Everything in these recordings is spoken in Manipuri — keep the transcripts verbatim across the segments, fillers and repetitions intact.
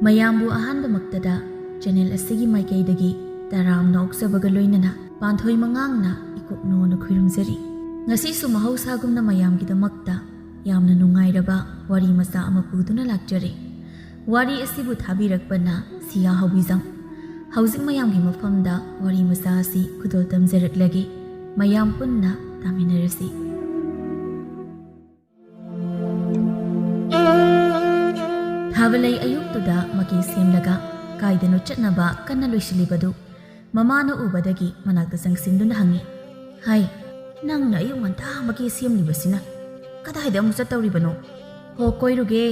ꯃꯌꯥꯝꯕꯨ ꯑꯍꯥꯟꯕꯃꯛꯇꯗ ꯆꯦꯅꯦꯜ ꯑꯁꯤꯒꯤ ꯃꯥꯏꯀꯩꯗꯒꯤ ꯇꯔꯥꯝꯅ ꯑꯣꯛꯆꯕꯒ ꯂꯣꯏꯅꯅ ꯄꯥꯟꯊꯣꯏ ꯃꯉꯥꯡꯅ ꯏꯀꯨꯞꯅꯣꯅ ꯈꯨꯔꯨꯝꯖꯔꯤ꯫ ꯉꯁꯤꯁꯨ ꯃꯍꯧꯁꯥꯒꯨꯝꯅ ꯃꯌꯥꯝꯒꯤꯗꯃꯛꯇ ꯌꯥꯝꯅ ꯅꯨꯡꯉꯥꯏꯔꯕ ꯋꯥꯔꯤ ꯃꯆꯥ ꯑꯃ ꯄꯨꯗꯨꯅ ꯂꯥꯛꯆꯔꯦ꯫ ꯋꯥꯔꯤ ꯑꯁꯤꯕꯨ ꯊꯥꯕꯤꯔꯛꯄꯅ ꯁꯤꯌꯥ ꯍꯧꯕꯤꯖꯝ꯫ ꯍꯧꯖꯤꯛ ꯃꯌꯥꯝꯒꯤ ꯃꯐꯝꯗ ꯋꯥꯔꯤ ꯃꯆꯥ ꯑꯁꯤ ꯈꯨꯗꯣꯜ ꯇꯝꯖꯔꯛꯂꯒꯦ꯫ ꯃꯌꯥꯝ ꯄꯨꯟꯅ ꯇꯥꯃꯤꯟꯅꯔꯁꯤ꯫ ꯊꯥꯕꯂꯩ ꯑꯌꯨꯛꯇꯨꯗ ꯃꯀꯦ ꯁꯦꯝꯂꯒ ꯀꯥꯏꯗꯅꯣ ꯆꯠꯅꯕ ꯀꯟꯅ ꯂꯣꯏꯁꯤꯜꯂꯤꯕꯗꯨ ꯃꯃꯥꯅ ꯎꯕꯗꯒꯤ ꯃꯅꯥꯛꯇ ꯆꯪꯁꯤꯟꯗꯨꯅ ꯍꯪꯉꯤ꯫ "ꯍꯥꯏ, ꯅꯪꯅ ꯑꯌꯨꯛ ꯉꯟꯇꯥ ꯃꯀꯦ ꯁꯦꯝꯂꯤꯕꯁꯤꯅ ꯀꯗꯥꯏꯗ ꯑꯃꯨꯛ ꯆꯠꯇꯧꯔꯤꯕꯅꯣ?" "ꯍꯣ, ꯀꯣꯏꯔꯨꯒꯦ꯫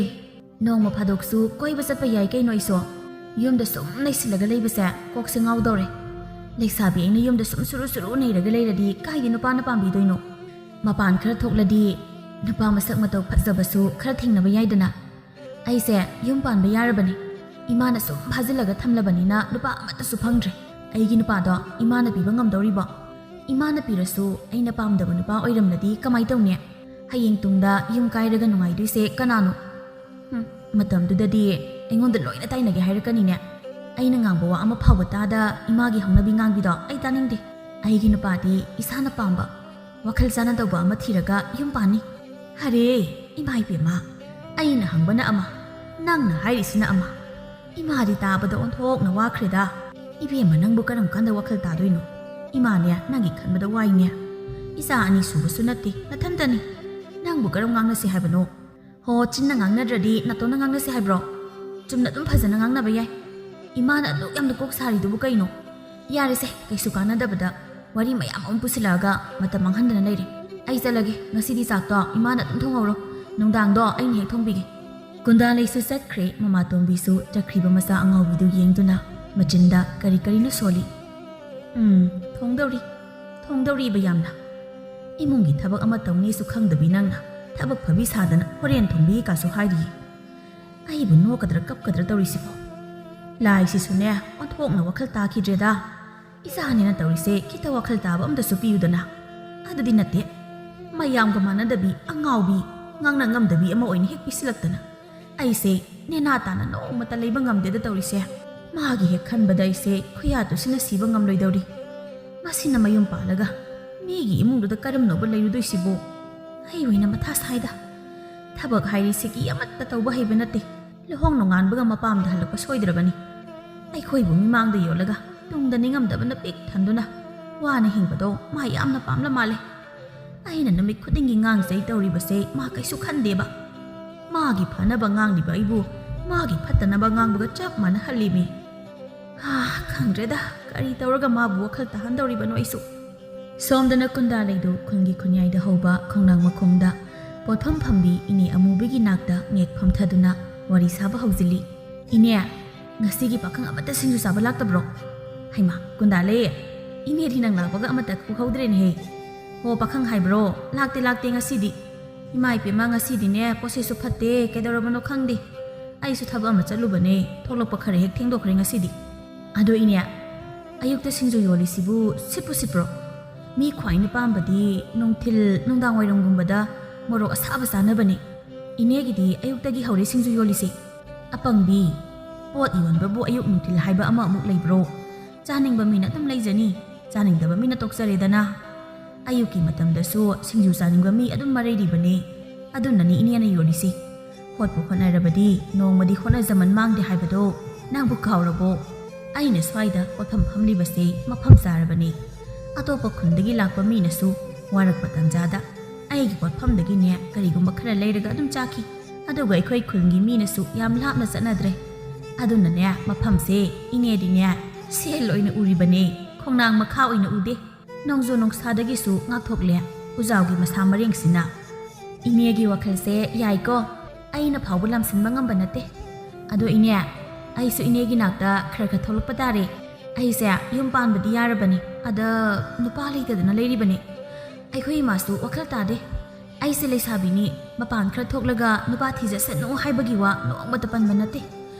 ꯅꯣꯡꯃ ꯐꯥꯗꯣꯛꯁꯨ ꯀꯣꯏꯕ ꯆꯠꯄ ꯌꯥꯏ ꯀꯩꯅꯣ ꯑꯩꯁꯨ꯫ ꯌꯨꯝꯗ ꯁꯨꯝ ꯂꯩꯁꯤꯜꯂꯒ ꯂꯩꯕꯁꯦ ꯀꯣꯛꯁꯦ ꯉꯥꯎꯗꯧꯔꯦ꯫ ꯂꯩꯁꯥꯕꯤ ꯑꯩꯅ ꯌꯨꯝꯗ ꯁꯨꯝ ꯁꯨꯔꯨ ꯁꯨꯔꯨ ꯅꯩꯔꯒ ꯂꯩꯔꯗꯤ ꯀꯥꯏꯗꯩ ꯅꯨꯄꯥꯅ ꯄꯥꯝꯕꯤꯗꯣꯏꯅꯣ? ꯃꯄꯥꯟ ꯈꯔ ꯊꯣꯛꯂꯗꯤ ꯅꯨꯄꯥ ꯃꯁꯛ ꯃꯇꯧ ꯐꯖꯕꯁꯨ ꯈꯔ ꯊꯦꯡꯅꯕ ꯌꯥꯏꯗꯅ꯫ ꯑꯩꯁꯦ ꯌꯨꯝ ꯄꯥꯟꯕ ꯌꯥꯔꯕꯅꯤ꯫ ꯏꯃꯥꯅ ꯁꯨꯝ ꯐꯥꯖꯤꯜꯂꯒ ꯊꯝꯂꯕꯅꯤꯅ ꯅꯨꯄꯥ ꯑꯃꯠꯇꯁꯨ ꯐꯪꯗ꯭ꯔꯦ꯫ ꯑꯩꯒꯤ ꯅꯨꯄꯥꯗꯣ ꯏꯃꯥꯅ ꯄꯤꯕ ꯉꯝꯗꯧꯔꯤꯕꯣ? ꯏꯃꯥꯅ ꯄꯤꯔꯁꯨ ꯑꯩꯅ ꯄꯥꯝꯗꯕ ꯅꯨꯄꯥ ꯑꯣꯏꯔꯝꯂꯗꯤ ꯀꯃꯥꯏ ꯇꯧꯅꯤ? ꯍꯌꯦꯡ ꯇꯨꯡꯗ ꯌꯨꯝ ꯀꯥꯏꯔꯒ ꯅꯨꯡꯉꯥꯏꯗꯣꯏꯁꯦ ꯀꯅꯥꯅꯣ?" "ꯍꯨꯝ, ꯃꯇꯝꯗꯨꯗꯗꯤ ꯑꯩꯉꯣꯟꯗ ꯂꯣꯏꯅ ꯇꯥꯏꯅꯒꯦ ꯍꯥꯏꯔꯛꯀꯅꯤꯅꯦ꯫ ꯑꯩꯅ ꯉꯥꯡꯕ ꯋꯥ ꯑꯃ ꯐꯥꯎꯕ ꯇꯥꯗ ꯏꯃꯥꯒꯤ ꯍꯧꯅꯕꯤ ꯉꯥꯡꯕꯤꯗꯣ ꯑꯩ ꯇꯥꯅꯤꯡꯗꯦ꯫ ꯑꯩꯒꯤ ꯅꯨꯄꯥꯗꯤ ꯏꯁꯥꯅ ꯄꯥꯝꯕ, ꯋꯥꯈꯜ ꯆꯥꯟꯅꯗꯧꯕ ꯑꯃ ꯊꯤꯔꯒ ꯌꯨꯝ ꯄꯥꯟꯅꯤ꯫" "ꯑꯔꯦ, ꯏꯃꯥ ꯏꯕꯦꯝꯃ, ꯑꯩꯅ ꯍꯪꯕꯅ ꯑꯃ, ꯅꯪꯅ ꯍꯥꯏꯔꯤꯁꯤꯅ ꯑꯃ꯫ ꯏꯃꯥꯗꯤ ꯇꯥꯕꯗ ꯑꯣꯟꯊꯣꯛꯅ ꯋꯥꯈ꯭ꯔꯦꯗ꯫ ꯏꯕꯦꯝꯃ, ꯅꯪꯕꯨ ꯀꯔꯝ ꯀꯥꯟꯗ ꯋꯥꯈꯜ ꯇꯥꯗꯣꯏꯅꯣ? ꯏꯃꯥꯅꯦ, ꯅꯪꯒꯤ ꯈꯟꯕꯗ ꯋꯥꯏꯅꯦ꯫ ꯏꯆꯥ ꯑꯅꯤ ꯁꯨꯕꯁꯨ ꯅꯠꯇꯦ, ꯅꯊꯟꯇꯅꯤ꯫ ꯅꯪꯕꯨ ꯀꯔꯝ ꯉꯥꯡꯅꯁꯤ ꯍꯥꯏꯕꯅꯣ?" "ꯍꯣ, ꯆꯤꯟꯅ ꯉꯥꯡꯅꯗ꯭ꯔꯗꯤ ꯅꯥꯇꯣꯟꯅ ꯉꯥꯡꯅꯁꯤ ꯍꯥꯏꯕ꯭ꯔꯣ? ꯆꯨꯝꯅ ꯑꯗꯨꯝ ꯐꯖꯅ ꯉꯥꯡꯅꯕ ꯌꯥꯏ꯫ ꯏꯃꯥꯅ ꯑꯗꯨꯛ ꯌꯥꯝꯅ ꯀꯣꯛ ꯁꯥꯔꯤꯗꯨꯕꯨ ꯀꯩꯅꯣ? ꯌꯥꯔꯦꯁꯦ, ꯀꯩꯁꯨ ꯀꯥꯟꯅꯗꯕꯗ ꯋꯥꯔꯤ ꯃꯌꯥꯝ ꯑꯃ ꯄꯨꯁꯤꯜꯂꯛꯑꯒ ꯃꯇꯝ ꯃꯥꯡꯍꯟꯗꯅ ꯂꯩꯔꯦ꯫ ꯑꯩ ꯆꯠꯂꯒꯦ, ꯉꯁꯤꯗꯤ ꯆꯥꯛꯇꯣ ꯏꯃꯥꯅ ꯑꯗꯨꯝ ꯊꯣꯡꯍꯧꯔꯣ꯫ ꯅꯨꯡꯗꯥꯡꯗꯣ ꯑꯩꯅ ꯍꯦꯛ ꯊꯣꯡꯕꯤꯒꯦ꯫" ꯀꯨꯟꯗꯥꯂꯩꯁꯨ ꯆꯠꯈ꯭ꯔꯦ꯫ ꯃꯃꯥꯇꯣꯝꯕꯤꯁꯨ ꯆꯠꯈ꯭ꯔꯤꯕ ꯃꯆꯥ ꯑꯉꯥꯎꯕꯤꯗꯨ ꯌꯦꯡꯗꯨꯅ ꯃꯆꯤꯟꯗ ꯀꯔꯤ ꯀꯔꯤꯅꯣ ꯁꯣꯜꯂꯤ꯫ "ꯎꯝ, ꯊꯣꯡꯗꯧꯔꯤ, ꯊꯣꯡꯗꯧꯔꯤꯕ ꯌꯥꯝꯅ꯫ ꯏꯃꯨꯡꯒꯤ ꯊꯕꯛ ꯑꯃ ꯇꯧꯅꯤꯁꯨ ꯈꯪꯗꯕꯤ ꯅꯪꯅ ꯊꯕꯛ ꯐꯕꯤ ꯁꯥꯗꯅ ꯍꯣꯔꯦꯟ ꯊꯣꯡꯕꯤꯒꯦ ꯀꯥꯁꯨ ꯍꯥꯏꯔꯤꯌꯦ꯫ ꯑꯩꯕꯨ ꯅꯣꯛꯀꯗ꯭ꯔꯥ ꯀꯞꯀꯗ꯭ꯔꯥ ꯇꯧꯔꯤꯁꯤꯕꯣ? ꯂꯥꯏꯁꯤꯁꯨꯅꯦ, ꯑꯣꯟꯊꯣꯛꯅ ꯋꯥꯈꯜ ꯇꯥꯈꯤꯗ꯭ꯔꯦꯗ꯫ ꯏꯆꯥꯅꯦꯅ ꯇꯧꯔꯤꯁꯦ ꯈꯤꯇ ꯋꯥꯈꯜ ꯇꯥꯕ ꯑꯝꯇꯁꯨ ꯄꯤꯌꯨꯗꯅ꯫ ꯑꯗꯨꯗꯤ ꯅꯠꯇꯦ, ꯃꯌꯥꯝꯒ ꯃꯥꯟꯅꯗꯕꯤ, ꯑꯉꯥꯎꯕꯤ, ꯉꯥꯡꯅ ꯉꯝꯗꯕꯤ ꯑꯃ ꯑꯣꯏꯅ ꯍꯦꯛ ꯄꯤꯁꯤꯜꯂꯛꯇꯅ꯫ ꯑꯩꯁꯦ ꯅꯦꯅꯥ ꯇꯥꯅ ꯅꯣꯡꯃꯇ ꯂꯩꯕ ꯉꯝꯗꯦꯗ ꯇꯧꯔꯤꯁꯦ꯫ ꯃꯥꯒꯤ ꯍꯦꯛ ꯈꯟꯕꯗ ꯑꯩꯁꯦ ꯈꯨꯌꯥꯇꯨꯁꯤꯅ ꯁꯤꯕ ꯉꯝꯂꯣꯏꯗꯧꯔꯤ꯫ ꯃꯁꯤꯅ ꯃꯌꯨꯝ ꯄꯥꯜꯂꯒ ꯃꯤꯒꯤ ꯏꯃꯨꯡꯗꯨꯗ ꯀꯔꯝꯅꯧꯕ ꯂꯩꯔꯨꯗꯣꯏꯁꯤꯕꯣ? ꯑꯩ ꯑꯣꯏꯅ ꯃꯊꯥ ꯁꯥꯏꯗ꯫ ꯊꯕꯛ ꯍꯥꯏꯔꯤ ꯁꯤꯀꯤ ꯑꯃꯠꯇ ꯇꯧꯕ ꯍꯩꯕ ꯅꯠꯇꯦ꯫ ꯂꯨꯍꯣꯡ ꯅꯣꯡꯉꯥꯟꯕꯒ ꯃꯄꯥꯝꯗ ꯍꯜꯂꯛꯄ ꯁꯣꯏꯗ꯭ꯔꯕꯅꯤ꯫ ꯑꯩꯈꯣꯏꯕꯨ ꯃꯤꯃꯥꯡꯗ ꯌꯣꯜꯂꯒ ꯇꯨꯡꯗ ꯅꯤꯡꯉꯝꯗꯕꯅ ꯄꯤꯛ ꯊꯟꯗꯨꯅ ꯋꯥꯅ ꯍꯤꯡꯕꯗꯣ ꯃꯥ ꯌꯥꯝꯅ ꯄꯥꯝꯂ ꯃꯥꯜꯂꯦ꯫ ꯑꯩꯅ ꯅꯨꯃꯤꯠ ꯈꯨꯗꯤꯡꯒꯤ ꯉꯥꯡꯖꯩ ꯇꯧꯔꯤꯕꯁꯦ ꯃꯥ ꯀꯩꯁꯨ ꯈꯟꯗꯦꯕ꯫ ꯃꯥꯒꯤ ꯐꯅꯕ ꯉꯥꯡꯂꯤꯕ ꯑꯩꯕꯨ ꯃꯥꯒꯤ ꯐꯠꯇꯅꯕ ꯉꯥꯡꯕꯒ ꯆꯞ ꯃꯥꯟꯅꯍꯜꯂꯤꯃꯤ꯫ ꯍꯥ, ꯈꯪꯗ꯭ꯔꯦꯗ, ꯀꯔꯤ ꯇꯧꯔꯒ ꯃꯥꯕꯨ ꯋꯥꯈꯜ ꯇꯥꯍꯟꯗꯧꯔꯤꯕꯅꯣ ꯑꯩꯁꯨ꯫ ꯁꯣꯝꯗꯅ ꯀꯨꯟꯗꯥ ꯂꯩꯗꯨ ꯈꯨꯟꯒꯤ ꯈꯨꯟꯌꯥꯏꯗ ꯍꯧꯕ ꯈꯣꯡꯅꯥꯡ ꯃꯈꯣꯡꯗ ꯄꯣꯠꯐꯝ ꯐꯝꯕꯤ ꯏꯅꯦ ꯑꯃꯨꯕꯤꯒꯤ ꯅꯥꯛꯇ ꯉꯦꯛ ꯐꯝꯊꯗꯨꯅ ꯋꯥꯔꯤ ꯁꯥꯕ ꯍꯧꯖꯤꯜꯂꯤ꯫ "ꯏꯅꯦ, ꯉꯁꯤꯒꯤ ꯄꯥꯈꯪ ꯑꯃꯠꯇ ꯁꯤꯡꯖꯨ ꯆꯥꯕ ꯂꯥꯛꯇꯕ꯭ꯔꯣ?" "ꯍꯩꯃꯥ, ꯀꯨꯟꯗꯥ ꯂꯩ, ꯏꯅꯦꯗꯤ ꯅꯪ ꯂꯥꯛꯄꯒ ꯑꯃꯠꯇ ꯎꯍꯧꯗ꯭ꯔꯦꯅꯦꯍꯦ꯫ ꯍꯣ, ꯄꯥꯈꯪ ꯍꯥꯏꯕ꯭ꯔꯣ? ꯂꯥꯛꯇꯦ, ꯂꯥꯛꯇꯦ ꯉꯁꯤꯗꯤ꯫ ꯏꯃꯥ ꯏꯄꯦꯝꯃ, ꯉꯁꯤꯗꯤꯅꯦ ꯄꯣꯠꯁꯦꯁꯨ ꯐꯠꯇꯦ, ꯀꯩꯗꯧꯔꯕꯅꯣ ꯈꯪꯗꯦ꯫ ꯑꯩꯁꯨ ꯊꯕꯛ ꯑꯃ ꯆꯠꯂꯨꯕꯅꯦ, ꯊꯣꯛꯂꯛꯄ ꯈꯔ ꯍꯦꯛ ꯊꯦꯡꯗꯣꯛꯈ꯭ꯔꯦ ꯉꯁꯤꯗꯤ꯫ ꯑꯗꯣ ꯏꯅꯦ, ꯑꯌꯨꯛꯇ ꯁꯤꯡꯖꯨ ꯌꯣꯜꯂꯤꯁꯤꯕꯨ ꯁꯤꯠꯄꯨ ꯁꯤꯠꯄ꯭ꯔꯣ? ꯃꯤ ꯈ꯭ꯋꯥꯏꯅ ꯄꯥꯝꯕꯗꯤ ꯅꯨꯡꯊꯤꯜ, ꯅꯨꯡꯗꯥꯡ ꯋꯥꯏꯔꯝꯒꯨꯝꯕꯗ ꯃꯣꯔꯣꯛ ꯑꯁꯥꯕ ꯆꯥꯅꯕꯅꯦ꯫ ꯏꯅꯦꯒꯤꯗꯤ ꯑꯌꯨꯛꯇꯒꯤ ꯍꯧꯔꯦ ꯁꯤꯡꯖꯨ ꯌꯣꯜꯂꯤꯁꯦ꯫ ꯑꯄꯪꯕꯤ, ꯄꯣꯠ ꯌꯣꯟꯕꯕꯨ ꯑꯌꯨꯛ ꯅꯨꯡꯊꯤꯜ ꯍꯥꯏꯕ ꯑꯃ ꯑꯃꯨꯛ ꯂꯩꯕ꯭ꯔꯣ? ꯆꯥꯅꯤꯡꯕ ꯃꯤꯅ ꯑꯗꯨꯝ ꯂꯩꯖꯅꯤ, ꯆꯥꯅꯤꯡꯗꯕ ꯃꯤꯅ ꯇꯣꯛꯆꯔꯦꯗꯅ꯫ ꯑꯌꯨꯛꯀꯤ ꯃꯇꯝꯗꯁꯨ ꯁꯤꯡꯖꯨ ꯆꯥꯅꯤꯡꯕ ꯃꯤ ꯑꯗꯨꯝ ꯃꯔꯩꯔꯤꯕꯅꯦ꯫ ꯑꯗꯨꯅꯅꯤ ꯏꯅꯦꯅ ꯌꯣꯜꯂꯤꯁꯦ꯫ ꯍꯣꯠꯄꯨ ꯍꯣꯠꯅꯔꯕꯗꯤ ꯅꯣꯡꯃꯗꯤ ꯍꯣꯠꯅꯖꯃꯟ ꯃꯥꯡꯗꯦ ꯍꯥꯏꯕꯗꯣ ꯅꯪꯕꯨ ꯀꯥꯎꯔꯕꯣ? ꯑꯩꯅ ꯁ꯭ꯋꯥꯏꯗ ꯄꯣꯠꯐꯝ ꯐꯝꯂꯤꯕꯁꯦ ꯃꯐꯝ ꯆꯥꯔꯕꯅꯤ꯫ ꯑꯇꯣꯞꯄ ꯈꯨꯟꯗꯒꯤ ꯂꯥꯛꯄ ꯃꯤꯅꯁꯨ ꯋꯥꯔꯛꯄ ꯇꯟꯖꯥꯗ ꯑꯩꯒꯤ ꯄꯣꯠꯐꯝꯗꯒꯤꯅꯦ ꯀꯔꯤꯒꯨꯝꯕ ꯈꯔ ꯂꯩꯔꯒ ꯑꯗꯨꯝ ꯆꯥꯈꯤ꯫ ꯑꯗꯨꯒ ꯑꯩꯈꯣꯏ ꯈꯨꯟꯒꯤ ꯃꯤꯅꯁꯨ ꯌꯥꯝ ꯂꯥꯞꯅ ꯆꯠꯅꯗ꯭ꯔꯦ꯫ ꯑꯗꯨꯅꯅꯦ ꯃꯐꯝꯁꯦ ꯏꯅꯦꯗꯤꯅꯦ ꯁꯦꯜ ꯑꯣꯏꯅ ꯎꯔꯤꯕꯅꯦ, ꯈꯣꯡꯅꯥꯡ ꯃꯈꯥ ꯑꯣꯏꯅ ꯎꯗꯦ꯫ ꯅꯣꯡꯖꯨ ꯅꯨꯡꯁꯥꯗꯒꯤꯁꯨ ꯉꯥꯛꯊꯣꯛꯂꯦ ꯎꯖꯥꯎꯒꯤ ꯃꯁꯥ ꯃꯔꯦꯡꯁꯤꯅ꯫ ꯏꯅꯦꯒꯤ ꯋꯥꯈꯜꯁꯦ ꯌꯥꯏꯀꯣ, ꯑꯩꯅ ꯐꯥꯎꯕ ꯂꯥꯝꯁꯤꯟꯕ ꯉꯝꯕ ꯅꯠꯇꯦ꯫ ꯑꯗꯣ ꯏꯅꯦ, ꯑꯩꯁꯨ ꯏꯅꯦꯒꯤ ꯅꯥꯛꯇ ꯈꯔ ꯈꯔ ꯊꯣꯛꯂꯛꯄ ꯇꯥꯔꯦ꯫ ꯑꯩꯁꯦ ꯌꯨꯝ ꯄꯥꯟꯕꯗꯤ ꯌꯥꯔꯕꯅꯤ, ꯑꯗ ꯅꯨꯄꯥ ꯂꯩꯇꯗꯅ ꯂꯩꯔꯤꯕꯅꯤ꯫ ꯑꯩꯈꯣꯏ ꯏꯃꯥꯁꯨ ꯋꯥꯈꯜ ꯇꯥꯗꯦ꯫ ꯑꯩꯁꯦ ꯂꯩꯁꯥꯕꯤꯅꯤ, ꯃꯄꯥꯟ ꯈꯔ ꯊꯣꯛꯂꯒ ꯅꯨꯄꯥ ꯊꯤꯖꯁꯅꯨ ꯍꯥꯏꯕꯒꯤ ꯋꯥ ꯅꯣꯡꯃꯇ ꯄꯟꯕ ꯅꯠꯇꯦ꯫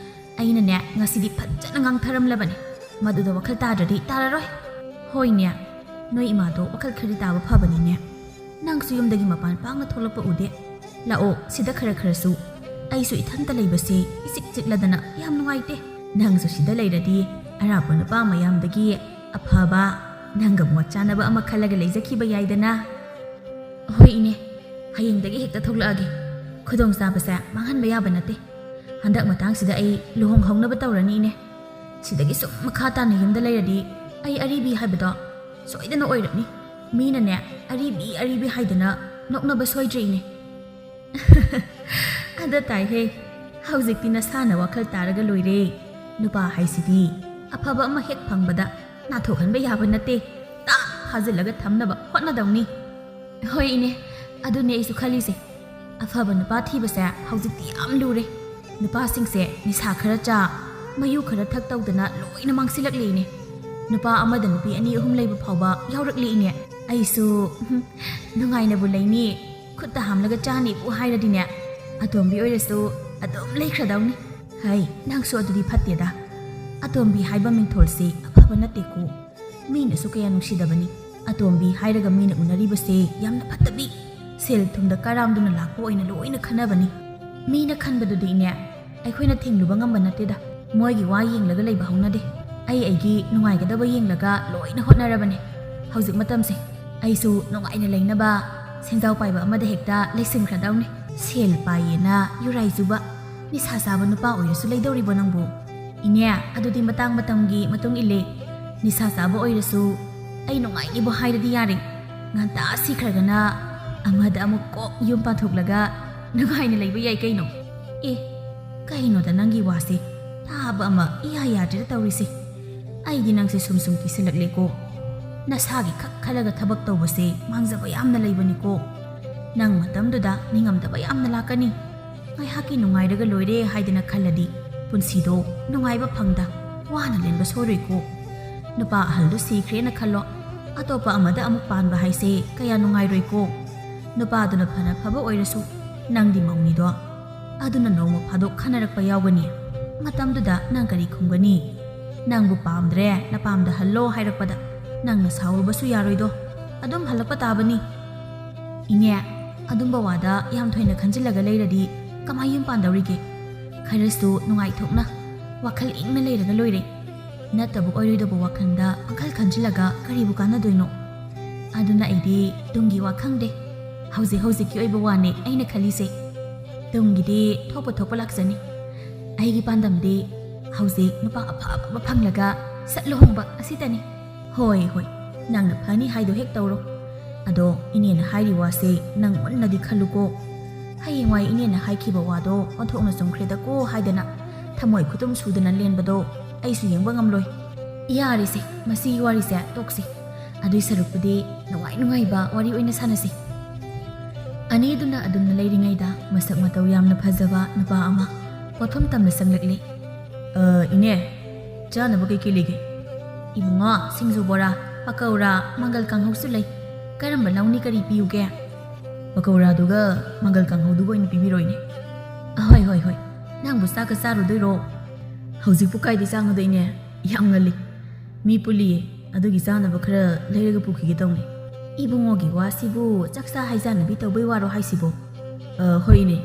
ꯑꯩꯅꯅꯦ ꯉꯁꯤꯗꯤ ꯐꯖꯅ ꯉꯥꯡꯊꯔꯝꯂꯕꯅꯤ꯫ ꯃꯗꯨꯗ ꯋꯥꯈꯜ ꯇꯥꯗ꯭ꯔꯗꯤ ꯇꯥꯔꯔꯣꯏ꯫ ꯍꯣꯏꯅꯦ, ꯅꯣꯏ ꯏꯃꯥꯗꯣ ꯋꯥꯈꯜ ꯈꯔꯗꯤ ꯇꯥꯕ ꯐꯕꯅꯤꯅꯦ꯫ ꯅꯪꯁꯨ ꯌꯨꯝꯗꯒꯤ ꯃꯄꯥꯟ ꯄꯥꯛꯅ ꯊꯣꯛꯂꯛꯄ ꯎꯗꯦ꯫ ꯂꯥꯛꯑꯣ, ꯁꯤꯗ ꯈꯔ ꯈꯔꯁꯨ꯫ ꯑꯩꯁꯨ ꯏꯊꯟꯇ ꯂꯩꯕꯁꯦ ꯏꯆꯤꯛ ꯆꯤꯛꯂꯗꯅ ꯌꯥꯝ ꯅꯨꯡꯉꯥꯏꯇꯦ꯫ ꯅꯪꯁꯨ ꯁꯤꯗ ꯂꯩꯔꯗꯤ ꯑꯔꯥꯞꯄ ꯅꯨꯄꯥ ꯃꯌꯥꯝꯗꯒꯤ ꯑꯐꯕ, ꯅꯪꯒ ꯃꯣꯠ ꯆꯥꯅꯕ ꯑꯃ ꯈꯜꯂꯒ ꯂꯩꯖꯈꯤꯕ ꯌꯥꯏꯗꯅ꯫ ꯍꯣꯏ ꯏꯅꯦ, ꯍꯌꯦꯡꯗꯒꯤ ꯍꯦꯛꯇ ꯊꯣꯛꯂꯛꯑꯒꯦ꯫ ꯈꯨꯗꯣꯡꯆꯥꯕꯁꯦ ꯃꯥꯡꯍꯟꯕ ꯌꯥꯕ ꯅꯠꯇꯦ꯫ ꯍꯟꯗꯛ ꯃꯇꯥꯡꯁꯤꯗ ꯑꯩ ꯂꯨꯍꯣꯡꯍꯧꯅꯕ ꯇꯧꯔꯅꯤ ꯏꯅꯦ꯫ ꯁꯤꯗꯒꯤ ꯁꯨꯝ ꯃꯈꯥ ꯇꯥꯅ ꯌꯨꯝꯗ ꯂꯩꯔꯗꯤ ꯑꯩ ꯑꯔꯤꯕꯤ ꯍꯥꯏꯕꯗꯣ ꯁꯣꯏꯗꯅ ꯑꯣꯏꯔꯛꯅꯤ꯫ ꯃꯤꯅꯅꯦ ꯑꯔꯤꯕꯤ ꯑꯔꯤꯕꯤ ꯍꯥꯏꯗꯅ ꯅꯣꯛꯅꯕ ꯁꯣꯏꯗ꯭ꯔꯦ ꯏꯅꯦ꯫ ꯑꯗ ꯇꯥꯏꯍꯦ, ꯍꯧꯖꯤꯛꯇꯤ ꯅꯁꯥꯅ ꯋꯥꯈꯜ ꯇꯥꯔꯒ ꯂꯣꯏꯔꯦ꯫ ꯅꯨꯄꯥ ꯍꯥꯏꯁꯤꯗꯤ ꯑꯐꯕ ꯑꯃ ꯍꯦꯛ ꯐꯪꯕꯗ ꯅꯥꯊꯣꯛꯍꯟꯕ ꯌꯥꯕ ꯅꯠꯇꯦ꯫ ꯇꯥ ꯐꯥꯖꯤꯜꯂꯒ ꯊꯝꯅꯕ ꯍꯣꯠꯅꯗꯧꯅꯤ꯫ ꯍꯣꯏ ꯏꯅꯦ, ꯑꯗꯨꯅꯦ ꯑꯩꯁꯨ ꯈꯜꯂꯤꯁꯦ꯫ ꯑꯐꯕ ꯅꯨꯄꯥ ꯊꯤꯕꯁꯦ ꯍꯧꯖꯤꯛꯇꯤ ꯌꯥꯝ ꯂꯨꯔꯦ꯫ ꯅꯨꯄꯥꯁꯤꯡꯁꯦ ꯅꯤꯁꯥ ꯈꯔ ꯆꯥ, ꯃꯌꯨ ꯈꯔ ꯊꯛ ꯇꯧꯗꯅ ꯂꯣꯏꯅ ꯃꯥꯡꯁꯤꯜꯂꯛꯂꯦ ꯏꯅꯦ꯫ ꯅꯨꯄꯥ ꯑꯃꯗ ꯅꯨꯄꯤ ꯑꯅꯤ ꯑꯍꯨꯝ ꯂꯩꯕ ꯐꯥꯎꯕ ꯌꯥꯎꯔꯛꯂꯤ ꯏꯅꯦ꯫ ꯑꯩꯁꯨ ꯎꯝ, ꯅꯨꯡꯉꯥꯏꯅꯕꯨ ꯂꯩꯅꯤ, ꯈꯨꯠꯇ ꯍꯥꯝꯂꯒ ꯆꯥꯅꯤꯕꯨ ꯍꯥꯏꯔꯗꯤꯅꯦ, ꯑꯇꯣꯝꯕꯤ ꯑꯣꯏꯔꯁꯨ ꯑꯗꯨꯝ ꯂꯩꯈ꯭ꯔꯗꯧꯅꯤ꯫ ꯍꯩ, ꯅꯪꯁꯨ ꯑꯗꯨꯗꯤ ꯐꯠꯇꯦꯗ꯫ ꯑꯇꯣꯝꯕꯤ ꯍꯥꯏꯕ ꯃꯤꯡꯊꯣꯜꯁꯤ ꯑꯐꯕ ꯅꯠꯇꯦꯀꯣ꯫ ꯃꯤꯅꯁꯨ ꯀꯌꯥ ꯅꯨꯡꯁꯤꯗꯕꯅꯤ꯫ ꯑꯇꯣꯝꯕꯤ ꯍꯥꯏꯔꯒ ꯃꯤꯅ ꯎꯅꯔꯤꯕꯁꯦ ꯌꯥꯝꯅ ꯐꯠꯇꯕꯤ, ꯁꯦꯜ ꯊꯨꯝꯗ ꯀꯔꯥꯝꯗꯨꯅ ꯂꯥꯛꯄ ꯑꯣꯏꯅ ꯂꯣꯏꯅ ꯈꯟꯅꯕꯅꯤ꯫ ꯃꯤꯅ ꯈꯟꯕꯗꯨꯗꯤꯅꯦ, ꯑꯩꯈꯣꯏꯅ ꯊꯤꯡꯂꯨꯕ ꯉꯝꯕ ꯅꯠꯇꯦꯗ꯫ ꯃꯣꯏꯒꯤ ꯋꯥ ꯌꯦꯡꯂꯒ ꯂꯩꯕ ꯍꯧꯅꯗꯦ꯫ ꯑꯩ ꯑꯩꯒꯤ ꯅꯨꯡꯉꯥꯏꯒꯗꯕ ꯌꯦꯡꯂꯒ ꯂꯣꯏꯅ ꯍꯣꯠꯅꯔꯕꯅꯦ꯫ ꯍꯧꯖꯤꯛ ꯃꯇꯝꯁꯦ ꯑꯩꯁꯨ ꯅꯨꯡꯉꯥꯏꯅ ꯂꯩꯅꯕ ꯁꯦꯟꯖꯥꯎ ꯄꯥꯏꯕ ꯑꯃꯗ ꯍꯦꯛꯇ ꯂꯩꯁꯤꯟꯈ꯭ꯔꯗꯧꯅꯤ꯫ ꯁꯦꯜ ꯄꯥꯏꯌꯦꯅ ꯌꯨꯔꯥꯏ ꯆꯨꯕ, ꯅꯤꯁꯥ ꯆꯥꯕ ꯅꯨꯄꯥ ꯑꯣꯏꯔꯁꯨ ꯂꯩꯗꯧꯔꯤꯕꯣ ꯅꯪꯕꯨ? ꯏꯅꯦ, ꯑꯗꯨꯗꯤ ꯃꯇꯥꯡ ꯃꯇꯝꯒꯤ ꯃꯇꯨꯡ ꯏꯜꯂꯦ꯫ ꯅꯤꯁꯥ ꯆꯥꯕ ꯑꯣꯏꯔꯁꯨ ꯑꯩ ꯅꯨꯡꯉꯥꯏꯅꯤꯕꯨ ꯍꯥꯏꯔꯗꯤ ꯌꯥꯔꯦ꯫ ꯉꯟꯇꯥ ꯁꯤꯈ꯭ꯔꯒꯅ ꯑꯃꯗ ꯑꯃꯨꯛ ꯀꯣꯛ ꯌꯨꯝ ꯄꯥꯟꯊꯣꯛꯂꯒ ꯅꯨꯡꯉꯥꯏꯅ ꯂꯩꯕ ꯌꯥꯏ ꯀꯩꯅꯣ꯫ ꯑꯦ, ꯀꯩꯅꯣꯗ ꯅꯪꯒꯤ ꯋꯥꯁꯦ ꯇꯥꯕ ꯑꯃ ꯏꯌꯥ ꯌꯥꯗ꯭ꯔꯦꯗ ꯇꯧꯔꯤꯁꯦ꯫ ꯑꯩꯗꯤ ꯅꯪꯁꯦ ꯁꯨꯝ ꯁꯨꯝ ꯀꯤꯁꯤꯜꯂꯛꯂꯦꯀꯣ꯫ ꯅꯁꯥꯒꯤ ꯈꯛ ꯈꯜꯂꯒ ꯊꯕꯛ ꯇꯧꯕꯁꯦ ꯃꯥꯡꯖꯕ ꯌꯥꯝꯅ ꯂꯩꯕꯅꯤꯀꯣ꯫ ꯅꯪ ꯃꯇꯝꯗꯨꯗ ꯅꯤꯡꯉꯝꯗꯕ ꯌꯥꯝꯅ ꯂꯥꯛꯀꯅꯤ꯫ ꯉꯥꯏꯍꯥꯛꯀꯤ ꯅꯨꯡꯉꯥꯏꯔꯒ ꯂꯣꯏꯔꯦ ꯍꯥꯏꯗꯅ ꯈꯜꯂꯗꯤ ꯄꯨꯟꯁꯤꯗꯣ ꯅꯨꯡꯉꯥꯏꯕ ꯐꯪꯗ, ꯋꯥꯅ ꯂꯦꯟꯕ ꯁꯣꯏꯔꯣꯏꯀꯣ꯫ ꯅꯨꯄꯥ ꯑꯍꯜꯗꯨ ꯁꯤꯈ꯭ꯔꯦꯅ ꯈꯜꯂꯣ, ꯑꯇꯣꯞꯄ ꯑꯃꯗ ꯑꯃꯨꯛ ꯄꯥꯟꯕ ꯍꯥꯏꯁꯦ ꯀꯌꯥ ꯅꯨꯡꯉꯥꯏꯔꯣꯏꯀꯣ꯫ ꯅꯨꯄꯥꯗꯨꯅ ꯐꯅ ꯐꯕ ꯑꯣꯏꯔꯁꯨ ꯅꯪꯗꯤ ꯃꯧꯅꯤꯗꯣ꯫ ꯑꯗꯨꯅ ꯅꯣꯡꯃ ꯐꯥꯗꯣꯛ ꯈꯟꯅꯔꯛꯄ ꯌꯥꯎꯒꯅꯤ꯫ ꯃꯇꯝꯗꯨꯗ ꯅꯪ ꯀꯔꯤ ꯈꯨꯝꯒꯅꯤ? ꯅꯪꯕꯨ ꯄꯥꯝꯗ꯭ꯔꯦ, ꯅꯄꯥꯝꯗ ꯍꯜꯂꯣ ꯍꯥꯏꯔꯛꯄꯗ ꯅꯪꯅ ꯁꯥꯎꯔꯨꯕꯁꯨ ꯌꯥꯔꯣꯏꯗꯣ꯫ ꯑꯗꯨꯝ ꯍꯜꯂꯛꯄ ꯇꯥꯕꯅꯤ꯫ ꯏꯅꯦ, ꯑꯗꯨꯝꯕ ꯋꯥꯗ ꯌꯥꯝ ꯊꯣꯏꯅ ꯈꯟꯖꯤꯜꯂꯒ ꯂꯩꯔꯗꯤ ꯀꯃꯥꯏ ꯌꯨꯝ ꯄꯥꯟꯗꯧꯔꯤꯒꯦ? ꯈꯔꯁꯨ ꯅꯨꯡꯉꯥꯏꯊꯣꯛꯅ ꯋꯥꯈꯜ ꯏꯪꯅ ꯂꯩꯔꯒ ꯂꯣꯏꯔꯦ꯫ ꯅꯠꯇꯕ ꯑꯣꯏꯔꯣꯏꯗꯕ ꯋꯥꯈꯜꯗ ꯄꯪꯈꯜ ꯈꯟꯖꯤꯜꯂꯒ ꯀꯔꯤꯕꯨ ꯀꯥꯟꯅꯗꯣꯏꯅꯣ? ꯑꯗꯨꯅ ꯑꯩꯗꯤ ꯇꯨꯡꯒꯤ ꯋꯥ ꯈꯪꯗꯦ꯫ ꯍꯧꯖꯤꯛ ꯍꯧꯖꯤꯛꯀꯤ ꯑꯣꯏꯕ ꯋꯥꯅꯦ ꯑꯩꯅ ꯈꯜꯂꯤꯁꯦ꯫ ꯇꯨꯡꯒꯤꯗꯤ ꯊꯣꯛꯄ ꯊꯣꯛꯄ ꯂꯥꯛꯆꯅꯤ꯫ ꯑꯩꯒꯤ ꯄꯥꯟꯗꯝꯗꯤ ꯍꯧꯖꯤꯛ ꯅꯨꯄꯥ ꯑꯐ ꯑꯐꯕ ꯐꯪꯂꯒ ꯁꯠ ꯂꯨꯍꯣꯡꯕ ꯑꯁꯤꯇꯅꯤ꯫ ꯍꯣꯏ, ꯍꯣꯏ, ꯅꯪꯅ ꯐꯅꯤ ꯍꯥꯏꯗꯣ ꯍꯦꯛ ꯇꯧꯔꯣ꯫ ꯑꯗꯣ ꯏꯅꯦꯅ ꯍꯥꯏꯔꯤ ꯋꯥꯁꯦ ꯅꯪ ꯃꯨꯟꯅꯗꯤ ꯈꯜꯂꯨꯀꯣ꯫ ꯍꯌꯦꯡꯋꯥꯏ ꯏꯅꯦꯅ ꯍꯥꯏꯈꯤꯕ ꯋꯥꯗꯣ ꯑꯣꯟꯊꯣꯛꯅ ꯆꯨꯝꯈ꯭ꯔꯦꯗꯀꯣ ꯍꯥꯏꯗꯅ ꯊꯃꯣꯏ ꯈꯨꯇꯨꯝ ꯁꯨꯗꯅ ꯂꯦꯟꯕꯗꯣ ꯑꯩꯁꯨ ꯌꯦꯡꯕ ꯉꯝꯂꯣꯏ꯫ ꯌꯥꯔꯦꯁꯦ, ꯃꯁꯤꯒꯤ ꯋꯥꯔꯤꯁꯦ ꯇꯣꯛꯁꯤ꯫ ꯑꯗꯨꯏ ꯁꯔꯨꯛꯄꯨꯗꯤ ꯅꯨꯡꯉꯥꯏ ꯅꯨꯡꯉꯥꯏꯕ ꯋꯥꯔꯤ ꯑꯣꯏꯅ ꯁꯥꯟꯅꯁꯤ꯫ ꯑꯅꯤꯗꯨꯅ ꯑꯗꯨꯝꯅ ꯂꯩꯔꯤꯉꯩꯗ ꯃꯁꯛ ꯃꯇꯧ ꯌꯥꯝꯅ ꯐꯖꯕ ꯅꯨꯄꯥ ꯑꯃ ꯄꯣꯠꯐꯝ ꯇꯝꯅ ꯆꯪꯂꯛꯂꯦ꯫ "ꯑ, ꯏꯅꯦ, ꯆꯥꯅꯕ ꯀꯩꯀꯩ ꯂꯩꯒꯦ?" "ꯏꯕꯨꯡꯉꯣ, ꯁꯤꯡꯖꯨ ꯕꯣꯔꯥ, ꯄꯀꯧꯔꯥ, ꯃꯪꯒꯜ ꯀꯥꯡꯍꯧꯁꯨ ꯂꯩ꯫ ꯀꯔꯝꯕ ꯂꯧꯅꯤ, ꯀꯔꯤ ꯄꯤꯌꯨꯒꯦ?" "ꯄꯀꯧꯔꯥꯗꯨꯒ ꯃꯪꯒꯜ ꯀꯥꯡꯍꯧꯗꯨꯒ ꯑꯣꯏꯅ ꯄꯤꯕꯤꯔꯣ, ꯏꯅꯦ꯫" "ꯑꯍꯣꯏ, ꯍꯣꯏ, ꯍꯣꯏ꯫ ꯅꯪꯕꯨ ꯆꯥꯛꯀ ꯆꯥꯔꯨꯗꯣꯏꯔꯣ?" "ꯍꯧꯖꯤꯛꯄꯨ ꯀꯥꯏꯗ ꯆꯥꯛꯅꯣꯗ, ꯏꯅꯦ? ꯌꯥꯝ ꯉꯜꯂꯤ꯫ ꯃꯤ ꯄꯨꯜꯂꯤꯌꯦ, ꯑꯗꯨꯒꯤ ꯆꯥꯅꯕ ꯈꯔ ꯂꯩꯔꯒ ꯄꯨꯈꯤꯒꯦ ꯇꯧꯅꯤ꯫" "ꯏꯕꯨꯡꯉꯣꯒꯤ ꯋꯥꯁꯤꯕꯨ ꯆꯥꯛꯆꯥ ꯍꯩꯖꯥꯟꯅꯕꯤ ꯇꯧꯕꯩ ꯋꯥꯔꯣ ꯍꯥꯏꯁꯤꯕꯣ?" "ꯑ, ꯍꯣꯏꯅꯦ,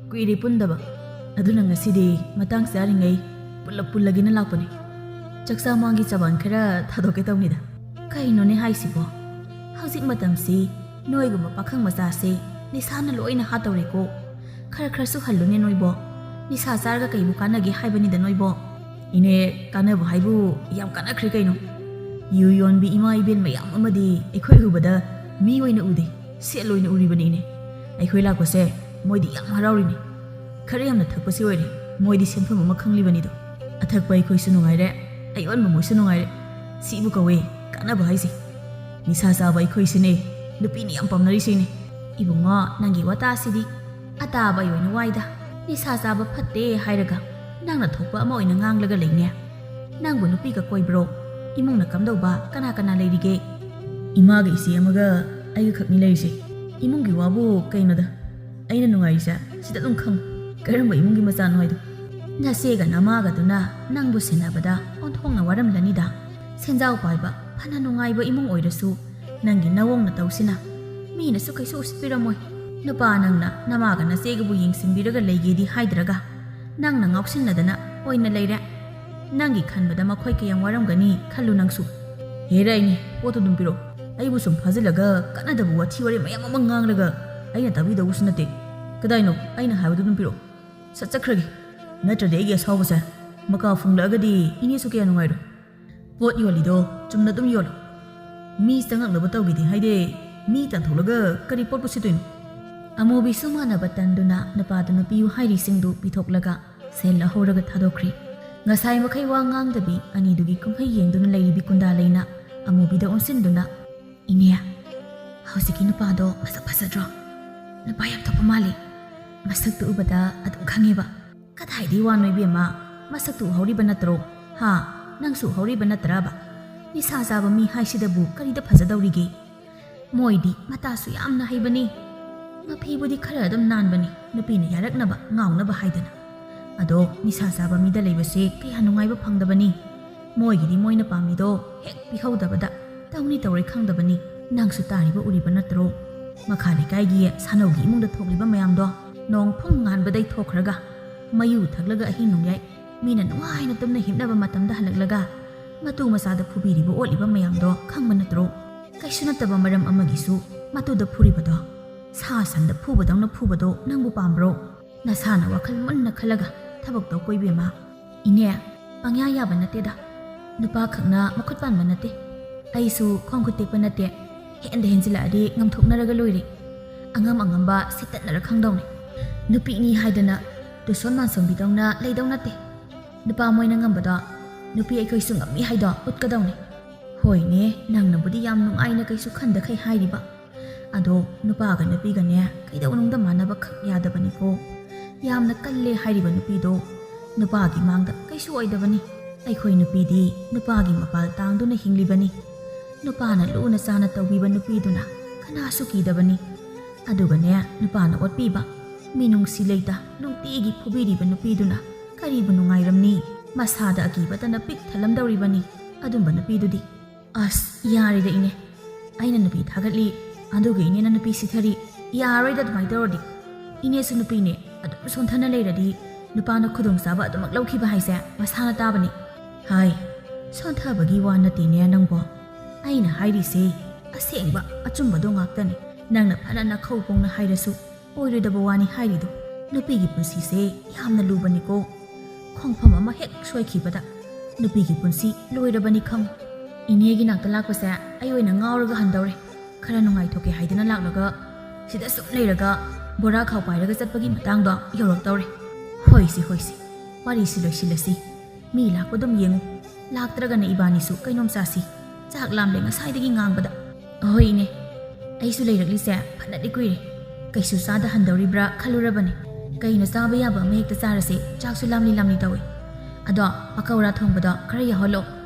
ꯀꯨꯏꯔꯦ ꯄꯨꯟꯗꯕ꯫ ꯑꯗꯨꯅ ꯉꯁꯤꯗꯤ ꯃꯇꯥꯡ ꯆꯥꯔꯤꯉꯩ ꯄꯨꯂꯞ ꯄꯨꯜꯂꯒꯦꯅ ꯂꯥꯛꯄꯅꯦ꯫ ꯆꯥꯛꯆꯥ ꯃꯥꯡꯒꯤ ꯆꯕꯥꯟ ꯈꯔ ꯊꯥꯗꯣꯛꯀꯦ ꯇꯧꯅꯤꯗ꯫" "ꯀꯩꯅꯣꯅꯦ ꯍꯥꯏꯁꯤꯕꯣ? ꯍꯧꯖꯤꯛ ꯃꯇꯝꯁꯤ ꯅꯣꯏꯒꯨꯝꯕ ꯄꯥꯈꯪ ꯃꯆꯥꯁꯦ ꯅꯤꯁꯥꯅ ꯂꯣꯏꯅ ꯍꯥꯠꯇꯧꯔꯦꯀꯣ꯫ ꯈꯔ ꯈꯔꯁꯨ ꯍꯜꯂꯨꯅꯦ ꯅꯣꯏꯕꯣ꯫ ꯅꯤꯁꯥ ꯆꯥꯔꯒ ꯀꯩꯕꯨ ꯀꯥꯟꯅꯒꯦ ꯍꯥꯏꯕꯅꯤꯗ ꯅꯣꯏꯕꯣ꯫" "ꯏꯅꯦ, ꯀꯥꯟꯅꯕ ꯍꯥꯏꯕꯨ ꯌꯥꯝ ꯀꯥꯟꯅꯈ꯭ꯔꯦ ꯀꯩꯅꯣ꯫ ꯌꯨ ꯌꯣꯟꯕꯤ ꯏꯃꯥ ꯏꯕꯦꯟ ꯃꯌꯥꯝ ꯑꯃꯗꯤ ꯑꯩꯈꯣꯏ ꯎꯕꯗ ꯃꯤ ꯑꯣꯏꯅ ꯎꯗꯦ, ꯁꯦꯜ ꯑꯣꯏꯅ ꯎꯔꯤꯕꯅꯤ, ꯏꯅꯦ꯫ ꯑꯩꯈꯣꯏ ꯂꯥꯛꯄꯁꯦ ꯃꯣꯏꯗꯤ ꯌꯥꯝ ꯍꯔꯥꯎꯔꯤꯅꯤ꯫ ꯈꯔ ꯌꯥꯝꯅ ꯊꯛꯄꯁꯤ ꯑꯣꯏꯔꯦ ꯃꯣꯏꯗꯤ ꯁꯦꯟꯐꯝ ꯑꯃ ꯈꯪꯂꯤꯕꯅꯤꯗꯣ꯫ ꯑꯊꯛꯄ ꯑꯩꯈꯣꯏꯁꯨ ꯅꯨꯡꯉꯥꯏꯔꯦ, ꯑꯌꯣꯟꯕ ꯃꯣꯏꯁꯨ ꯅꯨꯡꯉꯥꯏꯔꯦ꯫ ꯁꯤꯕꯨ ꯀꯧꯋꯦ ꯀꯥꯟꯅꯕ ꯍꯥꯏꯁꯦ꯫ ꯅꯤꯁꯥ ꯆꯥꯕ ꯑꯩꯈꯣꯏꯁꯤꯅꯦ ꯅꯨꯄꯤꯅ ꯌꯥꯝ ꯄꯥꯝꯅꯔꯤꯁꯤꯅꯦ꯫" "ꯏꯕꯨꯡꯉꯣ, ꯅꯪꯒꯤ ꯋꯥꯇꯥꯁꯤꯗꯤ꯫ ꯑꯇꯥꯕ ꯑꯩ ꯑꯣꯏꯅ ꯋꯥꯏꯗ꯫ ꯅꯤꯁꯥ ꯆꯥꯕ ꯐꯠꯇꯦ ꯍꯥꯏꯔꯒ ꯅꯪꯅ ꯊꯣꯛꯄ ꯑꯃ ꯑꯣꯏꯅ ꯉꯥꯡꯂꯒ ꯂꯩꯅꯦ꯫ ꯅꯪꯕꯨ ꯅꯨꯄꯤꯒ ꯀꯣꯏꯕ꯭ꯔꯣ? ꯏꯃꯨꯡꯅ ꯀꯝꯗꯧꯕ? ꯀꯅꯥ ꯀꯅꯥ ꯂꯩꯔꯤꯒꯦ?" "ꯏꯃꯥꯒ ꯏꯆꯦ ꯑꯃꯒ ꯑꯩꯒ ꯈꯛꯅꯤ ꯂꯩꯔꯤꯁꯦ꯫ ꯏꯃꯨꯡꯒꯤ ꯋꯥꯕꯨ ꯀꯩꯅꯣꯗ, ꯑꯩꯅ ꯅꯨꯡꯉꯥꯏꯔꯤꯁꯦ ꯁꯤꯗ ꯑꯗꯨꯝ ꯈꯪꯉꯨ, ꯀꯔꯝꯕ ꯏꯃꯨꯡꯒꯤ ꯃꯆꯥꯅꯣ ꯍꯥꯏꯗꯣ꯫ ꯅꯆꯦꯒ ꯅꯃꯥꯒꯗꯨꯅ ꯅꯪꯕꯨ ꯁꯦꯟꯅꯕꯗ ꯑꯣꯟꯊꯣꯛꯅ ꯋꯥꯔꯝꯂꯅꯤꯗ꯫ ꯁꯦꯟꯖꯥꯎ ꯄꯥꯏꯕ, ꯐꯅ ꯅꯨꯡꯉꯥꯏꯕ ꯏꯃꯨꯡ ꯑꯣꯏꯔꯁꯨ, ꯅꯪꯒꯤ ꯅꯋꯣꯡ ꯅꯇꯧꯁꯤꯅ ꯃꯤꯅꯁꯨ ꯀꯩꯁꯨ ꯎꯁꯤꯠꯄꯤꯔꯝꯃꯣꯏ꯫ ꯅꯨꯄꯥ ꯅꯪꯅ ꯅꯃꯥꯒ ꯅꯆꯦꯒꯕꯨ ꯌꯦꯡꯁꯤꯟꯕꯤꯔꯒ ꯂꯩꯒꯦꯗꯤ ꯍꯥꯏꯗ꯭ꯔꯒ, ꯅꯪꯅ ꯉꯥꯎꯁꯤꯟꯅꯗꯅ ꯑꯣꯏꯅ ꯂꯩꯔꯦ꯫ ꯅꯪꯒꯤ ꯈꯟꯕꯗ ꯃꯈꯣꯏ ꯀꯌꯥꯝ ꯋꯥꯔꯝꯒꯅꯤ ꯈꯜꯂꯨ ꯅꯪꯁꯨ꯫ ꯍꯦꯔꯥ, ꯏꯅꯦ, ꯄꯣꯠꯇꯨ ꯑꯗꯨꯝ ꯄꯤꯔꯛꯑꯣ꯫ ꯑꯩꯕꯨ ꯁꯨꯝ ꯐꯥꯖꯤꯜꯂꯒ ꯀꯥꯟꯅꯗꯕ ꯋꯥꯊꯤ ꯋꯥꯔꯦꯝ ꯃꯌꯥꯝ ꯑꯃ ꯉꯥꯡꯂꯒ ꯑꯩꯅ ꯇꯥꯕꯤꯗꯧꯕꯁꯨ ꯅꯠꯇꯦ꯫ ꯀꯗꯥꯏꯅꯣ? ꯑꯩꯅ ꯍꯥꯏꯕꯗꯨ ꯑꯗꯨꯝ ꯄꯤꯔꯛꯑꯣ꯫ ꯁꯠ ꯆꯠꯈ꯭ꯔꯒꯦ꯫ ꯅꯠꯇ꯭ꯔꯗꯤ ꯑꯩꯒꯤ ꯑꯁꯥꯎꯕꯁꯦ ꯃꯀꯥ ꯐꯨꯡꯂꯛꯑꯒꯗꯤ ꯏꯅꯦꯁꯨ ꯀꯌꯥ ꯅꯨꯡꯉꯥꯏꯔꯣꯏ꯫ ꯄꯣꯠ ꯌꯣꯜꯂꯤꯗꯣ ꯆꯨꯝꯅ ꯑꯗꯨꯝ ꯌꯣꯜꯂꯣ꯫ ꯃꯤ ꯆꯪꯉꯛꯅꯕ ꯇꯧꯒꯦꯗꯤ ꯍꯥꯏꯗꯦ꯫ ꯃꯤ ꯇꯥꯟꯊꯣꯛꯂꯒ ꯀꯔꯤ ꯄꯣꯠꯄꯨ ꯁꯤꯠꯇꯣꯏꯅꯣ? ꯑꯃꯨꯕꯤꯁꯨ ꯃꯥꯟꯅꯕ ꯇꯟꯗꯨꯅ ꯅꯨꯄꯥꯗꯨꯅ ꯄꯤꯌꯨ ꯍꯥꯏꯔꯤꯁꯤꯡꯗꯨ ꯄꯤꯊꯣꯛꯂꯒ ꯁꯦꯜ ꯂꯧꯍꯧꯔꯒ ꯊꯥꯗꯣꯛꯈ꯭ꯔꯤ꯫ ꯉꯁꯥꯏ ꯃꯈꯩ ꯋꯥ ꯉꯥꯡꯗꯕꯤ ꯑꯅꯤꯗꯨꯒꯤ ꯀꯨꯝꯍꯩ ꯌꯦꯡꯗꯨꯅ ꯂꯩꯔꯤꯕꯤ ꯀꯨꯟꯗꯥ ꯂꯩꯅ ꯑꯃꯨꯕꯤꯗ ꯑꯣꯟꯁꯤꯟꯗꯨꯅ, "ꯏꯅꯦ, ꯍꯧꯖꯤꯛꯀꯤ ꯅꯨꯄꯥꯗꯣ ꯃꯁꯛ ꯐꯖꯗ꯭ꯔꯣ? ꯅꯨꯄꯥ ꯌꯥꯝ ꯊꯣꯛꯄ ꯃꯥꯜꯂꯤ꯫ ꯃꯁꯛꯇꯨ ꯎꯕꯗ ꯑꯗꯨꯝ ꯈꯪꯉꯦꯕ꯫ ꯀꯗꯥꯏꯗꯩ ꯋꯥꯅꯣ ꯏꯕꯦꯝꯃ? ꯃꯁꯛꯇꯨ ꯎꯍꯧꯔꯤꯕ ꯅꯠꯇ꯭ꯔꯣ? ꯍꯥ? ꯅꯪꯁꯨ ꯎꯍꯧꯔꯤꯕ ꯅꯠꯇ꯭ꯔꯕ? ꯅꯤꯁꯥ ꯆꯥꯕ ꯃꯤ ꯍꯥꯏꯁꯤꯗꯕꯨ ꯀꯔꯤꯗ ꯐꯖꯗꯧꯔꯤꯒꯦ? ꯃꯣꯏꯗꯤ ꯃꯇꯥꯁꯨ ꯌꯥꯝꯅ ꯍꯩꯕꯅꯤ꯫ ꯃꯐꯤꯕꯨꯗꯤ ꯈꯔ ꯑꯗꯨꯝ ꯅꯥꯟꯕꯅꯤ, ꯅꯨꯄꯤꯅ ꯌꯥꯔꯛꯅꯕ, ꯉꯥꯎꯅꯕ ꯍꯥꯏꯗꯅ꯫ ꯑꯗꯣ ꯅꯤꯁꯥ ꯆꯥꯕ ꯃꯤꯗ ꯂꯩꯕꯁꯦ ꯀꯌꯥ ꯅꯨꯡꯉꯥꯏꯕ ꯐꯪꯗꯕꯅꯤ꯫ ꯃꯣꯏꯒꯤꯗꯤ ꯃꯣꯏꯅ ꯄꯥꯝꯃꯤꯗꯣ ꯍꯦꯛ ꯄꯤꯍꯧꯗꯕꯗ ꯇꯧꯅꯤ ꯇꯧꯔꯣꯏ ꯈꯪꯗꯕꯅꯤ꯫ ꯅꯪꯁꯨ ꯇꯥꯔꯤꯕ ꯎꯔꯤꯕ ꯅꯠꯇ꯭ꯔꯣ? ꯃꯈꯥ ꯂꯩꯀꯥꯏꯒꯤ ꯁꯥꯅꯧꯒꯤ ꯏꯃꯨꯡꯗ ꯊꯣꯛꯂꯤꯕ ꯃꯌꯥꯝꯗꯣ ꯅꯣꯡ ꯐꯨꯡ ꯉꯥꯟꯕꯗꯩ ꯊꯣꯛꯈ꯭ꯔꯒ, ꯃꯌꯨ ꯊꯛꯂꯒ ꯑꯍꯤꯡ ꯅꯣꯡꯌꯥꯏ ꯃꯤꯅ ꯅꯨꯡꯉꯥꯏꯅ ꯇꯨꯝꯅ ꯍꯤꯞꯅꯕ ꯃꯇꯝꯗ ꯍꯜꯂꯛꯂꯒ ꯃꯇꯨ ꯃꯆꯥꯗ ꯐꯨꯕꯤꯔꯤꯕ ꯑꯣꯠꯂꯤꯕ ꯃꯌꯥꯝꯗꯣ ꯈꯪꯕ ꯅꯠꯇ꯭ꯔꯣ? ꯀꯩꯁꯨ ꯅꯠꯇꯕ ꯃꯔꯝ ꯑꯃꯒꯤꯁꯨ ꯃꯇꯨꯗ ꯐꯨꯔꯤꯕꯗꯣ꯫ ꯁꯥ ꯁꯟꯗ ꯐꯨꯕꯗꯧꯅ ꯐꯨꯕꯗꯣ ꯅꯪꯕꯨ ꯄꯥꯝꯕ꯭ꯔꯣ? ꯅꯁꯥꯅ ꯋꯥꯈꯜ ꯃꯨꯟꯅ ꯈꯜꯂꯒ ꯊꯕꯛ ꯇꯧꯀꯣ ꯏꯕꯦꯝꯃ꯫ ꯏꯅꯦ, ꯄꯪꯌꯥ ꯌꯥꯕ ꯅꯠꯇꯦꯗ꯫ ꯅꯨꯄꯥ ꯈꯛꯅ ꯃꯈꯨꯠ ꯄꯥꯟꯕ ꯅꯠꯇꯦ꯫ ꯑꯩꯁꯨ ꯈꯣꯡ ꯈꯨꯠ ꯇꯦꯛꯄ ꯅꯠꯇꯦ꯫ ꯍꯦꯟꯗ ꯍꯦꯟꯖꯤꯜꯂꯛꯑꯗꯤ ꯉꯝꯊꯣꯛꯅꯔꯒ ꯂꯣꯏꯔꯦ꯫ ꯑꯉꯝ ꯑꯉꯝꯕ ꯁꯤꯠꯇꯠꯅꯔ ꯈꯪꯗꯧꯅꯦ꯫ ꯅꯨꯄꯤꯅꯤ ꯍꯥꯏꯗꯅ ꯇꯨꯁꯣꯟ ꯃꯥꯟꯁꯣꯟꯕꯤꯗꯧꯅ ꯂꯩꯗꯧ ꯅꯠꯇꯦ꯫ ꯅꯨꯄꯥ ꯃꯣꯏꯅ ꯉꯝꯕꯗꯣ ꯅꯨꯄꯤ ꯑꯩꯈꯣꯏꯁꯨ ꯉꯝꯃꯤ ꯍꯥꯏꯗꯣ ꯎꯠꯀꯗꯧꯅꯦ꯫ ꯍꯣꯏꯅꯦ, ꯅꯪꯅꯕꯨꯗꯤ ꯌꯥꯝ ꯅꯨꯡꯉꯥꯏꯅ ꯀꯩꯁꯨ ꯈꯟꯗꯈꯩ ꯍꯥꯏꯔꯤꯕ꯫ ꯑꯗꯣ ꯅꯨꯄꯥꯒ ꯅꯨꯄꯤꯒꯅꯦ ꯀꯩꯗꯧꯅꯨꯡꯗ ꯃꯥꯟꯅꯕ ꯈꯛ ꯌꯥꯗꯕꯅꯤꯀꯣ꯫ ꯌꯥꯝꯅ ꯀꯜꯂꯦ ꯍꯥꯏꯔꯤꯕ ꯅꯨꯄꯤꯗꯣ ꯅꯨꯄꯥꯒꯤ ꯃꯥꯡꯗ ꯀꯩꯁꯨ ꯑꯣꯏꯗꯕꯅꯤ꯫ ꯑꯩꯈꯣꯏ ꯅꯨꯄꯤꯗꯤ ꯅꯨꯄꯥꯒꯤ ꯃꯄꯥꯜ ꯇꯥꯡꯗꯨꯅ ꯍꯤꯡꯂꯤꯕꯅꯤ꯫ ꯅꯨꯄꯥꯅ ꯂꯨꯅ ꯆꯥꯅ ꯇꯧꯕꯤꯕ ꯅꯨꯄꯤꯗꯨꯅ ꯀꯅꯥꯁꯨ ꯀꯤꯗꯕꯅꯤ꯫ ꯑꯗꯨꯒꯅꯦ, ꯅꯨꯄꯥꯅ ꯑꯣꯠꯄꯤꯕ, ꯃꯤꯅꯨꯡꯁꯤ ꯂꯩꯇ ꯅꯨꯡꯇꯤꯒꯤ ꯐꯨꯕꯤꯔꯤꯕ ꯅꯨꯄꯤꯗꯨꯅ ꯀꯔꯤꯕꯨ ꯅꯨꯡꯉꯥꯏꯔꯝꯅꯤ? ꯃꯁꯥꯗ ꯑꯀꯤꯕꯇꯅ ꯄꯤꯛ ꯊꯜꯂꯝꯗꯧꯔꯤꯕꯅꯤ ꯑꯗꯨꯝꯕ ꯅꯨꯄꯤꯗꯨꯗꯤ꯫ ꯑꯁ, ꯌꯥꯔꯦꯗ ꯏꯅꯦ, ꯑꯩꯅ ꯅꯨꯄꯤ ꯊꯥꯒꯠꯂꯤ, ꯑꯗꯨꯒ ꯏꯅꯦꯅ ꯅꯨꯄꯤ ꯁꯤꯊꯔꯤ, ꯌꯥꯔꯣꯏꯗ ꯑꯗꯨꯃꯥꯏꯅ ꯇꯧꯔꯗꯤ꯫ ꯏꯅꯦꯁꯨ ꯅꯨꯄꯤꯅꯦ, ꯑꯗꯨꯝ ꯁꯣꯟꯊꯅ ꯂꯩꯔꯗꯤ ꯅꯨꯄꯥꯅ ꯈꯨꯗꯣꯡꯆꯥꯕ ꯑꯗꯨꯃꯛ ꯂꯧꯈꯤꯕ ꯍꯥꯏꯁꯦ ꯃꯁꯥꯅ ꯇꯥꯕꯅꯤ꯫ ꯍꯥꯏ, ꯁꯣꯟꯊꯕꯒꯤ ꯋꯥ ꯅꯠꯇꯦꯅꯦ ꯅꯪꯕꯣ꯫ ꯑꯩꯅ ꯍꯥꯏꯔꯤꯁꯦ ꯑꯁꯦꯡꯕ ꯑꯆꯨꯝꯕꯗꯣ ꯉꯥꯛꯇꯅꯤ꯫ ꯅꯪꯅ ꯐꯅ ꯅꯈꯧ ꯄꯣꯡꯅ ꯍꯥꯏꯔꯁꯨ ꯑꯣꯏꯔꯣꯏꯗꯕ ꯋꯥꯅꯤ ꯍꯥꯏꯔꯤꯗꯣ꯫ ꯅꯨꯄꯤꯒꯤ ꯄꯨꯟꯁꯤꯁꯦ ꯌꯥꯝꯅ ꯂꯨꯕꯅꯤꯀꯣ꯫ ꯈꯣꯡꯐꯝ ꯑꯃ ꯍꯦꯛ ꯁꯣꯏꯈꯤꯕꯗ ꯅꯨꯄꯤꯒꯤ ꯄꯨꯟꯁꯤ ꯂꯣꯏꯔꯕꯅꯤ ꯈꯪꯉꯨ꯫ ꯏꯅꯦꯒꯤ ꯅꯥꯛꯇ ꯂꯥꯛꯄꯁꯦ ꯑꯩ ꯑꯣꯏꯅ ꯉꯥꯎꯔꯒ ꯍꯟꯗꯧꯔꯦ꯫ ꯈꯔ ꯅꯨꯡꯉꯥꯏꯊꯣꯛꯀꯦ ꯍꯥꯏꯗꯅ ꯂꯥꯛꯂꯒ ꯁꯤꯗ ꯁꯨꯝ ꯂꯩꯔꯒ ꯕꯣꯔꯥ ꯈꯥꯎ ꯄꯥꯏꯔꯒ ꯆꯠꯄꯒꯤ ꯃꯇꯥꯡꯗꯣ ꯌꯧꯔꯛꯇꯧꯔꯦ꯫ ꯍꯣꯏꯁꯤ, ꯍꯣꯏꯁꯤ, ꯋꯥꯔꯤꯁꯤ ꯂꯣꯏꯁꯤꯜꯂꯁꯤ꯫ ꯃꯤ ꯂꯥꯛꯄ ꯑꯗꯨꯝ ꯌꯦꯡꯉꯨ, ꯂꯥꯛꯇ꯭ꯔꯒꯅ ꯏꯕꯥꯅꯤꯁꯨ ꯀꯩꯅꯣꯝ ꯆꯥꯁꯤ꯫ ꯆꯥꯛ ꯂꯥꯝꯂꯦ ꯉꯁꯥꯏꯗꯒꯤ ꯉꯥꯡꯕꯗ꯫ ꯑꯍꯣꯏ ꯏꯅꯦ, ꯑꯩꯁꯨ ꯂꯩꯔꯛꯂꯤꯁꯦ ꯐꯅꯗꯤ ꯀꯨꯏꯔꯦ꯫ ꯀꯩꯁꯨ ꯆꯥꯗ ꯍꯟꯗꯧꯔꯤꯕ꯭ꯔꯥ ꯈꯜꯂꯨꯔꯕꯅꯤ꯫ ꯀꯩꯅꯣ ꯆꯥꯕ ꯌꯥꯕ ꯑꯃ ꯍꯦꯛꯇ ꯆꯥꯔꯁꯦ, ꯆꯥꯛꯁꯨ ꯂꯥꯝꯂꯤ ꯂꯥꯝꯂꯤ ꯇꯧꯏ꯫ ꯑꯗꯣ ꯄꯀꯧꯔꯥ ꯊꯣꯡꯕꯗꯣ ꯈꯔ ꯌꯥꯎꯍꯜꯂꯣ,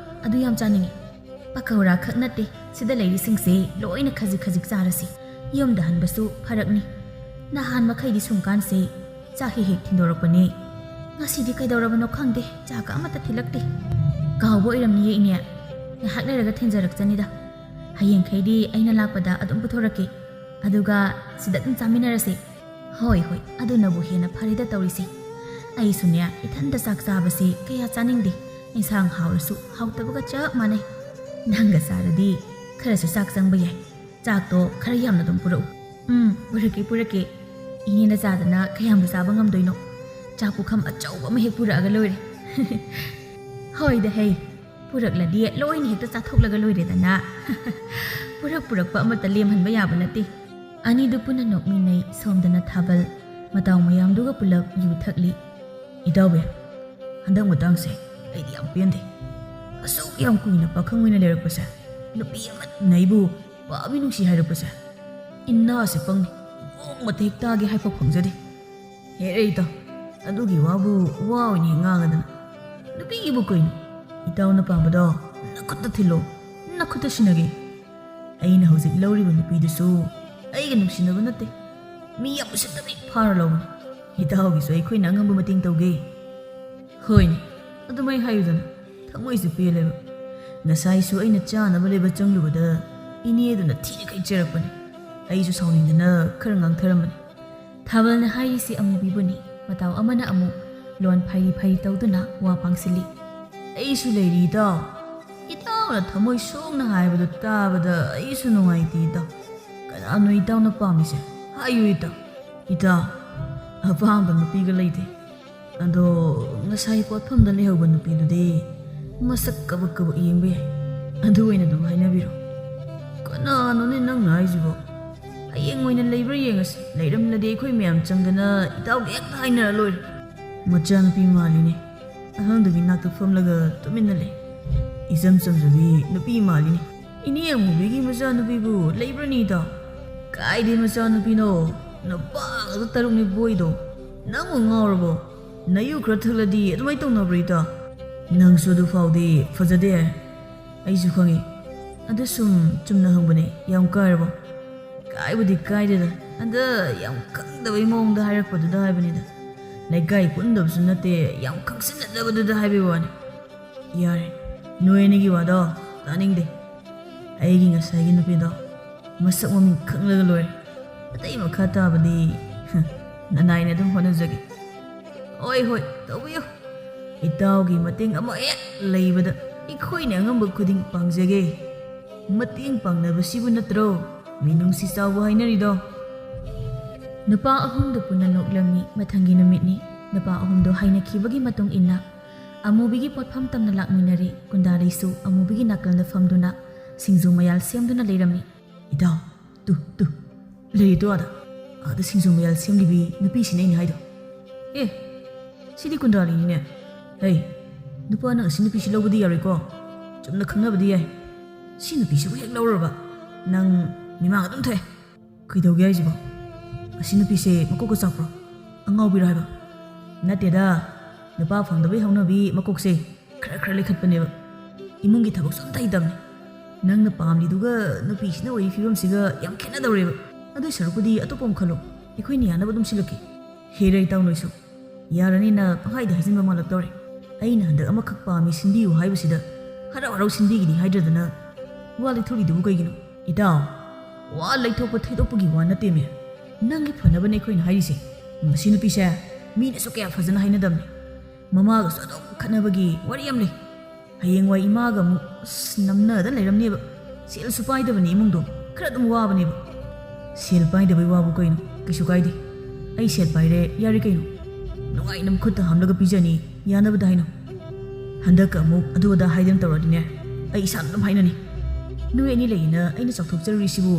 ꯑꯗꯨ ꯌꯥꯝ ꯆꯥꯅꯤꯡꯉꯤ꯫ ꯄꯀꯧꯔꯥ ꯈꯛ ꯅꯠꯇꯦ, ꯁꯤꯗ ꯂꯩꯔꯤꯁꯤꯡꯁꯦ ꯂꯣꯏꯅ ꯈꯖꯤꯛ ꯈꯖꯤꯛ ꯆꯥꯔꯁꯤ꯫ ꯌꯨꯝꯗ ꯍꯟꯕꯁꯨ ꯐꯔꯛꯅꯤ꯫ ꯅꯍꯥꯟ ꯃꯈꯩꯗꯤ ꯁꯨꯝꯀꯥꯟꯁꯦ ꯆꯥꯛ ꯍꯦꯛ ꯍꯦꯛ ꯊꯤꯟꯗꯣꯔꯛꯄꯅꯦ꯫ ꯉꯁꯤꯗꯤ ꯀꯩꯗꯧꯔꯕꯅꯣ ꯈꯪꯗꯦ, ꯆꯥꯛꯀ ꯑꯃꯠꯇ ꯊꯤꯜꯂꯛꯇꯦ꯫ ꯀꯥꯎꯕ ꯑꯣꯏꯔꯝꯅꯤꯌꯦ ꯏꯅꯦ, ꯉꯥꯏꯍꯥꯛ ꯂꯩꯔꯒ ꯊꯤꯟꯖꯔꯛꯆꯅꯤꯗ꯫ ꯍꯌꯦꯡꯈꯩꯗꯤ ꯑꯩꯅ ꯂꯥꯛꯄꯗ ꯑꯗꯨꯝ ꯄꯨꯊꯣꯔꯛꯀꯦ, ꯑꯗꯨꯒ ꯁꯤꯗ ꯑꯗꯨꯝ ꯆꯥꯃꯤꯟꯅꯔꯁꯦ꯫ ꯍꯣꯏ ꯍꯣꯏ, ꯑꯗꯨꯅꯕꯨ ꯍꯦꯟꯅ ꯐꯔꯦꯗ ꯇꯧꯔꯤꯁꯦ꯫ ꯑꯩꯁꯨꯅꯦ, ꯏꯊꯟꯗ ꯆꯥꯛ ꯆꯥꯕꯁꯦ ꯀꯌꯥ ꯆꯥꯅꯤꯡꯗꯦ꯫ ꯏꯟꯁꯥꯡ ꯍꯥꯎꯔꯁꯨ ꯍꯥꯎꯇꯕꯒ ꯆꯞ ꯃꯥꯟꯅꯩ꯫ ꯅꯪꯒ ꯆꯥꯔꯗꯤ ꯈꯔꯁꯨ ꯆꯥꯛ ꯆꯪꯕ ꯌꯥꯏ꯫ ꯆꯥꯛꯇꯣ ꯈꯔ ꯌꯥꯝꯅ ꯑꯗꯨꯝ ꯄꯨꯔꯛꯎ꯫ ꯎꯝ, ꯄꯨꯔꯛꯀꯦ, ꯄꯨꯔꯛꯀꯦ꯫ ꯏꯅꯦꯅ ꯆꯥꯗꯅ ꯀꯌꯥꯝꯕꯨ ꯆꯥꯕ ꯉꯝꯗꯣꯏꯅꯣ? ꯆꯥꯛ ꯄꯨꯈꯝ ꯑꯆꯧꯕ ꯑꯃ ꯍꯦꯛ ꯄꯨꯔꯛꯑꯒ ꯂꯣꯏꯔꯦ꯫ ꯍꯣꯏꯗ ꯍꯩ, ꯄꯨꯔꯛꯂꯗꯤ ꯂꯣꯏꯅ ꯍꯦꯛꯇ ꯆꯥꯊꯣꯛꯂꯒ ꯂꯣꯏꯔꯦꯗꯅ꯫ ꯄꯨꯔꯛ ꯄꯨꯔꯛꯄ ꯑꯃꯠꯇ ꯂꯦꯝꯍꯟꯕ ꯌꯥꯕ ꯅꯠꯇꯦ꯫ ꯑꯅꯤꯗꯨ ꯄꯨꯟꯅ ꯅꯣꯛꯃꯤꯟꯅꯩ꯫ ꯁꯣꯝꯗꯅ ꯊꯥꯕꯜ ꯃꯇꯥꯎ ꯃꯌꯥꯝꯗꯨꯒ ꯄꯨꯂꯞ ꯌꯨ ꯊꯛꯂꯤ꯫ ꯏꯇꯥꯎꯕꯤ, ꯍꯟꯗꯛ ꯃꯇꯥꯡꯁꯦ ꯑꯩꯗꯤ ꯌꯥꯝ ꯄꯦꯟꯗꯦ꯫ ꯑꯁꯨꯛ ꯌꯥꯝ ꯀꯨꯏꯅ ꯄꯥꯈꯪ ꯑꯣꯏꯅ ꯂꯩꯔꯛꯄꯁꯦ, ꯅꯨꯄꯤ ꯑꯃꯅ ꯑꯩꯕꯨ ꯄꯥꯝꯃꯤ ꯅꯨꯡꯁꯤ ꯍꯥꯏꯔꯛꯄꯁꯦ, ꯏꯟꯅꯥꯁꯦ ꯄꯪꯉꯤ꯫ ꯅꯣꯡꯃꯇ ꯍꯦꯛ ꯇꯥꯒꯦ ꯍꯥꯏꯐꯥꯎ ꯐꯪꯖꯗꯦ꯫ ꯍꯦꯔꯦ ꯏꯇꯥꯎ, ꯑꯗꯨꯒꯤ ꯋꯥꯕꯨ ꯋꯥ ꯑꯣꯏꯅ ꯍꯦꯛ ꯉꯥꯡꯉꯗꯅ꯫ ꯅꯨꯄꯤꯒꯤꯕꯨ ꯀꯩꯅꯣ? ꯏꯇꯥꯎꯅ ꯄꯥꯝꯕꯗꯣ ꯅꯈꯨꯠꯇ ꯊꯤꯜꯂꯣ, ꯅꯈꯨꯠꯇ ꯁꯤꯟꯅꯒꯦ꯫ ꯑꯩꯅ ꯍꯧꯖꯤꯛ ꯂꯧꯔꯤꯕ ꯅꯨꯄꯤꯗꯨꯁꯨ ꯑꯩꯒ ꯅꯨꯡꯁꯤꯅꯕ ꯅꯠꯇꯦ, ꯃꯤ ꯌꯥꯝ ꯎꯁꯤꯠꯇꯕꯤ ꯐꯥꯔ ꯂꯧꯕꯅꯤ꯫ ꯏꯇꯥꯎꯒꯤꯁꯨ ꯑꯩꯈꯣꯏꯅ ꯑꯉꯝꯕ ꯃꯇꯦꯡ ꯇꯧꯒꯦ꯫ ꯍꯣꯏꯅꯦ, ꯑꯗꯨꯃꯥꯏ ꯍꯥꯏꯌꯨꯗꯅ, ꯊꯃꯣꯏꯁꯨ ꯄꯦꯜꯂꯦꯕ꯫ ꯉꯁꯥꯏꯁꯨ ꯑꯩꯅ ꯆꯥꯅꯕ ꯂꯩꯕ ꯆꯪꯂꯨꯕꯗ ꯏꯅꯦꯗꯨꯅ ꯊꯤꯅ ꯀꯩ ꯆꯩꯔꯛꯄꯅꯦ꯫ ꯑꯩꯁꯨ ꯁꯥꯎꯅꯤꯡꯗꯅ ꯈꯔ ꯉꯥꯡꯊꯔꯝꯕꯅꯤ꯫ ꯊꯥꯕꯜꯅ ꯍꯥꯏꯔꯤꯁꯤ ꯑꯃꯨꯕꯤꯕꯨꯅꯤ꯫ ꯃꯇꯥꯎ ꯑꯃꯅ ꯑꯃꯨꯛ ꯂꯣꯟ ꯐꯩꯔꯤ ꯐꯩꯔꯤ ꯇꯧꯗꯨꯅ ꯋꯥ ꯄꯥꯡꯁꯤꯜꯂꯤ꯫ ꯑꯩꯁꯨ ꯂꯩꯔꯤ ꯏꯇꯥꯎ꯫ ꯏꯇꯥꯎꯅ ꯊꯃꯣꯏ ꯁꯣꯛꯅ ꯍꯥꯏꯕꯗꯨ ꯇꯥꯕꯗ ꯑꯩꯁꯨ ꯅꯨꯡꯉꯥꯏꯇꯦ ꯏꯇꯥꯎ꯫ ꯀꯅꯥꯅꯣ ꯏꯇꯥꯎꯅ ꯄꯥꯝꯃꯤꯁꯦ? ꯍꯥꯏꯌꯨ ꯏꯇꯥꯎ꯫ ꯏꯇꯥꯎ, ꯑꯄꯥꯝꯕ ꯅꯨꯄꯤꯒ ꯂꯩꯇꯦ꯫ ꯑꯗꯣ ꯉꯁꯥꯏ ꯄꯣꯠꯐꯝꯗ ꯂꯩꯍꯧꯕ ꯅꯨꯄꯤꯗꯨꯗꯤ ꯃꯁꯛ ꯀꯕꯛ ꯀꯕꯛ ꯌꯦꯡꯕ ꯌꯥꯏ꯫ ꯑꯗꯨ ꯑꯣꯏꯅ ꯑꯗꯨꯝ ꯍꯥꯏꯅꯕꯤꯔꯣ꯫ ꯀꯅꯥꯅꯣꯅꯦ ꯅꯪꯅ ꯍꯥꯏꯁꯤꯕꯣ? ꯍꯌꯦꯡ ꯑꯣꯏꯅ ꯂꯩꯕ꯭ꯔꯥ ꯌꯦꯡꯉꯁꯤ꯫ ꯂꯩꯔꯝꯂꯗꯤ ꯑꯩꯈꯣꯏ ꯃꯌꯥꯝ ꯆꯪꯗꯅ ꯏꯇꯥꯎꯗ ꯍꯦꯛꯇ ꯍꯥꯏꯅꯔ ꯂꯣꯏꯔꯦ꯫ ꯃꯆꯥꯅꯨꯄꯤ ꯃꯥꯜꯂꯤꯅꯦ꯫ ꯑꯉꯥꯡꯗꯨꯒꯤ ꯅꯥꯛꯇ ꯐꯝꯂꯒ ꯇꯨꯃꯤꯟꯅ ꯂꯩ꯫ ꯏꯆꯝ ꯆꯝꯖꯕꯤ ꯅꯨꯄꯤ ꯃꯥꯜꯂꯤꯅꯦ꯫ ꯏꯅꯦ ꯑꯃꯨꯕꯤꯒꯤ ꯃꯆꯥꯅꯨꯄꯤꯕꯨ ꯂꯩꯕ꯭ꯔꯅꯤ ꯏꯇꯥꯎ? ꯀꯥꯏꯗꯩ ꯃꯆꯥꯅꯨꯄꯤꯅꯣ? ꯅꯨꯄꯥ ꯉꯥꯛꯇ ꯇꯔꯨꯛꯅꯤ ꯄꯣꯛꯏꯗꯣ꯫ ꯅꯪꯕꯨ ꯉꯥꯎꯔꯕꯣ? ꯅꯌꯨ ꯈꯔ ꯊꯛꯂꯗꯤ ꯑꯗꯨꯃꯥꯏꯅ ꯇꯧꯅꯕ꯭ꯔꯣ ꯏꯇꯥꯎ? ꯅꯪꯁꯨ ꯑꯗꯨ ꯐꯥꯎꯗꯤ ꯐꯖꯗꯦ꯫ ꯑꯩꯁꯨ ꯈꯪꯉꯤ꯫ ꯑꯗꯨ ꯁꯨꯝ ꯆꯨꯝꯅ ꯍꯪꯕꯅꯦ, ꯌꯥꯝ ꯀꯥꯏꯔꯕꯣ? ꯀꯥꯏꯕꯨꯗꯤ ꯀꯥꯏꯗꯦꯗ, ꯑꯗ ꯌꯥꯝ ꯈꯪꯗꯕꯩ ꯃꯑꯣꯡꯗ ꯍꯥꯏꯔꯛꯄꯗꯨꯗ ꯍꯥꯏꯕꯅꯤꯗ꯫ ꯂꯩꯀꯥꯏ ꯄꯨꯟꯗꯕꯁꯨ ꯅꯠꯇꯦ, ꯌꯥꯝ ꯈꯪꯁꯤꯟꯅꯗꯕꯗꯨꯗ ꯍꯥꯏꯕꯩ ꯋꯥꯅꯤ꯫ ꯌꯥꯔꯦ, ꯅꯣꯏ ꯑꯅꯤꯒꯤ ꯋꯥꯗꯣ ꯇꯥꯅꯤꯡꯗꯦ꯫ ꯑꯩꯒꯤ ꯉꯁꯥꯏꯒꯤ ꯅꯨꯄꯤꯗꯣ ꯃꯁꯛ ꯃꯃꯤꯡ ꯈꯪꯂꯒ ꯂꯣꯏꯔꯦ꯫ ꯑꯇꯩ ꯃꯈꯥ ꯇꯥꯕꯗꯤ ꯅꯅꯥꯏꯅ ꯑꯗꯨꯝ ꯍꯣꯠꯅꯖꯒꯦ꯫ ꯍꯣꯏ ꯍꯣꯏ, ꯇꯧꯕꯤꯌꯨ꯫ ꯏꯇꯥꯎꯒꯤ ꯃꯇꯦꯡ ꯑꯃ ꯍꯦꯛ ꯂꯩꯕꯗ ꯑꯩꯈꯣꯏꯅ ꯑꯉꯝꯕ ꯈꯨꯗꯤꯡ ꯄꯥꯡꯖꯒꯦ꯫ ꯃꯇꯦꯡ ꯄꯥꯡꯅꯕꯁꯤꯕꯨ ꯅꯠꯇ꯭ꯔꯣ ꯃꯤꯅꯨꯡꯁꯤ ꯆꯥꯎꯕ ꯍꯥꯏꯅꯔꯤꯗꯣ? ꯅꯨꯄꯥ ꯑꯍꯨꯝꯗꯨ ꯄꯨꯟꯅ ꯅꯣꯛꯂꯝꯃꯤ꯫ ꯃꯊꯪꯒꯤ ꯅꯨꯃꯤꯠꯅꯤ꯫ ꯅꯨꯄꯥ ꯑꯍꯨꯝꯗꯨ ꯍꯥꯏꯅꯈꯤꯕꯒꯤ ꯃꯇꯨꯡ ꯏꯟꯅ ꯑꯃꯨꯕꯤꯒꯤ ꯄꯣꯠꯐꯝ ꯇꯝꯅ ꯂꯥꯛꯃꯤꯟꯅꯔꯦ꯫ ꯀꯨꯟꯗꯥꯂꯩꯁꯨ ꯑꯃꯨꯕꯤꯒꯤ ꯅꯥꯀꯜꯗ ꯐꯝꯗꯨꯅ ꯁꯤꯡꯖꯨ ꯃꯌꯥꯜ ꯁꯦꯝꯗꯨꯅ ꯂꯩꯔꯝꯃꯤ꯫ ꯏꯇꯥꯎ, ꯇꯨ, ꯇꯨ, ꯂꯩꯔꯤꯗꯣ ꯑꯥꯗ꯫ ꯑꯥꯗ ꯁꯤꯡꯖꯨ ꯃꯌꯥꯜ ꯁꯦꯝꯂꯤꯕꯤ ꯅꯨꯄꯤꯁꯤꯅꯦ ꯑꯩꯅ ꯍꯥꯏꯗꯣ꯫ ꯑꯦ, ꯁꯤꯗꯤ ꯀꯨꯟꯗꯥꯂꯤꯅꯤꯅꯦ꯫ ꯍꯩ, ꯅꯨꯄꯥ ꯅꯪ ꯑꯁꯤ ꯅꯨꯄꯤꯁꯤ ꯂꯧꯕꯗꯤ ꯌꯥꯔꯣꯏꯀꯣ꯫ ꯆꯨꯝꯅ ꯈꯪꯅꯕꯗꯤ ꯌꯥꯏ꯫ ꯁꯤ ꯅꯨꯄꯤꯁꯤꯕꯨ ꯍꯦꯛ ꯂꯧꯔꯕ ꯅꯪ ꯃꯤꯃꯥꯡ ꯑꯗꯨꯝ ꯊꯣꯛꯑꯦ꯫ ꯀꯩꯗꯧꯒꯦ ꯍꯥꯏꯁꯤꯕꯣ? ꯑꯁꯤ ꯅꯨꯄꯤꯁꯦ ꯃꯀꯣꯛꯀ ꯆꯥꯛꯄ꯭ꯔꯣ? ꯑꯉꯥꯎꯕꯤꯔꯣ ꯍꯥꯏꯕ? ꯅꯠꯇꯦꯗ, ꯅꯨꯄꯥ ꯐꯪꯗꯕꯩ ꯍꯧꯅꯕꯤ ꯃꯀꯣꯛꯁꯦ ꯈꯔ ꯈꯔ ꯂꯩꯈꯠꯄꯅꯦꯕ꯫ ꯏꯃꯨꯡꯒꯤ ꯊꯕꯛꯁꯨ ꯑꯝꯇ ꯍꯩꯇꯕꯅꯤ꯫ ꯅꯪꯅ ꯄꯥꯝꯂꯤꯗꯨꯒ ꯅꯨꯄꯤꯁꯤꯅ ꯑꯣꯏꯔꯤ ꯐꯤꯕꯝꯁꯤꯒ ꯌꯥꯝ ꯈꯦꯠꯅꯗꯧꯔꯦꯕ꯫ ꯑꯗꯨꯏ ꯁꯔꯨꯛꯄꯨꯗꯤ ꯑꯇꯣꯞꯄ ꯑꯃ ꯈꯜꯂꯣ꯫ ꯑꯩꯈꯣꯏꯅ ꯌꯥꯅꯕ ꯑꯗꯨꯝ ꯁꯤꯜꯂꯛꯀꯦ꯫ ꯍꯦꯔꯥ ꯏꯇꯥꯎ ꯅꯣꯏꯁꯨ꯫ ꯌꯥꯔꯅꯤꯅ ꯄꯪꯍꯥꯏꯗ ꯍꯥꯏꯖꯤꯟꯕ ꯃꯥꯜꯂꯛꯇꯧꯔꯦ꯫ ꯑꯩꯅ ꯍꯟꯗꯛ ꯑꯃꯈꯛ ꯄꯥꯝꯃꯤ, ꯁꯤꯟꯕꯤꯌꯨ ꯍꯥꯏꯕꯁꯤꯗ ꯍꯔꯥꯎ ꯍꯔꯥꯎ ꯁꯤꯟꯕꯤꯒꯅꯤ ꯍꯥꯏꯗ꯭ꯔꯗꯅ ꯋꯥ ꯂꯩꯊꯣꯛꯂꯤꯗꯨꯕꯨ ꯀꯩꯒꯤꯅꯣ? ꯏꯇꯥꯎ, ꯋꯥ ꯂꯩꯊꯣꯛꯄ ꯊꯩꯗꯣꯛꯄꯒꯤ ꯋꯥ ꯅꯠꯇꯦꯃꯦ꯫ ꯅꯪꯒꯤ ꯐꯅꯕꯅꯦ ꯑꯩꯈꯣꯏꯅ ꯍꯥꯏꯔꯤꯁꯦ꯫ ꯃꯁꯤ ꯅꯨꯄꯤꯁꯦ ꯃꯤꯅꯁꯨ ꯀꯌꯥ ꯐꯖꯅ ꯍꯥꯏꯅꯗꯕꯅꯤ꯫ ꯃꯃꯥꯒꯁꯨ ꯑꯗꯨꯝ ꯈꯠꯅꯕꯒꯤ ꯋꯥꯔꯤ ꯑꯃ ꯂꯩ꯫ ꯍꯌꯦꯡꯋꯥꯏ ꯏꯃꯥꯒ ꯑꯃꯨꯛ ꯑꯁ ꯅꯝꯅꯗ ꯂꯩꯔꯝꯅꯦꯕ꯫ ꯁꯦꯜꯁꯨ ꯄꯥꯏꯗꯕꯅꯤ ꯏꯃꯨꯡꯗꯣ, ꯈꯔ ꯑꯗꯨꯝ ꯋꯥꯕꯅꯦꯕ꯫ ꯁꯦꯜ ꯄꯥꯏꯗꯕꯩ ꯋꯥꯕꯨ ꯀꯩꯅꯣ? ꯀꯩꯁꯨ ꯀꯥꯏꯗꯦ꯫ ꯑꯩ ꯁꯦꯜ ꯄꯥꯏꯔꯦ, ꯌꯥꯔꯦ ꯀꯩꯅꯣ꯫ ꯅꯨꯡꯉꯥꯏꯅ ꯃꯈꯨꯠꯇ ꯍꯥꯝꯂꯒ ꯄꯤꯖꯅꯤ, ꯌꯥꯅꯕꯗ ꯍꯥꯏꯅꯧ꯫ ꯍꯟꯗꯛꯀ ꯑꯃꯨꯛ ꯑꯗꯨ ꯑꯗꯥ ꯍꯥꯏꯗꯅ ꯇꯧꯔꯗꯤꯅꯦ, ꯑꯩ ꯏꯁꯥꯅ ꯑꯗꯨꯝ ꯍꯥꯏꯅꯅꯤ꯫ ꯅꯣꯏ ꯑꯅꯤ ꯂꯩꯌꯦꯅ ꯑꯩꯅ ꯆꯥꯎꯊꯣꯛꯆꯔꯨꯔꯤꯁꯤꯕꯨ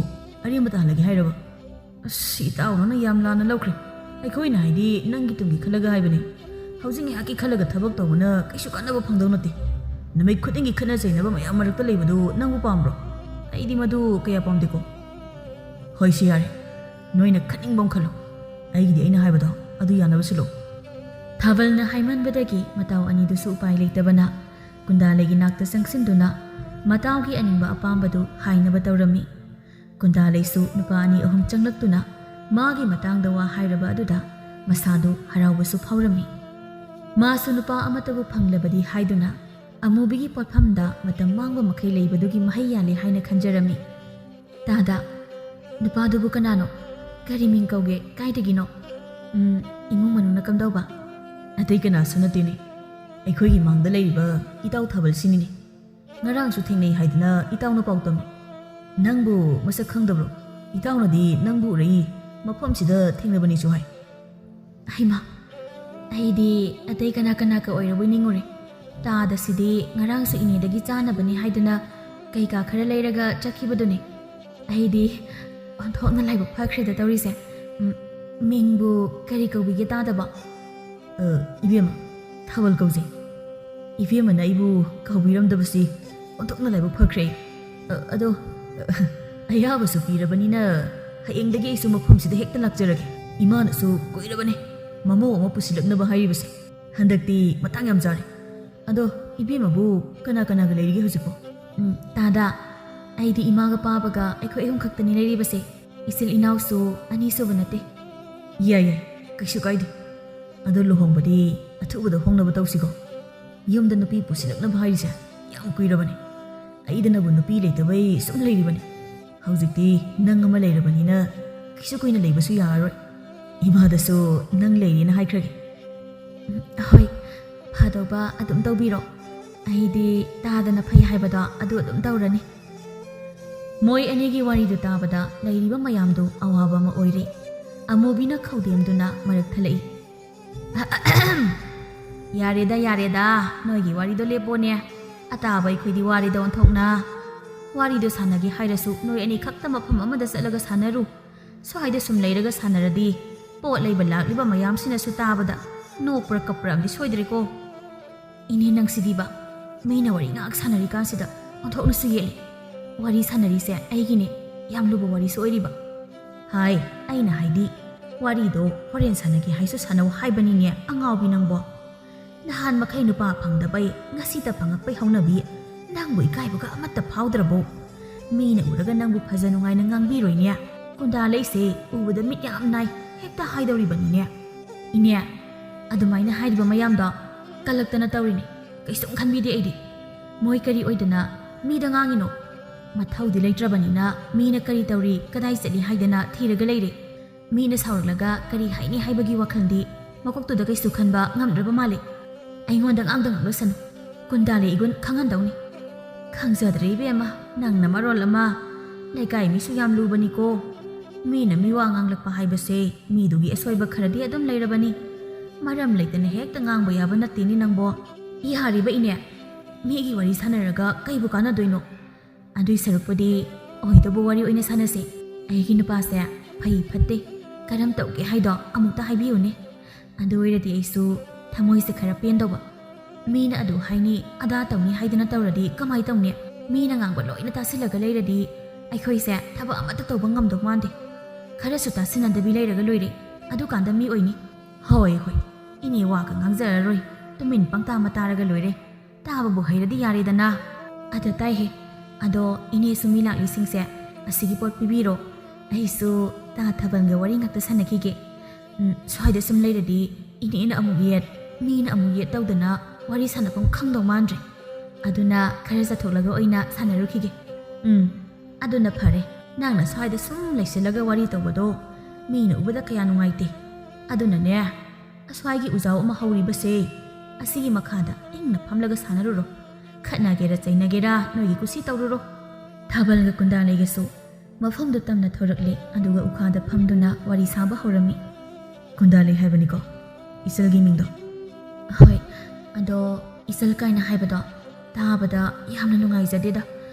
ꯑꯔꯦꯝꯕ ꯇꯥꯍꯜꯂꯒꯦ ꯍꯥꯏꯔꯕ? ꯑꯁ, ꯏꯇꯥꯎ, ꯅꯪꯅ ꯌꯥꯝ ꯂꯥꯟꯅ ꯂꯧꯈ꯭ꯔꯦ꯫ ꯑꯩꯈꯣꯏꯅ ꯍꯥꯏꯗꯤ ꯅꯪꯒꯤ ꯇꯨꯡꯒꯤ ꯈꯜꯂꯒ ꯍꯥꯏꯕꯅꯤ꯫ ꯍꯧꯖꯤꯛ ꯉꯥꯏꯍꯥꯛꯀꯤ ꯈꯜꯂꯒ ꯊꯕꯛ ꯇꯧꯕꯅ ꯀꯩꯁꯨ ꯀꯥꯟꯅꯕ ꯐꯪꯗꯧ ꯅꯠꯇꯦ꯫ ꯅꯨꯃꯤꯠ ꯈꯨꯗꯤꯡꯒꯤ ꯈꯠꯅ ꯆꯩꯅꯕ ꯃꯌꯥꯝ ꯃꯔꯛꯇ ꯂꯩꯕꯗꯨ ꯅꯪꯕꯨ ꯄꯥꯝꯕ꯭ꯔꯣ? ꯑꯩꯗꯤ ꯃꯗꯨ ꯀꯌꯥ ꯄꯥꯝꯗꯦꯀꯣ꯫ ꯍꯣꯏ, ꯁꯤ ꯌꯥꯔꯦ꯫ ꯅꯣꯏꯅ ꯈꯠꯅꯤꯡꯕ ꯑꯃ ꯈꯜꯂꯣ꯫ ꯑꯩꯒꯤꯗꯤ ꯑꯩꯅ ꯍꯥꯏꯕꯗꯣ ꯑꯗꯨ ꯌꯥꯅꯕ ꯁꯤꯜꯂꯣ꯫ ꯊꯥꯕꯜꯅ ꯍꯥꯏꯃꯟꯕꯗꯒꯤ ꯃꯇꯥꯎ ꯑꯅꯤꯗꯨꯁꯨ ꯎꯄꯥꯏ ꯂꯩꯇꯕꯅ ꯀꯨꯟꯗꯥꯂꯩꯒꯤ ꯅꯥꯛꯇ ꯆꯪꯁꯤꯟꯗꯨꯅ ꯃꯇꯥꯎꯒꯤ ꯑꯅꯤꯡꯕ ꯑꯄꯥꯝꯕꯗꯨ ꯍꯥꯏꯅꯕ ꯇꯧꯔꯝꯃꯤ꯫ ꯀꯨꯟꯗꯥꯂꯩꯁꯨ ꯅꯨꯄꯥ ꯑꯅꯤ ꯑꯍꯨꯝ ꯆꯪꯂꯛꯇꯨꯅ ꯃꯥꯒꯤ ꯃꯇꯥꯡꯗ ꯋꯥ ꯍꯥꯏꯔꯕ ꯑꯗꯨꯗ ꯃꯁꯥꯗꯨ ꯍꯔꯥꯎꯕꯁꯨ ꯐꯥꯎꯔꯝꯃꯤ꯫ ꯃꯥꯁꯨ ꯅꯨꯄꯥ ꯑꯃꯠꯇꯕꯨ ꯐꯪꯂꯕꯗꯤ ꯍꯥꯏꯗꯨꯅ ꯑꯃꯨꯕꯤꯒꯤ ꯄꯣꯠꯐꯝꯗ ꯃꯇꯝ ꯃꯥꯡꯕ ꯃꯈꯩ ꯂꯩꯕꯗꯨꯒꯤ ꯃꯍꯩ ꯌꯥꯜꯂꯦ ꯍꯥꯏꯅ ꯈꯟꯖꯔꯝꯃꯤ꯫ ꯇꯥꯗ, ꯅꯨꯄꯥꯗꯨꯕꯨ ꯀꯅꯥꯅꯣ? ꯀꯔꯤ ꯃꯤꯡ ꯀꯧꯒꯦ? ꯀꯥꯏꯗꯒꯤꯅꯣ? ꯎꯝ, ꯏꯃꯨꯡ ꯃꯅꯨꯡꯅ ꯀꯝꯗꯧꯕ? ꯑꯇꯩ ꯀꯅꯥꯁꯨ ꯅꯠꯇꯦꯅꯦ, ꯑꯩꯈꯣꯏꯒꯤ ꯃꯥꯡꯗ ꯂꯩꯔꯤꯕ ꯏꯇꯥꯎ ꯊꯥꯕꯜꯁꯤꯅꯤꯅꯦ꯫ ꯉꯔꯥꯡꯁꯨ ꯊꯦꯡꯅꯩ ꯍꯥꯏꯗꯅ ꯏꯇꯥꯎꯅ ꯄꯥꯎ ꯇꯝꯃꯤ꯫ ꯅꯪꯕꯨ ꯃꯁꯛ ꯈꯪꯗꯕ꯭ꯔꯣ? ꯏꯇꯥꯎꯅꯗꯤ ꯅꯪꯕꯨ ꯎꯔꯛꯏ, ꯃꯐꯝꯁꯤꯗ ꯊꯦꯡꯅꯕꯅꯤꯁꯨ ꯍꯥꯏ꯫ ꯍꯩꯃꯥ, ꯑꯩꯗꯤ ꯑꯇꯩ ꯀꯅꯥ ꯀꯅꯥꯒ ꯑꯣꯏꯔꯕꯣꯏ ꯅꯤꯡꯉꯨꯔꯦ꯫ ꯇꯥꯗꯁꯤꯗꯤ ꯉꯔꯥꯡꯁꯨ ꯏꯅꯦꯗꯒꯤ ꯆꯥꯅꯕꯅꯤ ꯍꯥꯏꯗꯨꯅ ꯀꯩꯀꯥ ꯈꯔ ꯂꯩꯔꯒ ꯆꯠꯈꯤꯕꯗꯨꯅꯤ꯫ ꯑꯩꯗꯤ ꯑꯣꯟꯊꯣꯛꯅ ꯂꯥꯏꯕꯛ ꯐꯈ꯭ꯔꯦꯗ ꯇꯧꯔꯤꯁꯦ꯫ ꯎꯝ, ꯃꯤꯡꯕꯨ ꯀꯔꯤ ꯀꯧꯕꯤꯒꯦ ꯇꯥꯗꯕ? ꯑ, ꯏꯕꯦꯝꯃ, ꯊꯥꯕꯜ ꯀꯧꯖꯩ꯫ ꯏꯕꯦꯝꯃꯅ ꯑꯩꯕꯨ ꯀꯧꯕꯤꯔꯝꯗꯕꯁꯤ ꯑꯣꯟꯊꯣꯛꯅ ꯂꯥꯏꯕꯛ ꯐꯈ꯭ꯔꯦ꯫ ꯑ, ꯑꯗꯣ, ꯑ, ꯑꯌꯥꯕꯁꯨ ꯄꯤꯔꯕꯅꯤꯅ ꯍꯌꯦꯡꯗꯒꯤ ꯑꯩꯁꯨ ꯃꯐꯝꯁꯤꯗ ꯍꯦꯛꯇ ꯂꯥꯛꯆꯔꯒꯦ꯫ ꯏꯃꯥꯅꯁꯨ ꯀꯨꯏꯔꯕꯅꯦ ꯃꯃꯧ ꯑꯃ ꯄꯨꯁꯤꯜꯂꯛꯅꯕ ꯍꯥꯏꯔꯤꯕꯁꯦ꯫ ꯍꯟꯗꯛꯇꯤ ꯃꯇꯥꯡ ꯌꯥꯝ ꯆꯥꯔꯦ꯫ ꯑꯗꯣ ꯏꯕꯦꯝꯃꯕꯨ ꯀꯅꯥ ꯀꯅꯥꯒ ꯂꯩꯔꯤꯒꯦ ꯍꯧꯖꯤꯛꯄꯣ? ꯎꯝ, ꯇꯥꯗ, ꯑꯩꯗꯤ ꯏꯃꯥꯒ ꯄꯥꯕꯒ ꯑꯩꯈꯣꯏ ꯑꯍꯨꯝ ꯈꯛꯇꯅꯤ ꯂꯩꯔꯤꯕꯁꯦ꯫ ꯏꯆꯤꯜ ꯏꯅꯥꯎꯁꯨ ꯑꯅꯤ ꯁꯨꯕ ꯅꯠꯇꯦ꯫ ꯌꯥꯏ ꯌꯥꯏ, ꯀꯩꯁꯨ ꯀꯥꯏꯗꯦ꯫ ꯑꯗꯣ ꯂꯨꯍꯣꯡꯕꯗꯤ ꯑꯊꯨꯕꯗ ꯍꯣꯡꯅꯕ ꯇꯧꯁꯤꯀꯣ꯫ ꯌꯨꯝꯗ ꯅꯨꯄꯤ ꯄꯨꯁꯤꯜꯂꯛꯅꯕ ꯍꯥꯏꯔꯤꯁꯦ ꯌꯥꯝ ꯀꯨꯏꯔꯕꯅꯤ꯫ ꯑꯩꯗꯅꯕꯨ ꯅꯨꯄꯤ ꯂꯩꯇꯕꯩ ꯁꯨꯝ ꯂꯩꯔꯤꯕꯅꯤ꯫ ꯍꯧꯖꯤꯛꯇꯤ ꯅꯪ ꯑꯃ ꯂꯩꯔꯕꯅꯤꯅ ꯀꯩꯁꯨ ꯀꯨꯏꯅ ꯂꯩꯕꯁꯨ ꯌꯥꯔꯔꯣꯏ꯫ ꯏꯃꯥꯗꯁꯨ ꯅꯪ ꯂꯩꯔꯦꯅ ꯍꯥꯏꯈ꯭ꯔꯒꯦ꯫ ꯎꯝ, ꯍꯣꯏ, ꯐꯗꯧꯕ ꯑꯗꯨꯝ ꯇꯧꯕꯤꯔꯣ꯫ ꯑꯩꯗꯤ ꯇꯥꯗꯅ ꯐꯩ ꯍꯥꯏꯕꯗꯣ ꯑꯗꯨ ꯑꯗꯨꯝ ꯇꯧꯔꯅꯤ꯫ ꯃꯣꯏ ꯑꯅꯤꯒꯤ ꯋꯥꯔꯤꯗꯨ ꯇꯥꯕꯗ ꯂꯩꯔꯤꯕ ꯃꯌꯥꯝꯗꯨ ꯑꯋꯥꯕ ꯑꯃ ꯑꯣꯏꯔꯦ꯫ ꯑꯃꯨꯕꯤꯅ ꯈꯧꯗꯦꯝꯗꯨꯅ ꯃꯔꯛ ꯊꯠꯂꯛꯏ꯫ "ꯌꯥꯔꯦꯗ, ꯌꯥꯔꯦꯗ, ꯅꯣꯏꯒꯤ ꯋꯥꯔꯤꯗꯣ ꯂꯦꯞꯄꯣꯅꯦ꯫ ꯑꯇꯥꯕ ꯑꯩꯈꯣꯏꯗꯤ ꯋꯥꯔꯦꯗ ꯑꯣꯟꯊꯣꯛꯅ꯫ ꯋꯥꯔꯤꯗꯣ ꯁꯥꯟꯅꯒꯦ ꯍꯥꯏꯔꯁꯨ ꯅꯣꯏ ꯑꯅꯤ ꯈꯛꯇ ꯃꯐꯝ ꯑꯃꯗ ꯆꯠꯂꯒ ꯁꯥꯟꯅꯔꯨ꯫ ꯁ꯭ꯋꯥꯏꯗ ꯁꯨꯝ ꯂꯩꯔꯒ ꯁꯥꯟꯅꯔꯗꯤ ꯄꯣꯠ ꯂꯩꯕ ꯂꯥꯛꯂꯤꯕ ꯃꯌꯥꯝꯁꯤꯅꯁꯨ ꯇꯥꯕꯗ ꯅꯣꯛꯄ꯭ꯔꯥ ꯀꯞꯄ꯭ꯔꯥ ꯑꯃꯗꯤ ꯁꯣꯏꯗ꯭ꯔꯦꯀꯣ꯫ ꯏꯅꯦ, ꯅꯪꯁꯤꯗꯤꯕ, ꯃꯤꯅ ꯋꯥꯔꯤ ꯉꯥꯏꯍꯥꯛ ꯁꯥꯟꯅꯔꯤꯀꯥꯟꯁꯤꯗ ꯑꯣꯟꯊꯣꯛꯅꯁꯨ ꯌꯦꯠꯂꯤ꯫ ꯋꯥꯔꯤ ꯁꯥꯟꯅꯔꯤꯁꯦ ꯑꯩꯒꯤꯅꯦ, ꯌꯥꯝ ꯂꯨꯕ ꯋꯥꯔꯤꯁꯨ ꯑꯣꯏꯔꯤꯕ꯫ ꯍꯥꯏ, ꯑꯩꯅ ꯍꯥꯏꯗꯤ, ꯋꯥꯔꯤꯗꯣ ꯍꯣꯔꯦꯟ ꯁꯥꯟꯅꯒꯦ ꯍꯥꯏꯁꯨ ꯁꯥꯟꯅꯧ ꯍꯥꯏꯕꯅꯤꯅꯦ, ꯑꯉꯥꯎꯕꯤ ꯅꯪꯕꯣ꯫ ꯅꯍꯥꯟ ꯃꯈꯩ ꯅꯨꯄꯥ ꯐꯪꯗꯕꯩ ꯉꯁꯤꯇ ꯐꯪꯉꯛꯄꯩ ꯍꯧꯅꯕꯤ, ꯅꯪꯕꯨ ꯏꯀꯥꯏꯕꯒ ꯑꯃꯠꯇ ꯐꯥꯎꯗ꯭ꯔꯕꯣ? ꯃꯤꯅ ꯎꯔꯒ ꯅꯪꯕꯨ ꯐꯖ ꯅꯨꯡꯉꯥꯏꯅ ꯉꯥꯡꯕꯤꯔꯣꯏꯅꯦ꯫ ꯀꯨꯟꯗꯥ ꯂꯩꯁꯦ ꯎꯕꯗ ꯃꯤꯠ ꯌꯥꯝ ꯅꯥꯏ, ꯍꯦꯛꯇ ꯍꯥꯏꯗꯧꯔꯤꯕꯅꯤꯅꯦ꯫ ꯏꯅꯦ, ꯑꯗꯨꯃꯥꯏꯅ ꯍꯥꯏꯔꯤꯕ ꯃꯌꯥꯝꯗꯣ ꯀꯜꯂꯛꯇꯅ ꯇꯧꯔꯤꯅꯦ꯫ ꯀꯩꯁꯨꯝ ꯈꯟꯕꯤꯗꯦ ꯑꯩꯗꯤ꯫ ꯃꯣꯏ ꯀꯔꯤ ꯑꯣꯏꯗꯅ ꯃꯤꯗ ꯉꯥꯡꯉꯤꯅꯣ? ꯃꯊꯧꯗꯤ ꯂꯩꯇ꯭ꯔꯕꯅꯤꯅ ꯃꯤꯅ ꯀꯔꯤ ꯇꯧꯔꯤ, ꯀꯗꯥꯏ ꯆꯠꯂꯤ ꯍꯥꯏꯗꯅ ꯊꯤꯔꯒ ꯂꯩꯔꯦ꯫ ꯃꯤꯅ ꯁꯥꯎꯔꯛꯂꯒ ꯀꯔꯤ ꯍꯥꯏꯅꯤ ꯍꯥꯏꯕꯒꯤ ꯋꯥꯈꯜꯗꯤ ꯃꯀꯣꯛꯇꯨꯗ ꯀꯩꯁꯨ ꯈꯟꯕ ꯉꯝꯗ꯭ꯔꯕ ꯃꯥꯜꯂꯦ꯫ ꯑꯩꯉꯣꯟꯗ ꯉꯥꯡꯗ ꯉꯥꯡꯂꯁꯅꯨ꯫ ꯀꯨꯟꯗꯥꯂꯦ ꯏꯒꯨꯟ ꯈꯪꯍꯟꯗꯧꯅꯤ꯫ ꯈꯪꯖꯗ꯭ꯔꯦ ꯏꯕꯦꯝꯃ, ꯅꯪꯅ ꯃꯔꯣꯜ ꯑꯃ꯫ ꯂꯩꯀꯥꯏ ꯃꯤꯁꯨ ꯌꯥꯝ ꯂꯨꯕꯅꯤꯀꯣ꯫ ꯃꯤꯅ ꯃꯤꯋꯥ ꯉꯥꯡꯂꯛꯄ ꯍꯥꯏꯕꯁꯦ ꯃꯤꯗꯨꯒꯤ ꯑꯁꯣꯏꯕ ꯈꯔꯗꯤ ꯑꯗꯨꯝ ꯂꯩꯔꯕꯅꯤ꯫ ꯃꯔꯝ ꯂꯩꯇꯅ ꯍꯦꯛꯇ ꯉꯥꯡꯕ ꯌꯥꯕ ꯅꯠꯇꯦꯅꯦ ꯅꯪꯕꯣ꯫ ꯌꯥꯔꯤꯕ ꯏꯅꯦ, ꯃꯤꯒꯤ ꯋꯥꯔꯤ ꯁꯥꯟꯅꯔꯒ ꯀꯩꯕꯨ ꯀꯥꯟꯅꯗꯣꯏꯅꯣ? ꯑꯗꯨꯏ ꯁꯔꯨꯛꯄꯨꯗꯤ ꯑꯣꯏꯗꯧꯕ ꯋꯥꯔꯤ ꯑꯣꯏꯅ ꯁꯥꯟꯅꯁꯦ꯫ ꯑꯩꯒꯤ ꯅꯨꯄꯥꯁꯦ ꯐꯩ ꯐꯠꯇꯦ, ꯀꯔꯝ ꯇꯧꯒꯦ ꯍꯥꯏꯗꯣ ꯑꯃꯨꯛꯇ ꯍꯥꯏꯕꯤꯌꯨꯅꯦ꯫ ꯑꯗꯨ ꯑꯣꯏꯔꯗꯤ ꯑꯩꯁꯨ ꯊꯃꯣꯏꯁꯦ ꯈꯔ ꯄꯦꯟꯗꯧꯕ꯫ ꯃꯤꯅ ꯑꯗꯨ ꯍꯥꯏꯅꯤ, ꯑꯗꯥ ꯇꯧꯅꯤ ꯍꯥꯏꯗꯅ ꯇꯧꯔꯗꯤ ꯀꯃꯥꯏ ꯇꯧꯅꯤ? ꯃꯤꯅ ꯉꯥꯡꯕ ꯂꯣꯏꯅ ꯇꯥꯁꯤꯜꯂꯒ ꯂꯩꯔꯗꯤ ꯑꯩꯈꯣꯏꯁꯦ ꯊꯕꯛ ꯑꯃꯠꯇ ꯇꯧꯕ ꯉꯝꯗꯧ ꯃꯥꯟꯗꯦ꯫ ꯈꯔꯁꯨ ꯇꯥꯁꯤꯟꯅꯗꯕꯤ ꯂꯩꯔꯒ ꯂꯣꯏꯔꯦ꯫ ꯑꯗꯨꯀꯥꯟꯗ ꯃꯤ ꯑꯣꯏꯅꯤ꯫ ꯍꯣꯏ, ꯍꯣꯏ, ꯏꯅꯦ ꯋꯥꯒ ꯉꯥꯡꯖꯔꯔꯣꯏ, ꯇꯨꯃꯤꯟ ꯄꯪꯇꯥ ꯑꯃ ꯇꯥꯔꯒ ꯂꯣꯏꯔꯦ꯫ ꯇꯥꯕꯕꯨ ꯍꯩꯔꯗꯤ ꯌꯥꯔꯦꯗꯅ꯫ ꯑꯗ ꯇꯥꯏꯍꯦ꯫ ꯑꯗꯣ ꯏꯅꯦꯁꯨ ꯃꯤ ꯂꯥꯛꯂꯤꯁꯤꯡꯁꯦ ꯑꯁꯤꯒꯤ ꯄꯣꯠ ꯄꯤꯕꯤꯔꯣ꯫ ꯑꯩꯁꯨ ꯇꯥ ꯊꯥꯕꯜꯒ ꯋꯥꯔꯤ ꯉꯥꯛꯇ ꯁꯥꯟꯅꯈꯤꯒꯦ꯫ ꯎꯝ, ꯁ꯭ꯋꯥꯏꯗ ꯁꯨꯝ ꯂꯩꯔꯗꯤ ꯏꯅꯦꯅ ꯑꯃꯨꯛ ꯌꯦꯠ, ꯃꯤꯅ ꯑꯃꯨꯛ ꯌꯦꯠ ꯇꯧꯗꯅ ꯋꯥꯔꯤ ꯁꯥꯟꯅꯐꯝ ꯈꯪꯗꯧ ꯃꯥꯟꯗ꯭ꯔꯦ꯫ ꯑꯗꯨꯅ ꯈꯔ ꯆꯠꯊꯣꯛꯂꯒ ꯑꯣꯏꯅ ꯁꯥꯟꯅꯔꯨꯈꯤꯒꯦ꯫ ꯎꯝ, ꯑꯗꯨꯅ ꯐꯔꯦ꯫ ꯅꯪꯅ ꯁ꯭ꯋꯥꯏꯗ ꯁꯨꯝ ꯂꯩꯁꯤꯜꯂꯒ ꯋꯥꯔꯤ ꯇꯧꯕꯗꯣ ꯃꯤꯅ ꯎꯕꯗ ꯀꯌꯥ ꯅꯨꯡꯉꯥꯏꯇꯦ꯫ ꯑꯗꯨꯅꯅꯦ, ꯑꯁ꯭ꯋꯥꯏꯒꯤ ꯎꯖꯥꯎ ꯑꯃ ꯍꯧꯔꯤꯕꯁꯦ, ꯑꯁꯤꯒꯤ ꯃꯈꯥꯗ ꯏꯪꯅ ꯐꯝꯂꯒ ꯁꯥꯟꯅꯔꯨꯔꯣ꯫ ꯈꯠꯅꯒꯦꯔꯥ ꯆꯩꯅꯒꯦꯔꯥ ꯅꯣꯏꯒꯤ ꯀꯨꯁꯤ ꯇꯧꯔꯨꯔꯣ꯫ ꯊꯥꯕꯜꯒ ꯀꯨꯟꯗꯥꯂꯩꯒꯁꯨ ꯃꯐꯝꯗꯨ ꯇꯝꯅ ꯊꯣꯔꯛꯂꯦ, ꯑꯗꯨꯒ ꯎꯈꯥꯗ ꯐꯝꯗꯨꯅ ꯋꯥꯔꯤ ꯁꯥꯕ ꯍꯧꯔꯝꯃꯤ꯫ ꯀꯨꯟꯗꯥꯂꯩ ꯍꯥꯏꯕꯅꯤꯀꯣ ꯏꯆꯜꯒꯤ ꯃꯤꯡꯗꯣ? ꯍꯣꯏ, ꯑꯗꯣ ꯏꯆꯜ ꯀꯥꯏꯅ ꯍꯥꯏꯕꯗꯣ ꯇꯥꯕꯗ ꯌꯥꯝꯅ ꯅꯨꯡꯉꯥꯏꯖꯗꯦꯗ꯫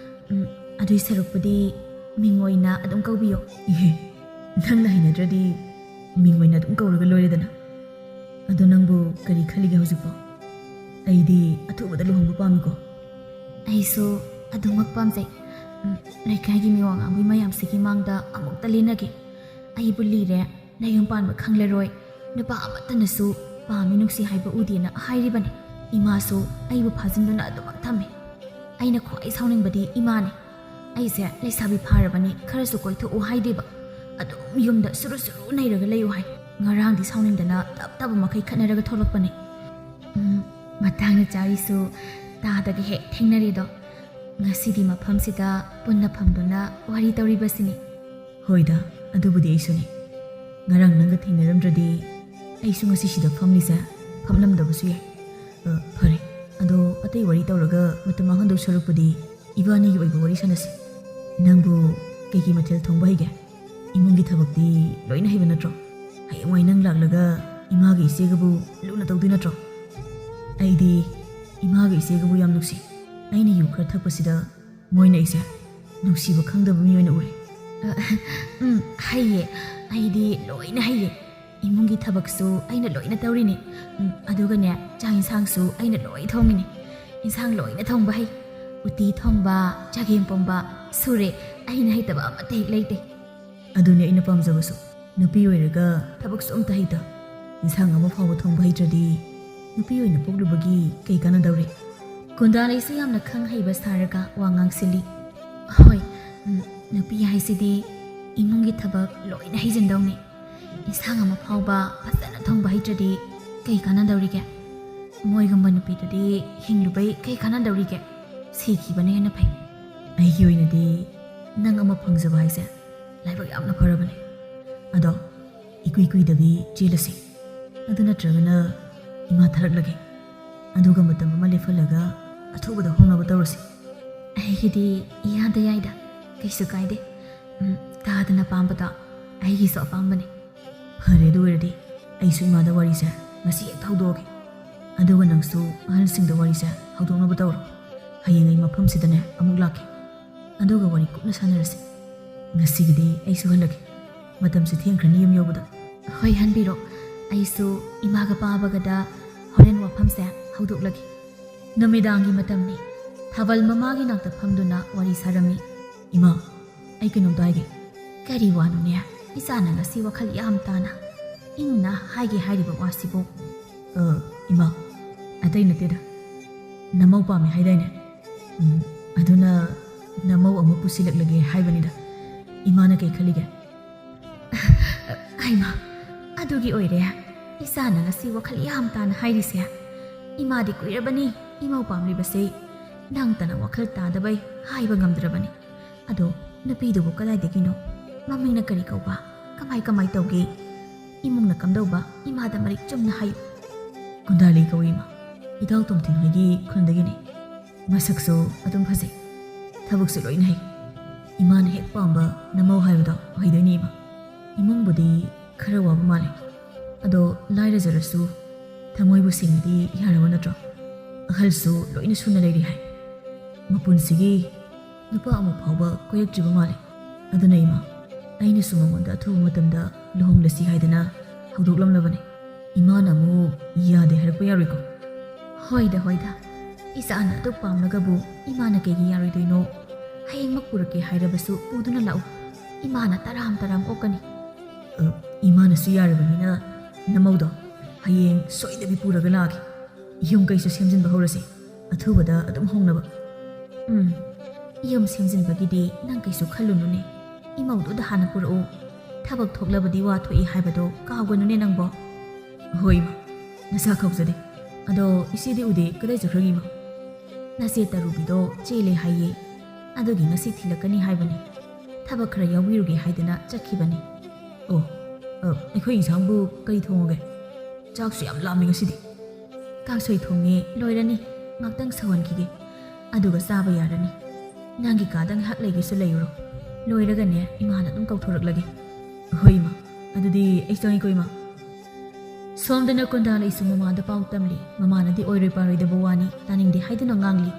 ꯎꯝ, ꯑꯗꯨꯏ ꯁꯔꯨꯛꯄꯨꯗꯤ ꯃꯤꯡ ꯑꯣꯏꯅ ꯑꯗꯨꯝ ꯀꯧꯕꯤꯌꯣ꯫ ꯏꯍꯦ, ꯅꯪꯅ ꯍꯩꯅꯗ꯭ꯔꯗꯤ ꯃꯤꯡ ꯑꯣꯏꯅ ꯑꯗꯨꯝ ꯀꯧꯔꯒ ꯂꯣꯏꯔꯦꯗꯅ꯫ ꯑꯗꯣ ꯅꯪꯕꯨ ꯀꯔꯤ ꯈꯜꯂꯤꯒꯦ ꯍꯧꯖꯤꯛꯄꯣ? ꯑꯩꯗꯤ ꯑꯊꯨꯕꯗ ꯂꯨꯍꯣꯡꯕ ꯄꯥꯝꯃꯤꯀꯣ꯫ ꯑꯩꯁꯨ ꯑꯗꯨꯃꯛ ꯄꯥꯝꯖꯩ꯫ ꯎꯝ, ꯂꯩꯀꯥꯏꯒꯤ ꯃꯤꯋꯥ ꯉꯥꯡꯕꯤ ꯃꯌꯥꯝꯁꯤꯒꯤ ꯃꯥꯡꯗ ꯑꯃꯨꯛꯇ ꯂꯦꯟꯅꯒꯦ꯫ ꯑꯩꯕꯨ ꯂꯤꯔꯦ, ꯅꯌꯨꯝ ꯄꯥꯟꯕ ꯈꯪꯂꯔꯣꯏ, ꯅꯨꯄꯥ ꯑꯃꯠꯇꯅꯁꯨ ꯄꯥꯝꯃꯤ ꯅꯨꯡꯁꯤ ꯍꯥꯏꯕ ꯎꯗꯦꯅ ꯍꯥꯏꯔꯤꯕꯅꯤ꯫ ꯏꯃꯥꯁꯨ ꯑꯩꯕꯨ ꯐꯥꯖꯤꯟꯗꯨꯅ ꯑꯗꯨꯃꯛ ꯊꯝꯃꯤ꯫ ꯑꯩꯅ ꯈ꯭ꯋꯥꯏ ꯁꯥꯎꯅꯤꯡꯕꯗꯤ ꯏꯃꯥꯅꯤ꯫ ꯑꯩꯁꯦ ꯂꯩꯁꯥꯕꯤ ꯐꯥꯔꯕꯅꯤ, ꯈꯔꯁꯨ ꯀꯣꯏꯊꯣꯛꯎ ꯍꯥꯏꯗꯦꯕ꯫ ꯑꯗꯨꯝ ꯌꯨꯝꯗ ꯁꯨꯔꯨ ꯁꯨꯔꯨ ꯅꯩꯔꯒ ꯂꯩꯌꯨ ꯍꯥꯏ꯫ ꯉꯔꯥꯡꯗꯤ ꯁꯥꯎꯅꯤꯡꯗꯅ ꯇꯞ ꯇꯞ ꯃꯈꯩ ꯈꯠꯅꯔꯒ ꯊꯣꯛꯂꯛꯄꯅꯦ꯫ ꯎꯝ, ꯃꯇꯥꯡꯅ ꯆꯥꯔꯤꯁꯨ ꯇꯥꯗꯒ ꯍꯦꯛ ꯊꯦꯡꯅꯔꯦꯗꯣ꯫ ꯉꯁꯤꯗꯤ ꯃꯐꯝꯁꯤꯗ ꯄꯨꯟꯅ ꯐꯝꯗꯨꯅ ꯋꯥꯔꯤ ꯇꯧꯔꯤꯕꯁꯤꯅꯤ꯫ ꯍꯣꯏꯗ, ꯑꯗꯨꯕꯨꯗꯤ ꯑꯩꯁꯨꯅꯤ꯫ ꯉꯔꯥꯡ ꯅꯪꯒ ꯊꯦꯡꯅꯔꯝꯗ꯭ꯔꯗꯤ ꯑꯩꯁꯨ ꯉꯁꯤ ꯁꯤꯗ ꯐꯝꯂꯤꯁꯦ ꯐꯝꯂꯝꯗꯕꯁꯨ ꯌꯥꯏ꯫ ꯑ, ꯐꯔꯦ, ꯑꯗꯣ ꯑꯇꯩ ꯋꯥꯔꯤ ꯇꯧꯔꯒ ꯃꯇꯝ ꯃꯥꯡꯍꯟꯗꯧ ꯁꯔꯨꯛꯄꯨꯗꯤ ꯏꯕꯥꯅꯤꯒꯤ ꯑꯣꯏꯕ ꯋꯥꯔꯤ ꯁꯥꯟꯅꯁꯤ꯫ ꯅꯪꯕꯨ ꯀꯩꯀꯩ ꯃꯊꯦꯜ ꯊꯣꯡꯕ ꯍꯩꯒꯦ? ꯏꯃꯨꯡꯒꯤ ꯊꯕꯛꯇꯤ ꯂꯣꯏꯅ ꯍꯩꯕ ꯅꯠꯇ꯭ꯔꯣ? ꯍꯌꯦꯡꯋꯥꯏ ꯅꯪ ꯂꯥꯛꯂꯒ ꯏꯃꯥꯒ ꯏꯆꯦꯒꯕꯨ ꯂꯨꯅ ꯇꯧꯗꯣꯏ ꯅꯠꯇ꯭ꯔꯣ? ꯑꯩꯗꯤ ꯏꯃꯥꯒ ꯏꯆꯦꯒꯕꯨ ꯌꯥꯝ ꯅꯨꯡꯁꯤ꯫ ꯑꯩꯅ ꯌꯨ ꯈꯔ ꯊꯛꯄꯁꯤꯗ ꯃꯣꯏꯅ ꯑꯩꯁꯦ ꯅꯨꯡꯁꯤꯕ ꯈꯪꯗꯕ ꯃꯤ ꯑꯣꯏꯅ ꯎꯔꯦ꯫ ꯑ, ꯎꯝ, ꯍꯩꯌꯦ꯫ ꯑꯩꯗꯤ ꯂꯣꯏꯅ ꯍꯩꯌꯦ꯫ ꯏꯃꯨꯡꯒꯤ ꯊꯕꯛꯁꯨ ꯑꯩꯅ ꯂꯣꯏꯅ ꯇꯧꯔꯤꯅꯦ꯫ ꯎꯝ, ꯑꯗꯨꯒꯅꯦ, ꯆꯥꯛ ꯌꯦꯟꯁꯥꯡꯁꯨ ꯑꯩꯅ ꯂꯣꯏ ꯊꯣꯡꯉꯤꯅꯦ꯫ ꯌꯦꯟꯁꯥꯡ ꯂꯣꯏꯅ ꯊꯣꯡꯕ ꯍꯩ꯫ ꯎꯇꯤ ꯊꯣꯡꯕ, ꯆꯒꯦꯝ ꯄꯣꯝꯕ, ꯁꯨꯔꯦ꯫ ꯑꯩꯅ ꯍꯩꯇꯕ ꯑꯃꯠꯇ ꯍꯦꯛ ꯂꯩꯇꯦ꯫ ꯑꯗꯨꯅꯤ ꯑꯩꯅ ꯄꯥꯝꯖꯕꯁꯨ꯫ ꯅꯨꯄꯤ ꯑꯣꯏꯔꯒ ꯊꯕꯛꯁꯨ ꯑꯝꯇ ꯍꯩꯇ, ꯏꯟꯁꯥꯡ ꯑꯃ ꯐꯥꯎꯕ ꯊꯣꯡꯕ ꯍꯩꯇ꯭ꯔꯗꯤ ꯅꯨꯄꯤ ꯑꯣꯏꯅ ꯄꯣꯛꯂꯨꯕꯒꯤ ꯀꯩ ꯀꯥꯟꯅꯗꯧꯔꯤ? ꯀꯨꯟꯗꯥꯂꯩꯁꯨ ꯌꯥꯝꯅ ꯈꯪ ꯍꯩꯕ ꯁꯥꯔꯒ ꯋꯥ ꯉꯥꯡꯁꯤꯜꯂꯤ꯫ ꯍꯣꯏ, ꯎꯝ, ꯅꯨꯄꯤ ꯍꯥꯏꯁꯤꯗꯤ ꯏꯃꯨꯡꯒꯤ ꯊꯕꯛ ꯂꯣꯏꯅ ꯍꯩꯖꯤꯟꯗꯧꯅꯤ꯫ ꯏꯟꯁꯥꯡ ꯑꯃ ꯐꯥꯎꯕ ꯐꯖꯅ ꯊꯣꯡꯕ ꯍꯩꯇ꯭ꯔꯗꯤ ꯀꯩ ꯀꯥꯟꯅꯗꯧꯔꯤꯒꯦ? ꯃꯣꯏꯒꯨꯝꯕ ꯅꯨꯄꯤꯗꯨꯗꯤ ꯍꯤꯡꯂꯨꯕꯩ ꯀꯩ ꯀꯥꯟꯅꯗꯧꯔꯤꯒꯦ? ꯁꯤꯈꯤꯕꯅ ꯍꯦꯟꯅ ꯐꯩ꯫ ꯑꯩꯒꯤ ꯑꯣꯏꯅꯗꯤ ꯅꯪ ꯑꯃ ꯐꯪꯖꯕ ꯍꯥꯏꯁꯦ ꯂꯥꯏꯕꯛ ꯌꯥꯝꯅ ꯐꯔꯕꯅꯦ꯫ ꯑꯗꯣ ꯏꯀꯨꯏ ꯀꯨꯏꯗꯕꯤ ꯆꯦꯜꯂꯁꯤ꯫ ꯑꯗꯨ ꯅꯠꯇ꯭ꯔꯒꯅ ꯏꯃꯥ ꯊꯥꯔꯛꯂꯒꯦ꯫ ꯑꯗꯨꯒ ꯃꯇꯝ ꯑꯃ ꯂꯦꯞꯍꯜꯂꯒ ꯑꯊꯨꯕꯗ ꯍꯣꯡꯅꯕ ꯇꯧꯔꯁꯤ꯫ ꯑꯩꯒꯤꯗꯤ ꯏꯌꯥꯗ ꯌꯥꯏꯗ, ꯀꯩꯁꯨ ꯀꯥꯏꯗꯦ꯫ ꯎꯝ, ꯇꯥꯗꯅ ꯄꯥꯝꯕꯗꯣ ꯑꯩꯒꯤꯁꯨ ꯑꯄꯥꯝꯕꯅꯦ꯫ ꯐꯔꯦ, ꯑꯗꯨ ꯑꯣꯏꯔꯗꯤ ꯑꯩꯁꯨ ꯏꯃꯥꯗ ꯋꯥꯔꯤꯁꯦ ꯉꯁꯤ ꯍꯦꯛ ꯍꯧꯗꯣꯛꯑꯒꯦ꯫ ꯑꯗꯨꯒ ꯅꯪꯁꯨ ꯑꯍꯜꯁꯤꯡꯗ ꯋꯥꯔꯤꯁꯦ ꯍꯧꯗꯣꯛꯅꯕ ꯇꯧꯔꯣ꯫ ꯍꯌꯦꯡ ꯑꯩ ꯃꯐꯝꯁꯤꯗꯅꯦ ꯑꯃꯨꯛ ꯂꯥꯛꯀꯦ꯫ ꯑꯗꯨꯒ ꯋꯥꯔꯤ ꯀꯨꯞꯅ ꯁꯥꯟꯅꯔꯁꯤ꯫ ꯉꯁꯤꯒꯤꯗꯤ ꯑꯩꯁꯨ ꯍꯜꯂꯒꯦ꯫ ꯃꯇꯝꯁꯨ ꯊꯦꯡꯈ꯭ꯔꯅꯤ ꯌꯨꯝ ꯌꯧꯕꯗ꯫ ꯍꯣꯏ, ꯍꯟꯕꯤꯔꯣ꯫ ꯑꯩꯁꯨ ꯏꯃꯥꯒ ꯄꯥꯕꯒꯗ ꯍꯣꯔꯦꯟ ꯋꯥꯐꯝꯁꯦ ꯍꯧꯗꯣꯛꯂꯒꯦ꯫ ꯅꯨꯃꯤꯗꯥꯡꯒꯤ ꯃꯇꯝꯅꯤ꯫ ꯊꯥꯕꯜ ꯃꯃꯥꯒꯤ ꯅꯥꯛꯇ ꯐꯝꯗꯨꯅ ꯋꯥꯔꯤ ꯁꯥꯔꯝꯃꯤ꯫ ꯏꯃꯥ, ꯑꯩ ꯀꯩꯅꯣꯝꯇ ꯍꯥꯏꯒꯦ꯫ ꯀꯔꯤ ꯋꯥꯅꯣꯅꯦ? ꯏꯆꯥꯅ ꯉꯁꯤ ꯋꯥꯈꯜ ꯌꯥꯝ ꯇꯥꯅ ꯏꯪꯅ ꯍꯥꯏꯒꯦ ꯍꯥꯏꯔꯤꯕ ꯋꯥꯁꯤꯕꯨ? ꯑ, ꯏꯃꯥ, ꯑꯇꯩ ꯅꯠꯇꯦꯗ꯫ ꯅꯃꯧ ꯄꯥꯝꯃꯦ ꯍꯥꯏꯗꯥꯏꯅꯦ? ꯎꯝ, ꯑꯗꯨꯅ ꯅꯃꯧ ꯑꯃ ꯄꯨꯁꯤꯜꯂꯛꯂꯒꯦ ꯍꯥꯏꯕꯅꯤꯗ꯫ ꯏꯃꯥꯅ ꯀꯩ ꯈꯜꯂꯤꯒꯦ? ꯍꯩꯃꯥ, ꯑꯗꯨꯒꯤ ꯑꯣꯏꯔꯦ ꯏꯆꯥꯅ ꯉꯁꯤ ꯋꯥꯈꯜ ꯌꯥꯝ ꯇꯥꯅ ꯍꯥꯏꯔꯤꯁꯦ꯫ ꯏꯃꯥꯗꯤ ꯀꯨꯏꯔꯕꯅꯤ ꯏꯃꯧ ꯄꯥꯝꯂꯤꯕꯁꯦ꯫ ꯅꯪꯇꯅ ꯋꯥꯈꯜ ꯇꯥꯗꯕꯩ ꯍꯥꯏꯕ ꯉꯝꯗ꯭ꯔꯕꯅꯤ꯫ ꯑꯗꯣ ꯅꯨꯄꯤꯗꯨꯕꯨ ꯀꯗꯥꯏꯗꯒꯤꯅꯣ? ꯃꯃꯤꯡꯅ ꯀꯔꯤ ꯀꯧꯕ? ꯀꯃꯥꯏ ꯀꯃꯥꯏ ꯇꯧꯒꯦ? ꯏꯃꯨꯡꯅ ꯀꯝꯗꯧꯕ? ꯏꯃꯥꯗ ꯃꯔꯤꯛ ꯆꯨꯝꯅ ꯍꯥꯏꯌꯨ꯫ ꯀꯨꯟꯗꯥꯂꯤ ꯀꯧꯏ ꯏꯃꯥ꯫ ꯏꯇꯥꯎ ꯇꯣꯝꯊꯤꯟ ꯍꯣꯏꯒꯤ ꯈꯨꯟꯗꯒꯤꯅꯤ꯫ ꯃꯁꯛꯁꯨ ꯑꯗꯨꯝ ꯐꯖꯩ꯫ ꯊꯕꯛꯁꯨ ꯂꯣꯏꯅ ꯍꯩ꯫ ꯏꯃꯥꯅ ꯍꯦꯛ ꯄꯥꯝꯕ ꯅꯃꯧ ꯍꯥꯏꯕꯗꯣ ꯑꯣꯏꯗꯣꯏꯅꯤ ꯏꯃꯥ꯫ ꯏꯃꯨꯡꯕꯨꯗꯤ ꯈꯔ ꯋꯥꯕ ꯃꯥꯜꯂꯦ꯫ ꯑꯗꯣ ꯂꯥꯏꯔꯖꯔꯁꯨ ꯊꯃꯣꯏꯕꯨ ꯁꯦꯡꯉꯗꯤ ꯌꯥꯔꯕ ꯅꯠꯇ꯭ꯔꯣ? ꯑꯍꯜꯁꯨ ꯂꯣꯏꯅ ꯁꯨꯅ ꯂꯩꯔꯤ ꯍꯥꯏ꯫ ꯃꯄꯨꯟꯁꯤꯒꯤ ꯅꯨꯄꯥ ꯑꯃ ꯐꯥꯎꯕ ꯀꯣꯏꯔꯛꯇ꯭ꯔꯤꯕ ꯃꯥꯜꯂꯦ꯫ ꯑꯗꯨꯅ ꯏꯃꯥ, ꯑꯩꯅꯁꯨ ꯃꯉꯣꯟꯗ ꯑꯊꯨꯕ ꯃꯇꯝꯗ ꯂꯨꯍꯣꯡꯂꯁꯤ ꯍꯥꯏꯗꯅ ꯍꯧꯗꯣꯛꯂꯝꯂꯕꯅꯦ꯫ ꯏꯃꯥꯅ ꯑꯃꯨꯛ ꯌꯥꯗꯦ ꯍꯥꯏꯔꯛꯄ ꯌꯥꯔꯣꯏꯀꯣ? ꯍꯣꯏꯗ, ꯍꯣꯏꯗ꯫ ꯏꯆꯥꯅ ꯑꯗꯨꯛ ꯄꯥꯝꯂꯒꯕꯨ ꯏꯃꯥꯅ ꯀꯩꯒꯤ ꯌꯥꯔꯣꯏꯗꯣꯏꯅꯣ? ꯍꯌꯦꯡꯃꯛ ꯄꯨꯔꯛꯀꯦ ꯍꯥꯏꯔꯕꯁꯨ ꯄꯨꯗꯨꯅ ꯂꯥꯛꯎ꯫ ꯏꯃꯥꯅ ꯇꯔꯥꯝ ꯇꯔꯥꯝ ꯑꯣꯛꯀꯅꯤ꯫ ꯑ, ꯏꯃꯥꯅꯁꯨ ꯌꯥꯔꯕꯅꯤꯅ ꯅꯃꯧꯗꯣ ꯍꯌꯦꯡ ꯁꯣꯏꯗꯕꯤ ꯄꯨꯔꯒ ꯂꯥꯛꯑꯒꯦ꯫ ꯌꯨꯝ ꯀꯩꯁꯨ ꯁꯦꯝꯖꯤꯟꯕ ꯍꯧꯔꯁꯤ, ꯑꯊꯨꯕꯗ ꯑꯗꯨꯝ ꯍꯣꯡꯅꯕ꯫ ꯎꯝ, ꯌꯨꯝ ꯁꯦꯝꯖꯤꯟꯕꯒꯤꯗꯤ ꯅꯪ ꯀꯩꯁꯨ ꯈꯜꯂꯨꯅꯨꯅꯦ꯫ ꯏꯃꯧꯗꯨꯗ ꯍꯥꯟꯅ ꯄꯨꯔꯛꯎ꯫ ꯊꯕꯛ ꯊꯣꯛꯂꯕꯗꯤ ꯋꯥ ꯊꯣꯛꯏ ꯍꯥꯏꯕꯗꯣ ꯀꯥꯎꯒꯅꯨꯅꯦ ꯅꯪꯕꯣ꯫ ꯍꯣꯏ ꯏꯃꯥ, ꯅꯁꯥ ꯈꯧꯖꯗꯦ꯫ ꯑꯗꯣ ꯏꯆꯦꯗꯤ ꯎꯗꯦ, ꯀꯗꯥꯏ ꯆꯠꯈ꯭ꯔꯒꯦ ꯏꯃꯥ? ꯅꯆꯦ ꯇꯔꯨꯕꯤꯗꯣ ꯆꯦꯜꯂꯦ ꯍꯥꯏꯌꯦ, ꯑꯗꯨꯒꯤ ꯉꯁꯤ ꯊꯤꯜꯂꯛꯀꯅꯤ ꯍꯥꯏꯕꯅꯤ꯫ ꯊꯕꯛ ꯈꯔ ꯌꯥꯎꯕꯤꯔꯨꯒꯦ ꯍꯥꯏꯗꯅ ꯆꯠꯈꯤꯕꯅꯤ꯫ ꯑꯣ, ꯑ, ꯑꯩꯈꯣꯏ ꯏꯟꯁꯥꯡꯕꯨ ꯀꯔꯤ ꯊꯣꯡꯉꯒꯦ? ꯆꯥꯛꯁꯨ ꯌꯥꯝ ꯂꯥꯝꯃꯤ ꯉꯁꯤꯗꯤ꯫ ꯀꯥꯡꯁꯣꯏ ꯊꯣꯡꯉꯦ, ꯂꯣꯏꯔꯅꯤ꯫ ꯉꯥꯛꯇꯪ ꯁꯧꯍꯟꯈꯤꯒꯦ, ꯑꯗꯨꯒ ꯆꯥꯕ ꯌꯥꯔꯅꯤ꯫ ꯅꯪꯒꯤ ꯀꯥꯗ ꯉꯥꯏꯍꯥꯛ ꯂꯩꯒꯦꯁꯨ ꯂꯩꯔꯨꯔꯣ, ꯂꯣꯏꯔꯒꯅꯦ ꯏꯃꯥꯅ ꯑꯗꯨꯝ ꯀꯧꯊꯣꯔꯛꯂꯒꯦ꯫ ꯍꯣꯏ ꯏꯃꯥ, ꯑꯗꯨꯗꯤ ꯑꯩ ꯆꯪꯉꯦꯀꯣ ꯏꯃꯥ꯫ ꯁꯣꯝꯗꯅ ꯀꯨꯟꯗꯥ ꯂꯩꯁꯨ ꯃꯃꯥꯗ ꯄꯥꯎ ꯇꯝꯂꯤ꯫ ꯃꯃꯥꯅꯗꯤ ꯑꯣꯏꯔꯣꯏ ꯄꯥꯔꯣꯏꯗꯕ ꯋꯥꯅꯤ, ꯇꯥꯅꯤꯡꯗꯦ ꯍꯥꯏꯗꯨꯅ ꯉꯥꯡꯂꯤ꯫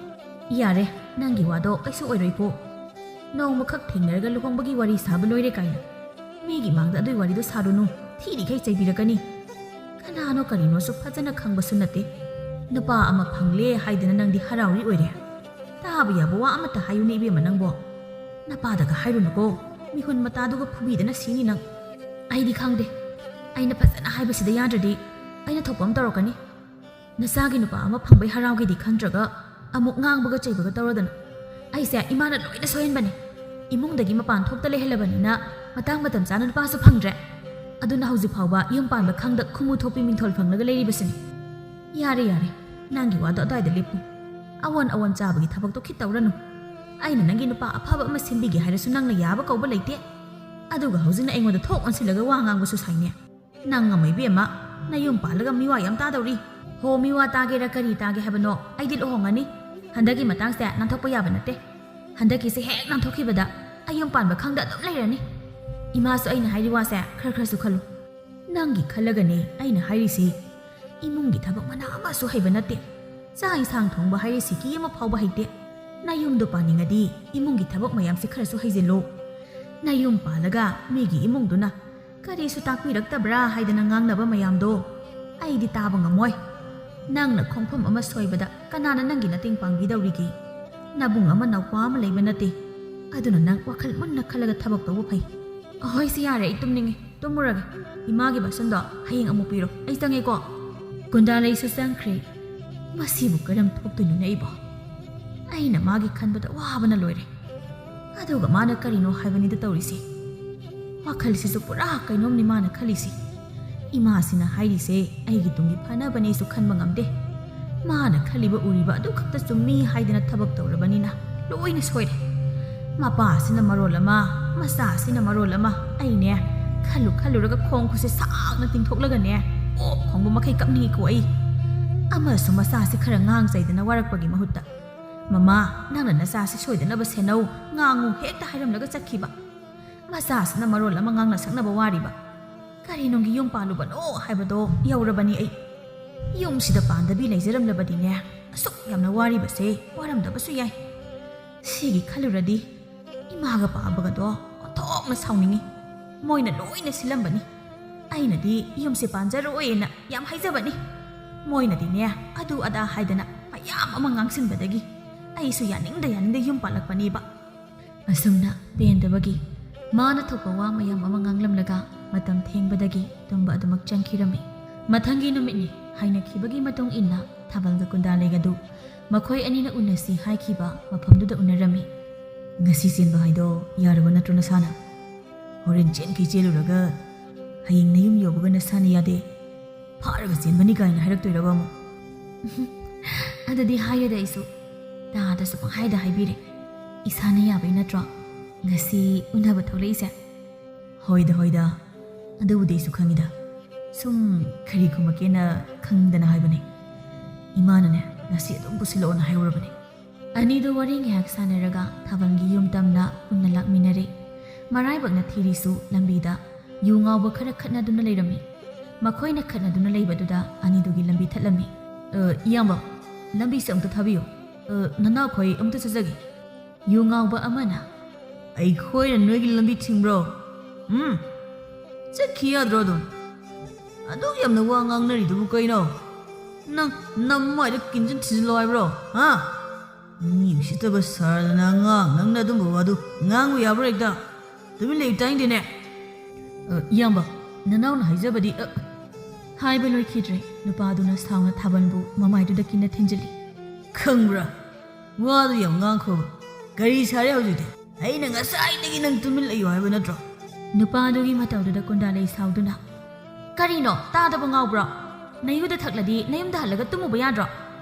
ꯌꯥꯔꯦ, ꯅꯪꯒꯤ ꯋꯥꯗꯣ ꯀꯩꯁꯨ ꯑꯣꯏꯔꯣꯏꯀꯣ꯫ ꯅꯣꯡꯃꯈꯛ ꯊꯦꯡꯅꯔꯒ ꯂꯨꯍꯣꯡꯕꯒꯤ ꯋꯥꯔꯤ ꯁꯥꯕ ꯂꯣꯏꯔꯦ ꯀꯥꯏꯅ꯫ ꯃꯤꯒꯤ ꯃꯥꯡꯗ ꯑꯗꯨꯏ ꯋꯥꯔꯤꯗꯣ ꯁꯥꯔꯨꯅꯨ, ꯊꯤꯔꯤꯈꯩ ꯆꯩꯕꯤꯔꯛꯀꯅꯤ꯫ ꯀꯅꯥꯅꯣ ꯀꯔꯤꯅꯣꯁꯨ ꯐꯖꯅ ꯈꯪꯕꯁꯨ ꯅꯠꯇꯦ꯫ ꯅꯨꯄꯥ ꯑꯃ ꯐꯪꯂꯦ ꯍꯥꯏꯗꯅ ꯅꯪꯗꯤ ꯍꯔꯥꯎꯔꯤ ꯑꯣꯏꯔꯦ꯫ ꯇꯥꯕ ꯌꯥꯕ ꯋꯥ ꯑꯃꯠꯇ ꯍꯥꯏꯌꯨꯅꯦ ꯏꯕꯦꯝꯃ ꯅꯪꯕꯣ꯫ ꯅꯄꯥꯗꯒ ꯍꯥꯏꯔꯨꯅꯨꯀꯣ, ꯃꯤꯍꯨꯟ ꯃꯇꯥꯗꯨꯒ ꯐꯨꯕꯤꯗꯅ ꯁꯤꯅꯤ ꯅꯪ꯫ ꯑꯩꯗꯤ ꯈꯪꯗꯦ, ꯑꯩꯅ ꯐꯖꯅ ꯍꯥꯏꯕꯁꯤꯗ ꯌꯥꯗ꯭ꯔꯗꯤ ꯑꯩꯅ ꯊꯣꯛꯄ ꯑꯃ ꯇꯧꯔꯛꯀꯅꯤ꯫ ꯅꯆꯥꯒꯤ ꯅꯨꯄꯥ ꯑꯃ ꯐꯪꯕꯩ ꯍꯔꯥꯎꯒꯦꯗꯤ ꯈꯟꯗ꯭ꯔꯒ ꯑꯃꯨꯛ ꯉꯥꯡꯕꯒ ꯆꯩꯕꯒ ꯇꯧꯔꯗꯅ꯫ ꯑꯩꯁꯦ ꯏꯃꯥꯅ ꯂꯣꯏꯅ ꯁꯣꯏꯍꯟꯕꯅꯤ꯫ ꯏꯃꯨꯡꯗꯒꯤ ꯃꯄꯥꯟ ꯊꯣꯛꯇ ꯂꯩꯍꯜꯂꯕꯅꯤꯅ ꯃꯇꯥꯡ ꯃꯇꯝ ꯆꯥꯅ ꯅꯨꯄꯥꯁꯨ ꯐꯪꯗ꯭ꯔꯦ꯫ ꯑꯗꯨꯅ ꯍꯧꯖꯤꯛ ꯐꯥꯎꯕ ꯌꯨꯝ ꯄꯥꯟꯕ ꯈꯪꯗ ꯈꯨꯃꯨ ꯊꯣꯛꯄꯤ ꯃꯤꯡꯊꯣꯜ ꯐꯪꯂꯒ ꯂꯩꯔꯤꯕꯁꯤꯅꯤ꯫ ꯌꯥꯔꯦ, ꯌꯥꯔꯦ, ꯅꯪꯒꯤ ꯋꯥꯗꯣ ꯑꯗꯨꯋꯥꯏꯗ ꯂꯦꯞꯄꯨ꯫ ꯑꯋꯣꯟ ꯑꯋꯣꯟ ꯆꯥꯕꯒꯤ ꯊꯕꯛꯇꯣ ꯈꯤꯠ ꯇꯧꯔꯅꯨ꯫ ꯑꯩꯅ ꯅꯪꯒꯤ ꯅꯨꯄꯥ ꯑꯐꯕ ꯑꯃ ꯁꯤꯟꯕꯤꯒꯦ ꯍꯥꯏꯔꯁꯨ ꯅꯪꯅ ꯌꯥꯕ ꯀꯧꯕ ꯂꯩꯇꯦ꯫ ꯑꯗꯨꯒ ꯍꯧꯖꯤꯛꯅ ꯑꯩꯉꯣꯟꯗ ꯊꯣꯛ ꯑꯣꯟꯁꯤꯜꯂꯒ ꯋꯥ ꯉꯥꯡꯕꯁꯨ ꯁꯥꯏꯅꯦ꯫ ꯅꯪ ꯑꯃ ꯏꯕꯦꯝꯃ, ꯅꯌꯨꯝ ꯄꯥꯜꯂꯒ ꯃꯤꯋꯥ ꯌꯥꯝ ꯇꯥꯗꯧꯔꯤ꯫ ꯍꯣ, ꯃꯤꯋꯥ ꯇꯥꯒꯦꯔꯥ ꯀꯔꯤ ꯇꯥꯒꯦ ꯍꯥꯏꯕꯅꯣ, ꯑꯩꯗꯤ ꯂꯨꯍꯣꯡꯉꯅꯤ꯫ ꯍꯟꯗꯛꯀꯤ ꯃꯇꯥꯡꯁꯦ ꯅꯥꯟꯊꯣꯛꯄ ꯌꯥꯕ ꯅꯠꯇꯦ꯫ ꯍꯟꯗꯛꯀꯤꯁꯦ ꯍꯦꯛ ꯅꯥꯟꯊꯣꯛꯈꯤꯕꯗ ꯑꯩ ꯌꯨꯝ ꯄꯥꯟꯕ ꯈꯪꯗ ꯑꯗꯨꯝ ꯂꯩꯔꯅꯤ꯫ ꯏꯃꯥꯁꯨ ꯑꯩꯅ ꯍꯥꯏꯔꯤ ꯋꯥꯁꯦ ꯈꯔ ꯈꯔꯁꯨ ꯈꯜꯂꯨ꯫ ꯅꯪꯒꯤ ꯈꯜꯂꯒꯅꯦ ꯑꯩꯅ ꯍꯥꯏꯔꯤꯁꯤ꯫ ꯏꯃꯨꯡꯒꯤ ꯊꯕꯛ ꯃꯅꯥ ꯑꯃꯁꯨ ꯍꯩꯕ ꯅꯠꯇꯦ꯫ ꯆꯥꯛ ꯏꯟꯁꯥꯡ ꯊꯣꯡꯕ ꯍꯥꯏꯔꯤꯁꯤ ꯀꯤ ꯑꯃ ꯐꯥꯎꯕ ꯍꯩꯇꯦ꯫ ꯅꯌꯨꯝꯗꯣ ꯄꯥꯅꯤꯡꯉꯗꯤ ꯏꯃꯨꯡꯒꯤ ꯊꯕꯛ ꯃꯌꯥꯝꯁꯤ ꯈꯔꯁꯨ ꯍꯩꯖꯤꯜꯂꯨ꯫ ꯅꯌꯨꯝ ꯄꯥꯜꯂꯒ ꯃꯤꯒꯤ ꯏꯃꯨꯡꯗꯨꯅ ꯀꯔꯤꯁꯨ ꯇꯥꯛꯄꯤꯔꯛꯇꯕ꯭ꯔꯥ ꯍꯥꯏꯗꯅ ꯉꯥꯡꯅꯕ ꯃꯌꯥꯝꯗꯣ ꯑꯩꯗꯤ ꯇꯥꯕ ꯉꯝꯃꯣꯏ꯫ ꯅꯪꯅ ꯈꯣꯡꯐꯝ ꯑꯃ ꯁꯣꯏꯕꯗ ꯀꯅꯥꯅ ꯅꯪꯒꯤ ꯃꯇꯦꯡ ꯄꯥꯡꯕꯤꯗꯧꯔꯤꯒꯦ? ꯅꯕꯨꯡ ꯑꯃ ꯅꯧꯄꯥ ꯑꯃ ꯂꯩꯕ ꯅꯠꯇꯦ꯫ ꯑꯗꯨꯅ ꯅꯪ ꯋꯥꯈꯜ ꯃꯨꯟꯅ ꯈꯜꯂꯒ ꯊꯕꯛ ꯇꯧꯕ ꯐꯩ꯫ ꯑꯍꯣꯏꯁꯦ, ꯌꯥꯔꯦ, ꯑꯩ ꯇꯨꯝꯅꯤꯡꯉꯦ, ꯇꯨꯝꯃꯨꯔꯒꯦ꯫ ꯏꯃꯥꯒꯤ ꯕꯥꯁꯟꯗꯣ ꯍꯌꯦꯡ ꯑꯃꯨꯛ ꯄꯤꯔꯣ, ꯑꯩ ꯆꯪꯉꯦꯀꯣ꯫ ꯀꯨꯟꯗꯥ ꯂꯩꯁꯨ ꯆꯪꯈ꯭ꯔꯦ꯫ ꯃꯁꯤꯕꯨ ꯀꯔꯝ ꯊꯣꯛꯇꯣꯏꯅꯣꯅꯦ ꯑꯩꯕꯣ? ꯑꯩꯅ ꯃꯥꯒꯤ ꯈꯟꯕꯗ ꯋꯥꯕꯅ ꯂꯣꯏꯔꯦ꯫ ꯑꯗꯨꯒ ꯃꯥꯅ ꯀꯔꯤꯅꯣ ꯍꯥꯏꯕꯅꯤꯗ ꯇꯧꯔꯤꯁꯦ꯫ ꯋꯥꯈꯜꯁꯤꯁꯨ ꯄꯨꯔꯥ ꯀꯩꯅꯣꯝꯅꯤ ꯃꯥꯅ ꯈꯜꯂꯤꯁꯦ꯫ ꯏꯃꯥꯁꯤꯅ ꯍꯥꯏꯔꯤꯁꯦ ꯑꯩꯒꯤ ꯇꯨꯡꯒꯤ ꯐꯅꯕꯅꯦꯁꯨ ꯈꯟꯕ ꯉꯝꯗꯦ꯫ ꯃꯥꯅ ꯈꯜꯂꯤꯕ ꯎꯔꯤꯕ ꯑꯗꯨ ꯈꯛꯇ ꯆꯨꯝꯃꯤ ꯍꯥꯏꯗꯅ ꯊꯕꯛ ꯇꯧꯔꯕꯅꯤꯅ ꯂꯣꯏꯅ ꯁꯣꯏꯔꯦ꯫ ꯃꯄꯥꯁꯤꯅ ꯃꯔꯣꯜ ꯑꯃ, ꯃꯆꯥꯁꯤꯅ ꯃꯔꯣꯜ ꯑꯃ꯫ ꯑꯩꯅꯦ, ꯈꯜꯂꯨ ꯈꯜꯂꯨꯔꯒ ꯈꯣꯡ ꯈꯨꯠꯁꯦ ꯁꯥꯡꯅ ꯇꯤꯡꯊꯣꯛꯂꯒꯅꯦ, ꯑꯣꯛ ꯈꯣꯡꯕ ꯃꯈꯩ ꯀꯞꯅꯤꯡꯉꯤꯀꯣ ꯑꯩ꯫ ꯑꯃꯁꯨ ꯃꯆꯥꯁꯤ ꯈꯔ ꯉꯥꯡ ꯆꯩꯗꯅ ꯋꯥꯔꯛꯄꯒꯤ ꯃꯍꯨꯠꯇ, "ꯃꯃꯥ, ꯅꯪꯅ ꯅꯆꯥꯁꯤ ꯁꯣꯏꯗꯅꯕ ꯁꯦꯟꯅꯧ, ꯉꯥꯡꯉꯨ" ꯍꯦꯛꯇ ꯍꯥꯏꯔꯝꯂꯒ ꯆꯠꯈꯤꯕ꯫ ꯃꯆꯥꯁꯤꯅ ꯃꯔꯣꯜ ꯑꯃ ꯉꯥꯡꯅ ꯁꯛꯅꯕ ꯋꯥꯔꯤꯕ꯫ ꯀꯔꯤ ꯅꯨꯡꯒꯤ ꯌꯨꯝ ꯄꯥꯜꯂꯨꯕꯅꯣ ꯍꯥꯏꯕꯗꯣ ꯌꯧꯔꯕꯅꯤ ꯑꯩ꯫ ꯌꯨꯝꯁꯤꯗ ꯄꯥꯟꯗꯕꯤ ꯂꯩꯖꯔꯝꯂꯕꯗꯤꯅꯦ, ꯑꯁꯨꯛ ꯌꯥꯝꯅ ꯋꯥꯔꯤꯕꯁꯦ ꯋꯥꯔꯝꯗꯕꯁꯨ ꯌꯥꯏ꯫ ꯁꯤꯒꯤ ꯈꯜꯂꯨꯔꯗꯤ ꯏꯃꯥꯒ ꯄꯥꯕꯒꯗꯣ ꯑꯣꯟꯊꯣꯛꯅ ꯁꯥꯎꯅꯤꯡꯉꯤ꯫ ꯃꯣꯏꯅ ꯂꯣꯏꯅ ꯁꯤꯜꯂꯝꯕꯅꯤ꯫ ꯑꯩꯅꯗꯤ ꯌꯨꯝꯁꯦ ꯄꯥꯟꯖꯔꯣꯏꯅ ꯌꯥꯝ ꯍꯥꯏꯖꯕꯅꯤ꯫ ꯃꯣꯏꯅꯗꯤꯅꯦ, ꯑꯗꯨ ꯑꯗꯥ ꯍꯥꯏꯗꯅ ꯃꯌꯥꯝ ꯑꯃ ꯉꯥꯡꯁꯤꯟꯕꯗꯒꯤ ꯑꯩꯁꯨ ꯌꯥꯅꯤꯡꯗ ꯌꯥꯅꯤꯡꯗ ꯌꯨꯝ ꯄꯥꯜꯂꯛꯄꯅꯦꯕ꯫ ꯑꯁꯨꯝꯅ ꯄꯦꯟꯗꯕꯒꯤ ꯃꯥꯅ ꯊꯣꯛꯄ ꯋꯥ ꯃꯌꯥꯝ ꯑꯃ ꯉꯥꯡꯂꯝꯂꯒ ꯃꯇꯝ ꯊꯦꯡꯕꯗꯒꯤ ꯇꯨꯝꯕ ꯑꯗꯨꯃꯛ ꯆꯪꯈꯤꯔꯝꯃꯤ꯫ ꯃꯊꯪꯒꯤ ꯅꯨꯃꯤꯠꯅꯤ꯫ ꯍꯥꯏꯅꯈꯤꯕꯒꯤ ꯃꯇꯨꯡ ꯏꯟꯅ ꯊꯥꯕꯜꯒ ꯀꯨꯟꯗꯥꯂꯩꯒꯗꯨ ꯃꯈꯣꯏ ꯑꯅꯤꯅ ꯎꯅꯁꯤ ꯍꯥꯏꯈꯤꯕ ꯃꯐꯝꯗꯨꯗ ꯎꯅꯔꯝꯃꯤ꯫ "ꯉꯁꯤ ꯆꯦꯟꯕ ꯍꯥꯏꯗꯣ ꯌꯥꯔꯕ ꯅꯠꯇ꯭ꯔꯣ ꯅꯁꯥꯅ? ꯍꯣꯔꯦꯟ ꯆꯦꯟꯈꯤ ꯆꯦꯜꯂꯨꯔꯒ ꯍꯌꯦꯡ ꯅꯌꯨꯝ ꯌꯧꯕꯒ ꯅꯁꯥꯅ ꯌꯥꯗꯦ, ꯐꯥꯔꯒ ꯆꯦꯟꯕꯅꯤ ꯀꯥꯏꯅ ꯍꯥꯏꯔꯛꯇꯣꯏꯔꯕ ꯑꯃꯨꯛ?" "ꯑꯗꯨꯗꯤ ꯍꯥꯏꯔꯦꯗ ꯑꯩꯁꯨ꯫ ꯇꯥꯗꯁꯨ ꯄꯪꯍꯥꯏꯗ ꯍꯥꯏꯕꯤꯔꯦ꯫ ꯏꯁꯥꯅ ꯌꯥꯕꯩ ꯅꯠꯇ꯭ꯔꯣ ꯉꯁꯤ ꯎꯅꯕ ꯊꯣꯛꯂꯛꯏꯁꯦ?" "ꯍꯣꯏꯗ, ꯍꯣꯏꯗ꯫ ꯑꯗꯨꯕꯨꯗꯤ ꯑꯩꯁꯨ ꯈꯪꯉꯤꯗ꯫ ꯁꯨꯝ ꯈꯔꯤ ꯈꯨꯝꯃꯛꯀꯦꯅ ꯈꯪꯗꯅ ꯍꯥꯏꯕꯅꯦ꯫ ꯏꯃꯥꯅꯅꯦ, ꯉꯁꯤ ꯑꯗꯨꯝ ꯄꯨꯁꯤꯜꯂꯛꯑꯣꯅ ꯍꯥꯏꯍꯧꯔꯕꯅꯦ꯫" ꯑꯅꯤꯗꯣ ꯋꯥꯔꯤ ꯉꯥꯏꯍꯥꯛ ꯁꯥꯟꯅꯔꯒ ꯊꯥꯕꯜꯒꯤ ꯌꯨꯝ ꯇꯝꯅ ꯄꯨꯟꯅ ꯂꯥꯛꯃꯤꯟꯅꯔꯦ꯫ ꯃꯔꯥꯏꯕꯛꯅ ꯊꯤꯔꯤꯁꯨ ꯂꯝꯕꯤꯗ ꯌꯨ ꯉꯥꯎꯕ ꯈꯔ ꯈꯠꯅꯗꯨꯅ ꯂꯩꯔꯝꯃꯤ꯫ ꯃꯈꯣꯏꯅ ꯈꯠꯅꯗꯨꯅ ꯂꯩꯕꯗꯨꯗ ꯑꯅꯤꯗꯨꯒꯤ ꯂꯝꯕꯤ ꯊꯠꯂꯝꯃꯤ꯫ "ꯑ, ꯏꯌꯥꯝꯕ, ꯂꯝꯕꯤꯁꯦ ꯑꯝꯇ ꯊꯥꯕꯤꯌꯨ꯫ ꯑ, ꯅꯅꯥꯎꯈꯣꯏ ꯑꯃꯇ ꯆꯠꯆꯒꯦ꯫" ꯌꯨ ꯉꯥꯎꯕ ꯑꯃꯅ, "ꯑꯩꯈꯣꯏꯅ ꯅꯣꯏꯒꯤ ꯂꯝꯕꯤ ꯊꯤꯡꯕ꯭ꯔꯣ? ꯎꯝ? ꯆꯠꯈꯤ ꯌꯥꯗ꯭ꯔꯣ ꯑꯗꯨꯝ? ꯑꯗꯨꯛ ꯌꯥꯝꯅ ꯋꯥ ꯉꯥꯡꯅꯔꯤꯗꯨꯕꯨ ꯀꯩꯅꯣ? ꯅꯪ ꯅꯃꯥꯏꯗ ꯀꯤꯟꯖꯤꯟ ꯊꯤꯖꯤꯜꯂꯣ ꯍꯥꯏꯕ꯭ꯔꯣ? ꯍꯥ? ꯃꯤ ꯎꯁꯤꯠꯇꯕ ꯁꯥꯔꯗꯅ ꯑꯉꯥꯡ ꯅꯪꯅ ꯑꯗꯨꯝꯕ ꯋꯥꯗꯨ ꯉꯥꯡꯕ ꯌꯥꯕ꯭ꯔꯣ ꯍꯦꯛꯇ? ꯇꯨꯃꯤꯟ ꯂꯩꯌꯨ, ꯇꯥꯅꯤꯡꯗꯦꯅꯦ꯫ ꯑ, ꯏꯌꯥꯝꯕ, ꯅꯅꯥꯎꯅ ꯍꯥꯏꯖꯕꯗꯤ, ꯑ," ꯍꯥꯏꯕ ꯂꯣꯏꯈꯤꯗ꯭ꯔꯦ꯫ ꯅꯨꯄꯥꯗꯨꯅ ꯁꯥꯎꯅ ꯊꯥꯕꯜꯕꯨ ꯃꯃꯥꯏꯗꯨꯗ ꯀꯤꯟꯅ ꯊꯤꯟꯖꯤꯜꯂꯤ꯫ "ꯈꯪꯕ꯭ꯔꯥ? ꯋꯥꯗꯨ ꯌꯥꯝ ꯉꯥꯡꯈ꯭ꯔꯣꯕ꯫ ꯀꯔꯤ ꯁꯥꯔꯦ ꯍꯧꯖꯤꯛꯇꯤ? ꯑꯩꯅ ꯉꯁꯥꯏꯗꯒꯤ ꯅꯪ ꯇꯨꯃꯤꯟ ꯂꯩꯌꯨ ꯍꯥꯏꯕ ꯅꯠꯇ꯭ꯔꯣ?" ꯅꯨꯄꯥꯗꯨꯒꯤ ꯃꯇꯧꯗꯨꯗ ꯀꯨꯟꯗꯥꯂꯩ ꯁꯥꯎꯗꯨꯅ, "ꯀꯔꯤꯅꯣ? ꯇꯥꯗꯕ ꯉꯥꯎꯕ꯭ꯔꯣ? ꯅꯌꯨꯗ ꯊꯛꯂꯗꯤ ꯅꯌꯨꯝꯗ ꯍꯜꯂꯒ ꯇꯨꯝꯃꯨꯕ ꯌꯥꯗ꯭ꯔꯣ?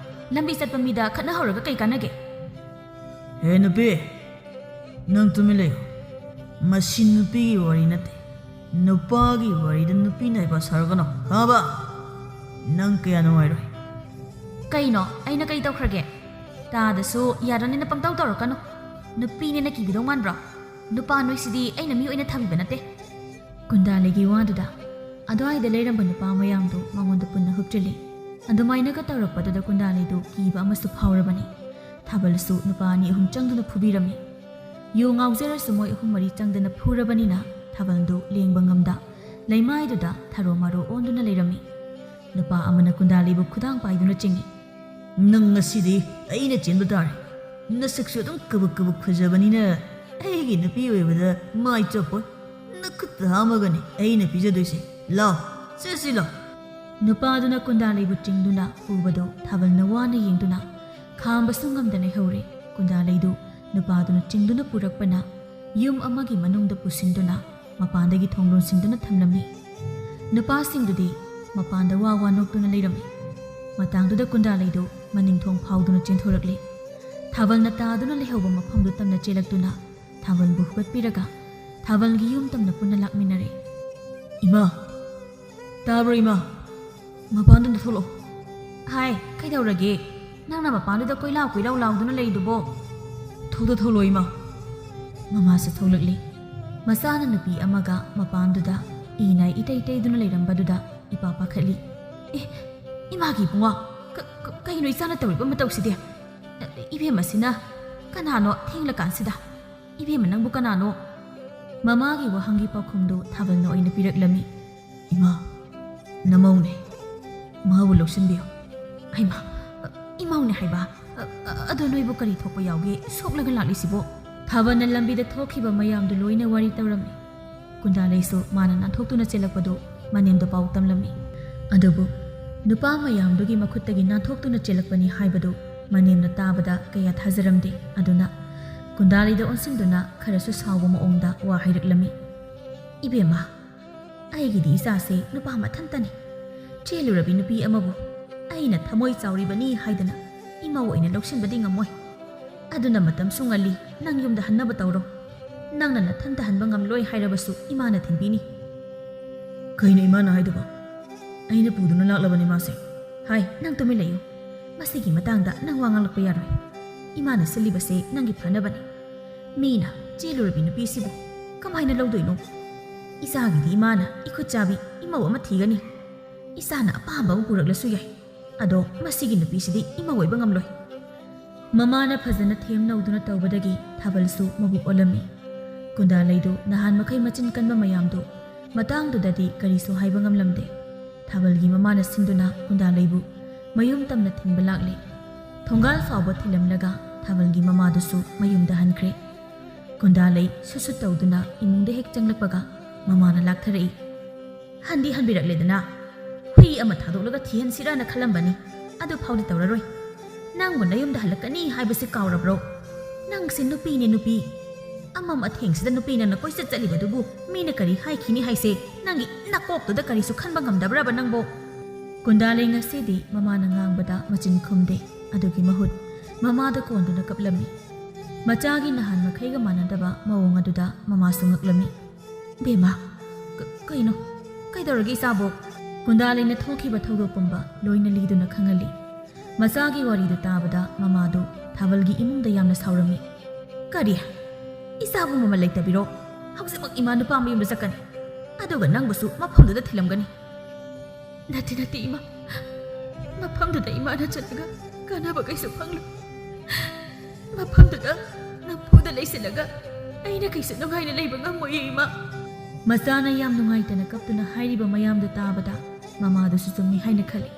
ꯂꯝꯕꯤ ꯆꯠꯄ ꯃꯤꯗ ꯈꯠꯅꯍꯧꯔꯒ ꯀꯩ ꯀꯥꯟꯅꯒꯦ? ꯍꯦ ꯅꯨꯄꯤ, ꯅꯪ ꯇꯨꯃꯤꯟ ꯂꯩꯌꯨ꯫ ꯃꯁꯤ ꯅꯨꯄꯤꯒꯤ ꯋꯥꯔꯤ ꯅꯠꯇꯦ, ꯅꯨꯄꯥꯒꯤ ꯋꯥꯔꯤꯗ ꯅꯨꯄꯤꯅ ꯍꯩꯄꯥ ꯁꯥꯔꯛꯀꯅꯣ, ꯈꯪꯉꯕ? ꯅꯪ ꯀꯌꯥ ꯅꯨꯡꯉꯥꯏꯔꯣꯏ꯫ ꯀꯩꯅꯣ, ꯑꯩꯅ ꯀꯩ ꯇꯧꯈ꯭ꯔꯒꯦ? ꯇꯥꯗꯁꯨ ꯌꯥꯔꯅꯤꯅ ꯄꯪꯇꯧ ꯇꯧꯔꯛꯀꯅꯨ꯫ ꯅꯨꯄꯤꯅꯦꯅ ꯀꯤꯕꯤꯗꯧ ꯃꯥꯟꯕ꯭ꯔꯣ? ꯅꯨꯄꯥ ꯅꯣꯏꯁꯤꯗꯤ ꯑꯩꯅ ꯃꯤ ꯑꯣꯏꯅ ꯊꯝꯕꯤꯕ ꯅꯠꯇꯦ꯫ ꯀꯨꯟꯗꯥꯂꯩꯒꯤ ꯋꯥꯗꯨꯗ ꯑꯗꯨꯋꯥꯏꯗ ꯂꯩꯔꯝꯕ ꯅꯨꯄꯥ ꯃꯌꯥꯝꯗꯨ ꯃꯉꯣꯟꯗ ꯄꯨꯟꯅ ꯍꯨꯞꯆꯤꯜꯂꯤ꯫ ꯑꯗꯨꯃꯥꯏꯅꯒ ꯇꯧꯔꯛꯄꯗꯨꯗ ꯀꯨꯟꯗꯥꯂꯩꯗꯨ ꯀꯤꯕ ꯑꯃꯁꯨ ꯐꯥꯎꯔꯕꯅꯤ꯫ ꯊꯥꯕꯜꯁꯨ ꯅꯨꯄꯥ ꯑꯅꯤ ꯑꯍꯨꯝ ꯆꯪꯗꯨꯅ ꯐꯨꯕꯤꯔꯝꯃꯤ꯫ ꯌꯨ ꯉꯥꯎꯖꯔꯁꯨ ꯃꯣꯏ ꯑꯍꯨꯝ ꯃꯔꯤ ꯆꯪꯗꯅ ꯐꯨꯔꯕꯅꯤꯅ ꯊꯥꯕꯜꯗꯨ ꯂꯦꯡꯕ ꯉꯝꯗ ꯂꯩꯃꯥꯏꯗꯨꯗ ꯊꯔꯣ ꯃꯔꯣ ꯑꯣꯟꯗꯨꯅ ꯂꯩꯔꯝꯃꯤ꯫ ꯅꯨꯄꯥ ꯑꯃꯅ ꯀꯨꯟꯗꯥꯂꯩꯕꯨ ꯈꯨꯗꯥꯡ ꯄꯥꯏꯗꯨꯅ ꯆꯤꯡꯏ꯫ "ꯅꯪ ꯉꯁꯤꯗꯤ ꯑꯩꯅ ꯆꯦꯟꯕ ꯇꯥꯔꯦ꯫ ꯅꯁꯛꯁꯨ ꯑꯗꯨꯝ ꯀꯕꯛ ꯀꯕꯛ ꯐꯖꯕꯅꯤꯅ ꯑꯩꯒꯤ ꯅꯨꯄꯤ ꯑꯣꯏꯕꯗ ꯃꯥꯏ ꯆꯞꯄꯣꯏ꯫ ꯅꯈꯨꯠꯇ ꯍꯥꯝꯃꯒꯅꯤ ꯑꯩꯅ ꯄꯤꯖꯗꯣꯏꯁꯦ꯫ ꯂꯥꯎ, ꯆꯠꯁꯤ ꯂꯥꯎ꯫" ꯅꯨꯄꯥꯗꯨꯅ ꯀꯨꯟꯗꯥꯂꯩꯕꯨ ꯆꯤꯡꯗꯨꯅ ꯄꯨꯕꯗꯨ ꯊꯥꯕꯜꯅ ꯋꯥꯅ ꯌꯦꯡꯗꯨꯅ ꯈꯥꯝꯕꯁꯨ ꯉꯝꯗ ꯂꯩꯍꯧꯔꯦ꯫ ꯀꯨꯟꯗꯥꯂꯩꯗꯨ ꯅꯨꯄꯥꯗꯨꯅ ꯆꯤꯡꯗꯨꯅ ꯄꯨꯔꯛꯄꯅ ꯌꯨꯝ ꯑꯃꯒꯤ ꯃꯅꯨꯡꯗ ꯄꯨꯁꯤꯟꯗꯨꯅ ꯃꯄꯥꯟꯗꯒꯤ ꯊꯣꯡ ꯂꯣꯟꯁꯤꯟꯗꯨꯅ ꯊꯝꯂꯝꯃꯤ꯫ ꯅꯨꯄꯥꯁꯤꯡꯗꯨꯗꯤ ꯃꯄꯥꯟꯗ ꯋꯥ ꯋꯥ ꯅꯣꯛꯇꯨꯅ ꯂꯩꯔꯝꯃꯤ꯫ ꯃꯇꯥꯡꯗꯨꯗ ꯀꯨꯟꯗꯥꯂꯩꯗꯨ ꯃꯅꯤꯡ ꯊꯣꯡ ꯐꯥꯎꯗꯨꯅ ꯆꯦꯟꯊꯣꯔꯛꯂꯤ꯫ ꯊꯥꯕꯜꯅ ꯇꯥꯗꯨꯅ ꯂꯩꯍꯧꯕ ꯃꯐꯝꯗꯨ ꯇꯝꯅ ꯆꯦꯜꯂꯛꯇꯨꯅ ꯊꯥꯕꯜꯕꯨ ꯍꯨꯒꯠꯄꯤꯔꯒ ꯊꯥꯕꯜꯒꯤ ꯌꯨꯝ ꯇꯝꯅ ꯄꯨꯟꯅ ꯂꯥꯛꯃꯤꯟꯅꯔꯦ꯫ "ꯏꯃꯥ, ꯇꯥꯕ꯭ꯔꯣ ꯏꯃꯥ? ꯃꯄꯥꯟꯗ ꯑꯝꯇ ꯊꯣꯛꯂꯛꯑꯣ꯫" "ꯍꯥꯏ, ꯀꯩꯗꯧꯔꯒꯦ? ꯅꯪꯅ ꯃꯄꯥꯟꯗꯨꯗ ꯀꯣꯏꯂꯥꯎ ꯀꯣꯏꯂꯥꯎ ꯂꯥꯎꯗꯨꯅ ꯂꯩꯗꯨꯕꯣ?" "ꯊꯣꯛꯇ ꯊꯣꯛꯂꯛꯑꯣ ꯏꯃꯥ꯫" ꯃꯃꯥꯁꯨ ꯊꯣꯛꯂꯛꯂꯤ꯫ ꯃꯆꯥꯅ ꯅꯨꯄꯤ ꯑꯃꯒ ꯃꯄꯥꯟꯗꯨꯗ ꯏꯅꯥꯏ ꯏꯇꯩ ꯇꯩꯗꯨꯅ ꯂꯩꯔꯝꯕꯗꯨꯗ ꯏꯄꯥ ꯄꯥꯈꯠꯂꯤ꯫ "ꯑꯦ, ꯏꯃꯥꯒꯤ ꯏꯕꯨꯡꯉꯣ, ꯀ-, ꯀ-, ꯀꯩꯅꯣ ꯏꯆꯥꯅ ꯇꯧꯔꯤꯕ ꯃꯇꯧꯁꯤꯗꯤ? ꯏꯕꯦꯝꯃꯁꯤꯅ ꯀꯅꯥꯅꯣ ꯊꯦꯡꯂꯀꯥꯟꯁꯤꯗ? ꯏꯕꯦꯝꯃ ꯅꯪꯕꯨ ꯀꯅꯥꯅꯣ?" ꯃꯃꯥꯒꯤ ꯋꯥꯍꯪꯒꯤ ꯄꯥꯎꯈꯨꯝꯗꯨ ꯊꯥꯕꯜꯅ ꯑꯣꯏꯅ ꯄꯤꯔꯛꯂꯝꯃꯤ꯫ "ꯏꯃꯥ, ꯅꯃꯧꯅꯦ꯫ ꯃꯥꯕꯨ ꯂꯧꯁꯤꯟꯕꯤꯌꯨ꯫" "ꯍꯩꯃꯥ, ꯏꯃꯧꯅꯦ ꯍꯥꯏꯕ? ꯑ-, ꯑ-, ꯑꯗꯣ ꯅꯣꯏꯕꯨ ꯀꯔꯤ ꯊꯣꯛꯄ ꯌꯥꯎꯒꯦ ꯁꯣꯛꯂꯒ ꯂꯥꯛꯂꯤꯁꯤꯕꯣ?" ꯊꯥꯕꯜꯅ ꯂꯝꯕꯤꯗ ꯊꯣꯛꯈꯤꯕ ꯃꯌꯥꯝꯗꯨ ꯂꯣꯏꯅ ꯋꯥꯔꯤ ꯇꯧꯔꯝꯃꯤ꯫ ꯀꯨꯟꯗꯥꯂꯩꯁꯨ ꯃꯥꯅ ꯅꯥꯟꯊꯣꯛꯇꯨꯅ ꯆꯦꯜꯂꯛꯄꯗꯨ ꯃꯅꯦꯝꯗ ꯄꯥꯎ ꯇꯝꯂꯝꯃꯤ꯫ ꯑꯗꯨꯕꯨ ꯅꯨꯄꯥ ꯃꯌꯥꯝꯗꯨꯒꯤ ꯃꯈꯨꯠꯇꯒꯤ ꯅꯥꯟꯊꯣꯛꯇꯨꯅ ꯆꯦꯜꯂꯛꯄꯅꯤ ꯍꯥꯏꯕꯗꯨ ꯃꯅꯦꯝꯅ ꯇꯥꯕꯗ ꯀꯌꯥ ꯊꯥꯖꯔꯝꯗꯦ꯫ ꯑꯗꯨꯅ ꯀꯨꯟꯗꯥꯂꯩꯗ ꯑꯣꯟꯁꯤꯟꯗꯨꯅ ꯈꯔꯁꯨ ꯁꯥꯎꯕ ꯃꯑꯣꯡꯗ ꯋꯥ ꯍꯥꯏꯔꯛꯂꯝꯃꯤ꯫ "ꯏꯕꯦꯝꯃ, ꯑꯩꯒꯤꯗꯤ ꯏꯆꯥꯁꯦ ꯅꯨꯄꯥ ꯃꯊꯟꯇꯅꯤ꯫ ꯆꯦꯜꯂꯨꯔꯕꯤ ꯅꯨꯄꯤ ꯑꯃꯕꯨ ꯑꯩꯅ ꯊꯃꯣꯏ ꯆꯥꯎꯔꯤꯕꯅꯤ ꯍꯥꯏꯗꯅ ꯏꯃꯧ ꯑꯣꯏꯅ ꯂꯧꯁꯤꯟꯕꯗꯤ ꯉꯝꯃꯣꯏ꯫ ꯑꯗꯨꯅ ꯃꯇꯝꯁꯨ ꯉꯜꯂꯤ, ꯅꯪ ꯌꯨꯝꯗ ꯍꯟꯅꯕ ꯇꯧꯔꯣ꯫ ꯅꯪꯅ ꯅꯊꯟꯇ ꯍꯟꯕ ꯉꯝꯂꯣꯏ ꯍꯥꯏꯔꯕꯁꯨ ꯏꯃꯥꯅ ꯊꯤꯟꯕꯤꯅꯤ꯫ ꯀꯩꯅꯣ ꯏꯃꯥꯅ ꯍꯥꯏꯗꯨꯕꯣ? ꯑꯩꯅ ꯄꯨꯗꯨꯅ ꯂꯥꯛꯂꯕꯅꯤ ꯃꯥꯁꯦ꯫ ꯍꯥꯏ, ꯅꯪ ꯇꯨꯃꯤꯟ ꯂꯩꯌꯨ꯫ ꯃꯁꯤꯒꯤ ꯃꯇꯥꯡꯗ ꯅꯪ ꯋꯥ ꯉꯥꯡꯂꯛꯄ ꯌꯥꯔꯣꯏ꯫ ꯏꯃꯥꯅ ꯁꯤꯜꯂꯤꯕꯁꯦ ꯅꯪꯒꯤ ꯐꯅꯕꯅꯤ꯫ ꯃꯤꯅ ꯆꯦꯜꯂꯨꯔꯕꯤ ꯅꯨꯄꯤꯁꯤꯕꯨ ꯀꯃꯥꯏꯅ ꯂꯧꯗꯣꯏꯅꯣ? ꯏꯆꯥꯒꯤꯗꯤ ꯏꯃꯥꯅ ꯏꯈꯨꯠ ꯆꯥꯕꯤ ꯏꯃꯧ ꯑꯃ ꯊꯤꯒꯅꯤ꯫ ꯏꯆꯥꯅ ꯑꯄꯥꯝꯕ ꯑꯃ ꯄꯨꯔꯛꯂꯁꯨ ꯌꯥꯏ, ꯑꯗꯣ ꯃꯁꯤꯒꯤ ꯅꯨꯄꯤꯁꯤꯗꯤ ꯏꯃꯧ ꯑꯣꯏꯕ ꯉꯝꯂꯣꯏ꯫ ꯃꯃꯥꯅ ꯐꯖꯅ ꯊꯦꯝ ꯅꯧꯗꯨꯅ ꯇꯧꯕꯗꯒꯤ ꯊꯥꯕꯜꯁꯨ ꯃꯕꯨꯛ ꯑꯣꯜꯂꯝꯃꯤ꯫ ꯀꯨꯟꯗꯥꯂꯩꯗꯨ ꯅꯍꯥꯟ ꯃꯈꯩ ꯃꯆꯤꯟ ꯀꯟꯕ ꯃꯌꯥꯝꯗꯨ ꯃꯇꯥꯡꯗꯨꯗꯗꯤ ꯀꯔꯤꯁꯨ ꯍꯥꯏꯕ ꯉꯝꯂꯝꯗꯦ꯫ ꯊꯥꯕꯜꯒꯤ ꯃꯃꯥꯅ ꯁꯤꯟꯗꯨꯅ ꯀꯨꯟꯗꯥꯂꯩꯕꯨ ꯃꯌꯨꯝ ꯇꯝꯅ ꯊꯤꯟꯕ ꯂꯥꯛꯂꯦ꯫ ꯊꯣꯡꯒꯥꯜ ꯐꯥꯎꯕ ꯊꯤꯜꯂꯝꯂꯒ ꯊꯥꯕꯜꯒꯤ ꯃꯃꯥꯗꯨꯁꯨ ꯃꯌꯨꯝꯗ ꯍꯟꯈ꯭ꯔꯦ꯫ ꯀꯨꯟꯗꯥꯂꯩ ꯁꯨꯠ ꯁꯨꯠ ꯇꯧꯗꯨꯅ ꯏꯃꯨꯡꯗ ꯍꯦꯛ ꯆꯪꯂꯛꯄꯒ ꯃꯃꯥꯅ ꯂꯥꯛꯊꯔꯛꯏ꯫ ꯍꯟꯗꯤ ꯍꯟꯕꯤꯔꯛꯂꯦꯗꯅ꯫ ꯍꯨꯏ ꯑꯃ ꯊꯥꯗꯣꯛꯂꯒ ꯊꯤꯍꯟꯁꯤꯔꯥꯅ ꯈꯜꯂꯝꯕꯅꯤ꯫ ꯑꯗꯨ ꯐꯥꯎꯗꯤ ꯇꯧꯔꯔꯣꯏ꯫ ꯅꯪꯕꯨ ꯅꯌꯨꯝꯗ ꯍꯜꯂꯛꯀꯅꯤ ꯍꯥꯏꯕꯁꯤ ꯀꯥꯎꯔꯕ꯭ꯔꯣ? ꯅꯪꯁꯦ ꯅꯨꯄꯤꯅꯦ, ꯅꯨꯄꯤ꯫ ꯑꯃꯝ ꯑꯊꯦꯡꯁꯤꯗ ꯅꯨꯄꯤ ꯅꯪꯅ ꯀꯣꯏꯆꯠ ꯆꯠꯂꯤꯕꯗꯨꯕꯨ ꯃꯤꯅ ꯀꯔꯤ ꯍꯥꯏꯈꯤꯅꯤ ꯍꯥꯏꯁꯦ ꯅꯪꯒꯤ ꯅꯀꯣꯛꯇꯨꯗ ꯀꯔꯤꯁꯨ ꯈꯟꯕ ꯉꯝꯗꯕ꯭ꯔꯕ ꯅꯪꯕꯣ? ꯀꯨꯟꯗꯥꯂꯩ ꯉꯁꯤꯗꯤ ꯃꯃꯥꯅ ꯉꯥꯡꯕꯗ ꯃꯆꯤꯟ ꯈꯨꯝꯗꯦ꯫ ꯑꯗꯨꯒꯤ ꯃꯍꯨꯠ ꯃꯃꯥꯗ ꯀꯣꯟꯗꯨꯅ ꯀꯞꯂꯝꯃꯤ꯫ ꯃꯆꯥꯒꯤ ꯅꯍꯥꯟ ꯃꯈꯩꯒ ꯃꯥꯟꯅꯗꯕ ꯃꯑꯣꯡ ꯑꯗꯨꯗ ꯃꯃꯥꯁꯨ ꯉꯛꯂꯝꯃꯤ꯫ "ꯕꯦꯝꯃ, ꯀ-, ꯀꯩꯅꯣ? ꯀꯩꯗꯧꯔꯒꯦ ꯏꯆꯥꯕꯣ?" ꯀꯨꯟꯗꯥꯂꯩꯅ ꯊꯣꯛꯈꯤꯕ ꯊꯧꯗꯣꯛ ꯄꯨꯝꯕ ꯂꯣꯏꯅ ꯂꯤꯗꯨꯅ ꯈꯪꯍꯜꯂꯤ꯫ ꯃꯆꯥꯒꯤ ꯋꯥꯔꯤꯗꯨ ꯇꯥꯕꯗ ꯃꯃꯥꯗꯨ ꯊꯥꯕꯜꯒꯤ ꯏꯃꯨꯡꯗ ꯌꯥꯝꯅ ꯁꯥꯎꯔꯝꯃꯤ꯫ "ꯀꯔꯤ? ꯏꯆꯥꯕꯨ ꯃꯃꯜ ꯂꯩꯇꯕꯤꯔꯣ? ꯍꯧꯖꯤꯛꯃꯛ ꯏꯃꯥ ꯅꯨꯄꯥ ꯃꯌꯨꯝꯗ ꯆꯠꯀꯅꯤ꯫ ꯑꯗꯨꯒ ꯅꯪꯕꯨꯁꯨ ꯃꯐꯝꯗꯨꯗ ꯊꯤꯜꯂꯝꯒꯅꯤ꯫" "ꯅꯠꯇꯦ, ꯅꯠꯇꯦ, ꯏꯃꯥ꯫ ꯃꯐꯝꯗꯨꯗ ꯏꯃꯥꯅ ꯆꯠꯂꯒ ꯀꯥꯟꯅꯕ ꯀꯩꯁꯨ ꯐꯪꯂꯣꯏ꯫ ꯃꯐꯝꯗꯨꯗ ꯅꯝꯐꯨꯗ ꯂꯩꯁꯤꯜꯂꯒ ꯑꯩꯅ ꯀꯩꯁꯨ ꯅꯨꯡꯉꯥꯏꯅ ꯂꯩꯕ ꯉꯝꯃꯣꯏꯌꯦ, ꯏꯃꯥ꯫" ꯃꯆꯥꯅ ꯌꯥꯝ ꯅꯨꯡꯉꯥꯏꯇꯅ ꯀꯞꯇꯨꯅ ꯍꯥꯏꯔꯤꯕ ꯃꯌꯥꯝꯗꯨ ꯇꯥꯕꯗ ꯃꯃꯥꯗꯨꯁꯨ ꯆꯨꯝꯃꯤ ꯍꯥꯏꯅ ꯈꯜꯂꯤ꯫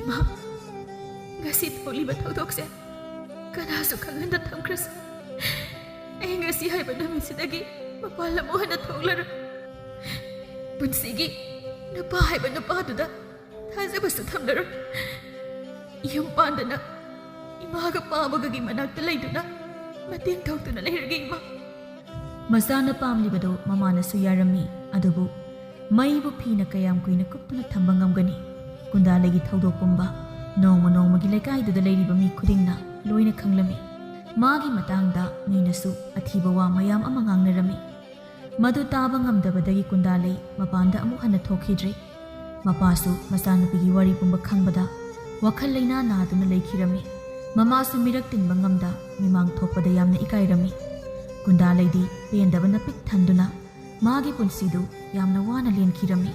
"ꯏꯃꯥ, ꯉꯁꯤ ꯊꯣꯛꯂꯤꯕ ꯊꯧꯗꯣꯛꯁꯦ ꯀꯅꯥꯁꯨ ꯈꯪꯍꯟꯗ ꯊꯝꯈ꯭ꯔꯁꯤ꯫ ꯑꯩ ꯉꯁꯤ ꯍꯥꯏꯕ ꯅꯨꯃꯤꯠꯁꯤꯗꯒꯤ ꯃꯄꯥꯟ ꯂꯝ ꯍꯟꯅ ꯊꯣꯛꯂꯔꯣꯏ꯫ ꯄꯨꯟꯁꯤꯒꯤ ꯅꯨꯄꯥ ꯍꯥꯏꯕ ꯅꯨꯄꯥꯗꯨꯗ ꯊꯥꯖꯕꯁꯨ ꯊꯝꯂꯔꯣꯏ꯫ ꯌꯨꯝ ꯄꯥꯟꯗꯅ ꯏꯃꯥꯒ ꯄꯥꯕꯒꯒꯤ ꯃꯅꯥꯛꯇ ꯂꯩꯗꯨꯅ ꯃꯇꯦꯡ ꯇꯧꯗꯨꯅ ꯂꯩꯔꯒꯦ, ꯏꯃꯥ꯫" ꯃꯆꯥꯅ ꯄꯥꯝꯂꯤꯕꯗꯨ ꯃꯃꯥꯅꯁꯨ ꯌꯥꯔꯝꯃꯤ꯫ ꯑꯗꯨꯕꯨ ꯃꯩꯕꯨ ꯐꯤꯅ ꯀꯌꯥꯝ ꯀꯨꯏꯅ ꯀꯨꯞꯇꯨꯅ ꯊꯝꯕ ꯉꯝꯒꯅꯤ? ꯀꯨꯟꯗꯥꯂꯩꯒꯤ ꯊꯧꯗꯣꯛ ꯄꯨꯝꯕ ꯅꯣꯡꯃ ꯅꯣꯡꯃꯒꯤ ꯂꯩꯀꯥꯏꯗꯨꯗ ꯂꯩꯔꯤꯕ ꯃꯤ ꯈꯨꯗꯤꯡꯅ ꯂꯣꯏꯅ ꯈꯪꯂꯝꯃꯤ꯫ ꯃꯥꯒꯤ ꯃꯇꯥꯡꯗ ꯃꯤꯅꯁꯨ ꯑꯊꯤꯕ ꯋꯥ ꯃꯌꯥꯝ ꯑꯃ ꯉꯥꯡꯅꯔꯝꯃꯤ꯫ ꯃꯗꯨ ꯇꯥꯕ ꯉꯝꯗꯕꯗꯒꯤ ꯀꯨꯟꯗꯥꯂꯩ ꯃꯄꯥꯟꯗ ꯑꯃꯨꯛ ꯍꯟꯅ ꯊꯣꯛꯈꯤꯗ꯭ꯔꯦ꯫ ꯃꯄꯥꯁꯨ ꯃꯆꯥꯅꯨꯄꯤꯒꯤ ꯋꯥꯔꯤ ꯄꯨꯝꯕ ꯈꯪꯕꯗ ꯋꯥꯈꯜ ꯂꯩꯅꯥ ꯅꯥꯗꯨꯅ ꯂꯩꯈꯤꯔꯝꯃꯤ꯫ ꯃꯃꯥꯁꯨ ꯃꯤꯔꯛ ꯇꯤꯟꯕ ꯉꯝꯗ ꯃꯤꯃꯥꯡ ꯊꯣꯛꯄꯗ ꯌꯥꯝꯅ ꯏꯀꯥꯏꯔꯝꯃꯤ꯫ ꯀꯨꯟꯗꯥꯂꯩꯗꯤ ꯄꯦꯟꯗꯕꯅ ꯄꯤꯛ ꯊꯟꯗꯨꯅ ꯃꯥꯒꯤ ꯄꯨꯟꯁꯤꯗꯨ ꯌꯥꯝꯅ ꯋꯥꯅ ꯂꯦꯟꯈꯤꯔꯝꯃꯤ꯫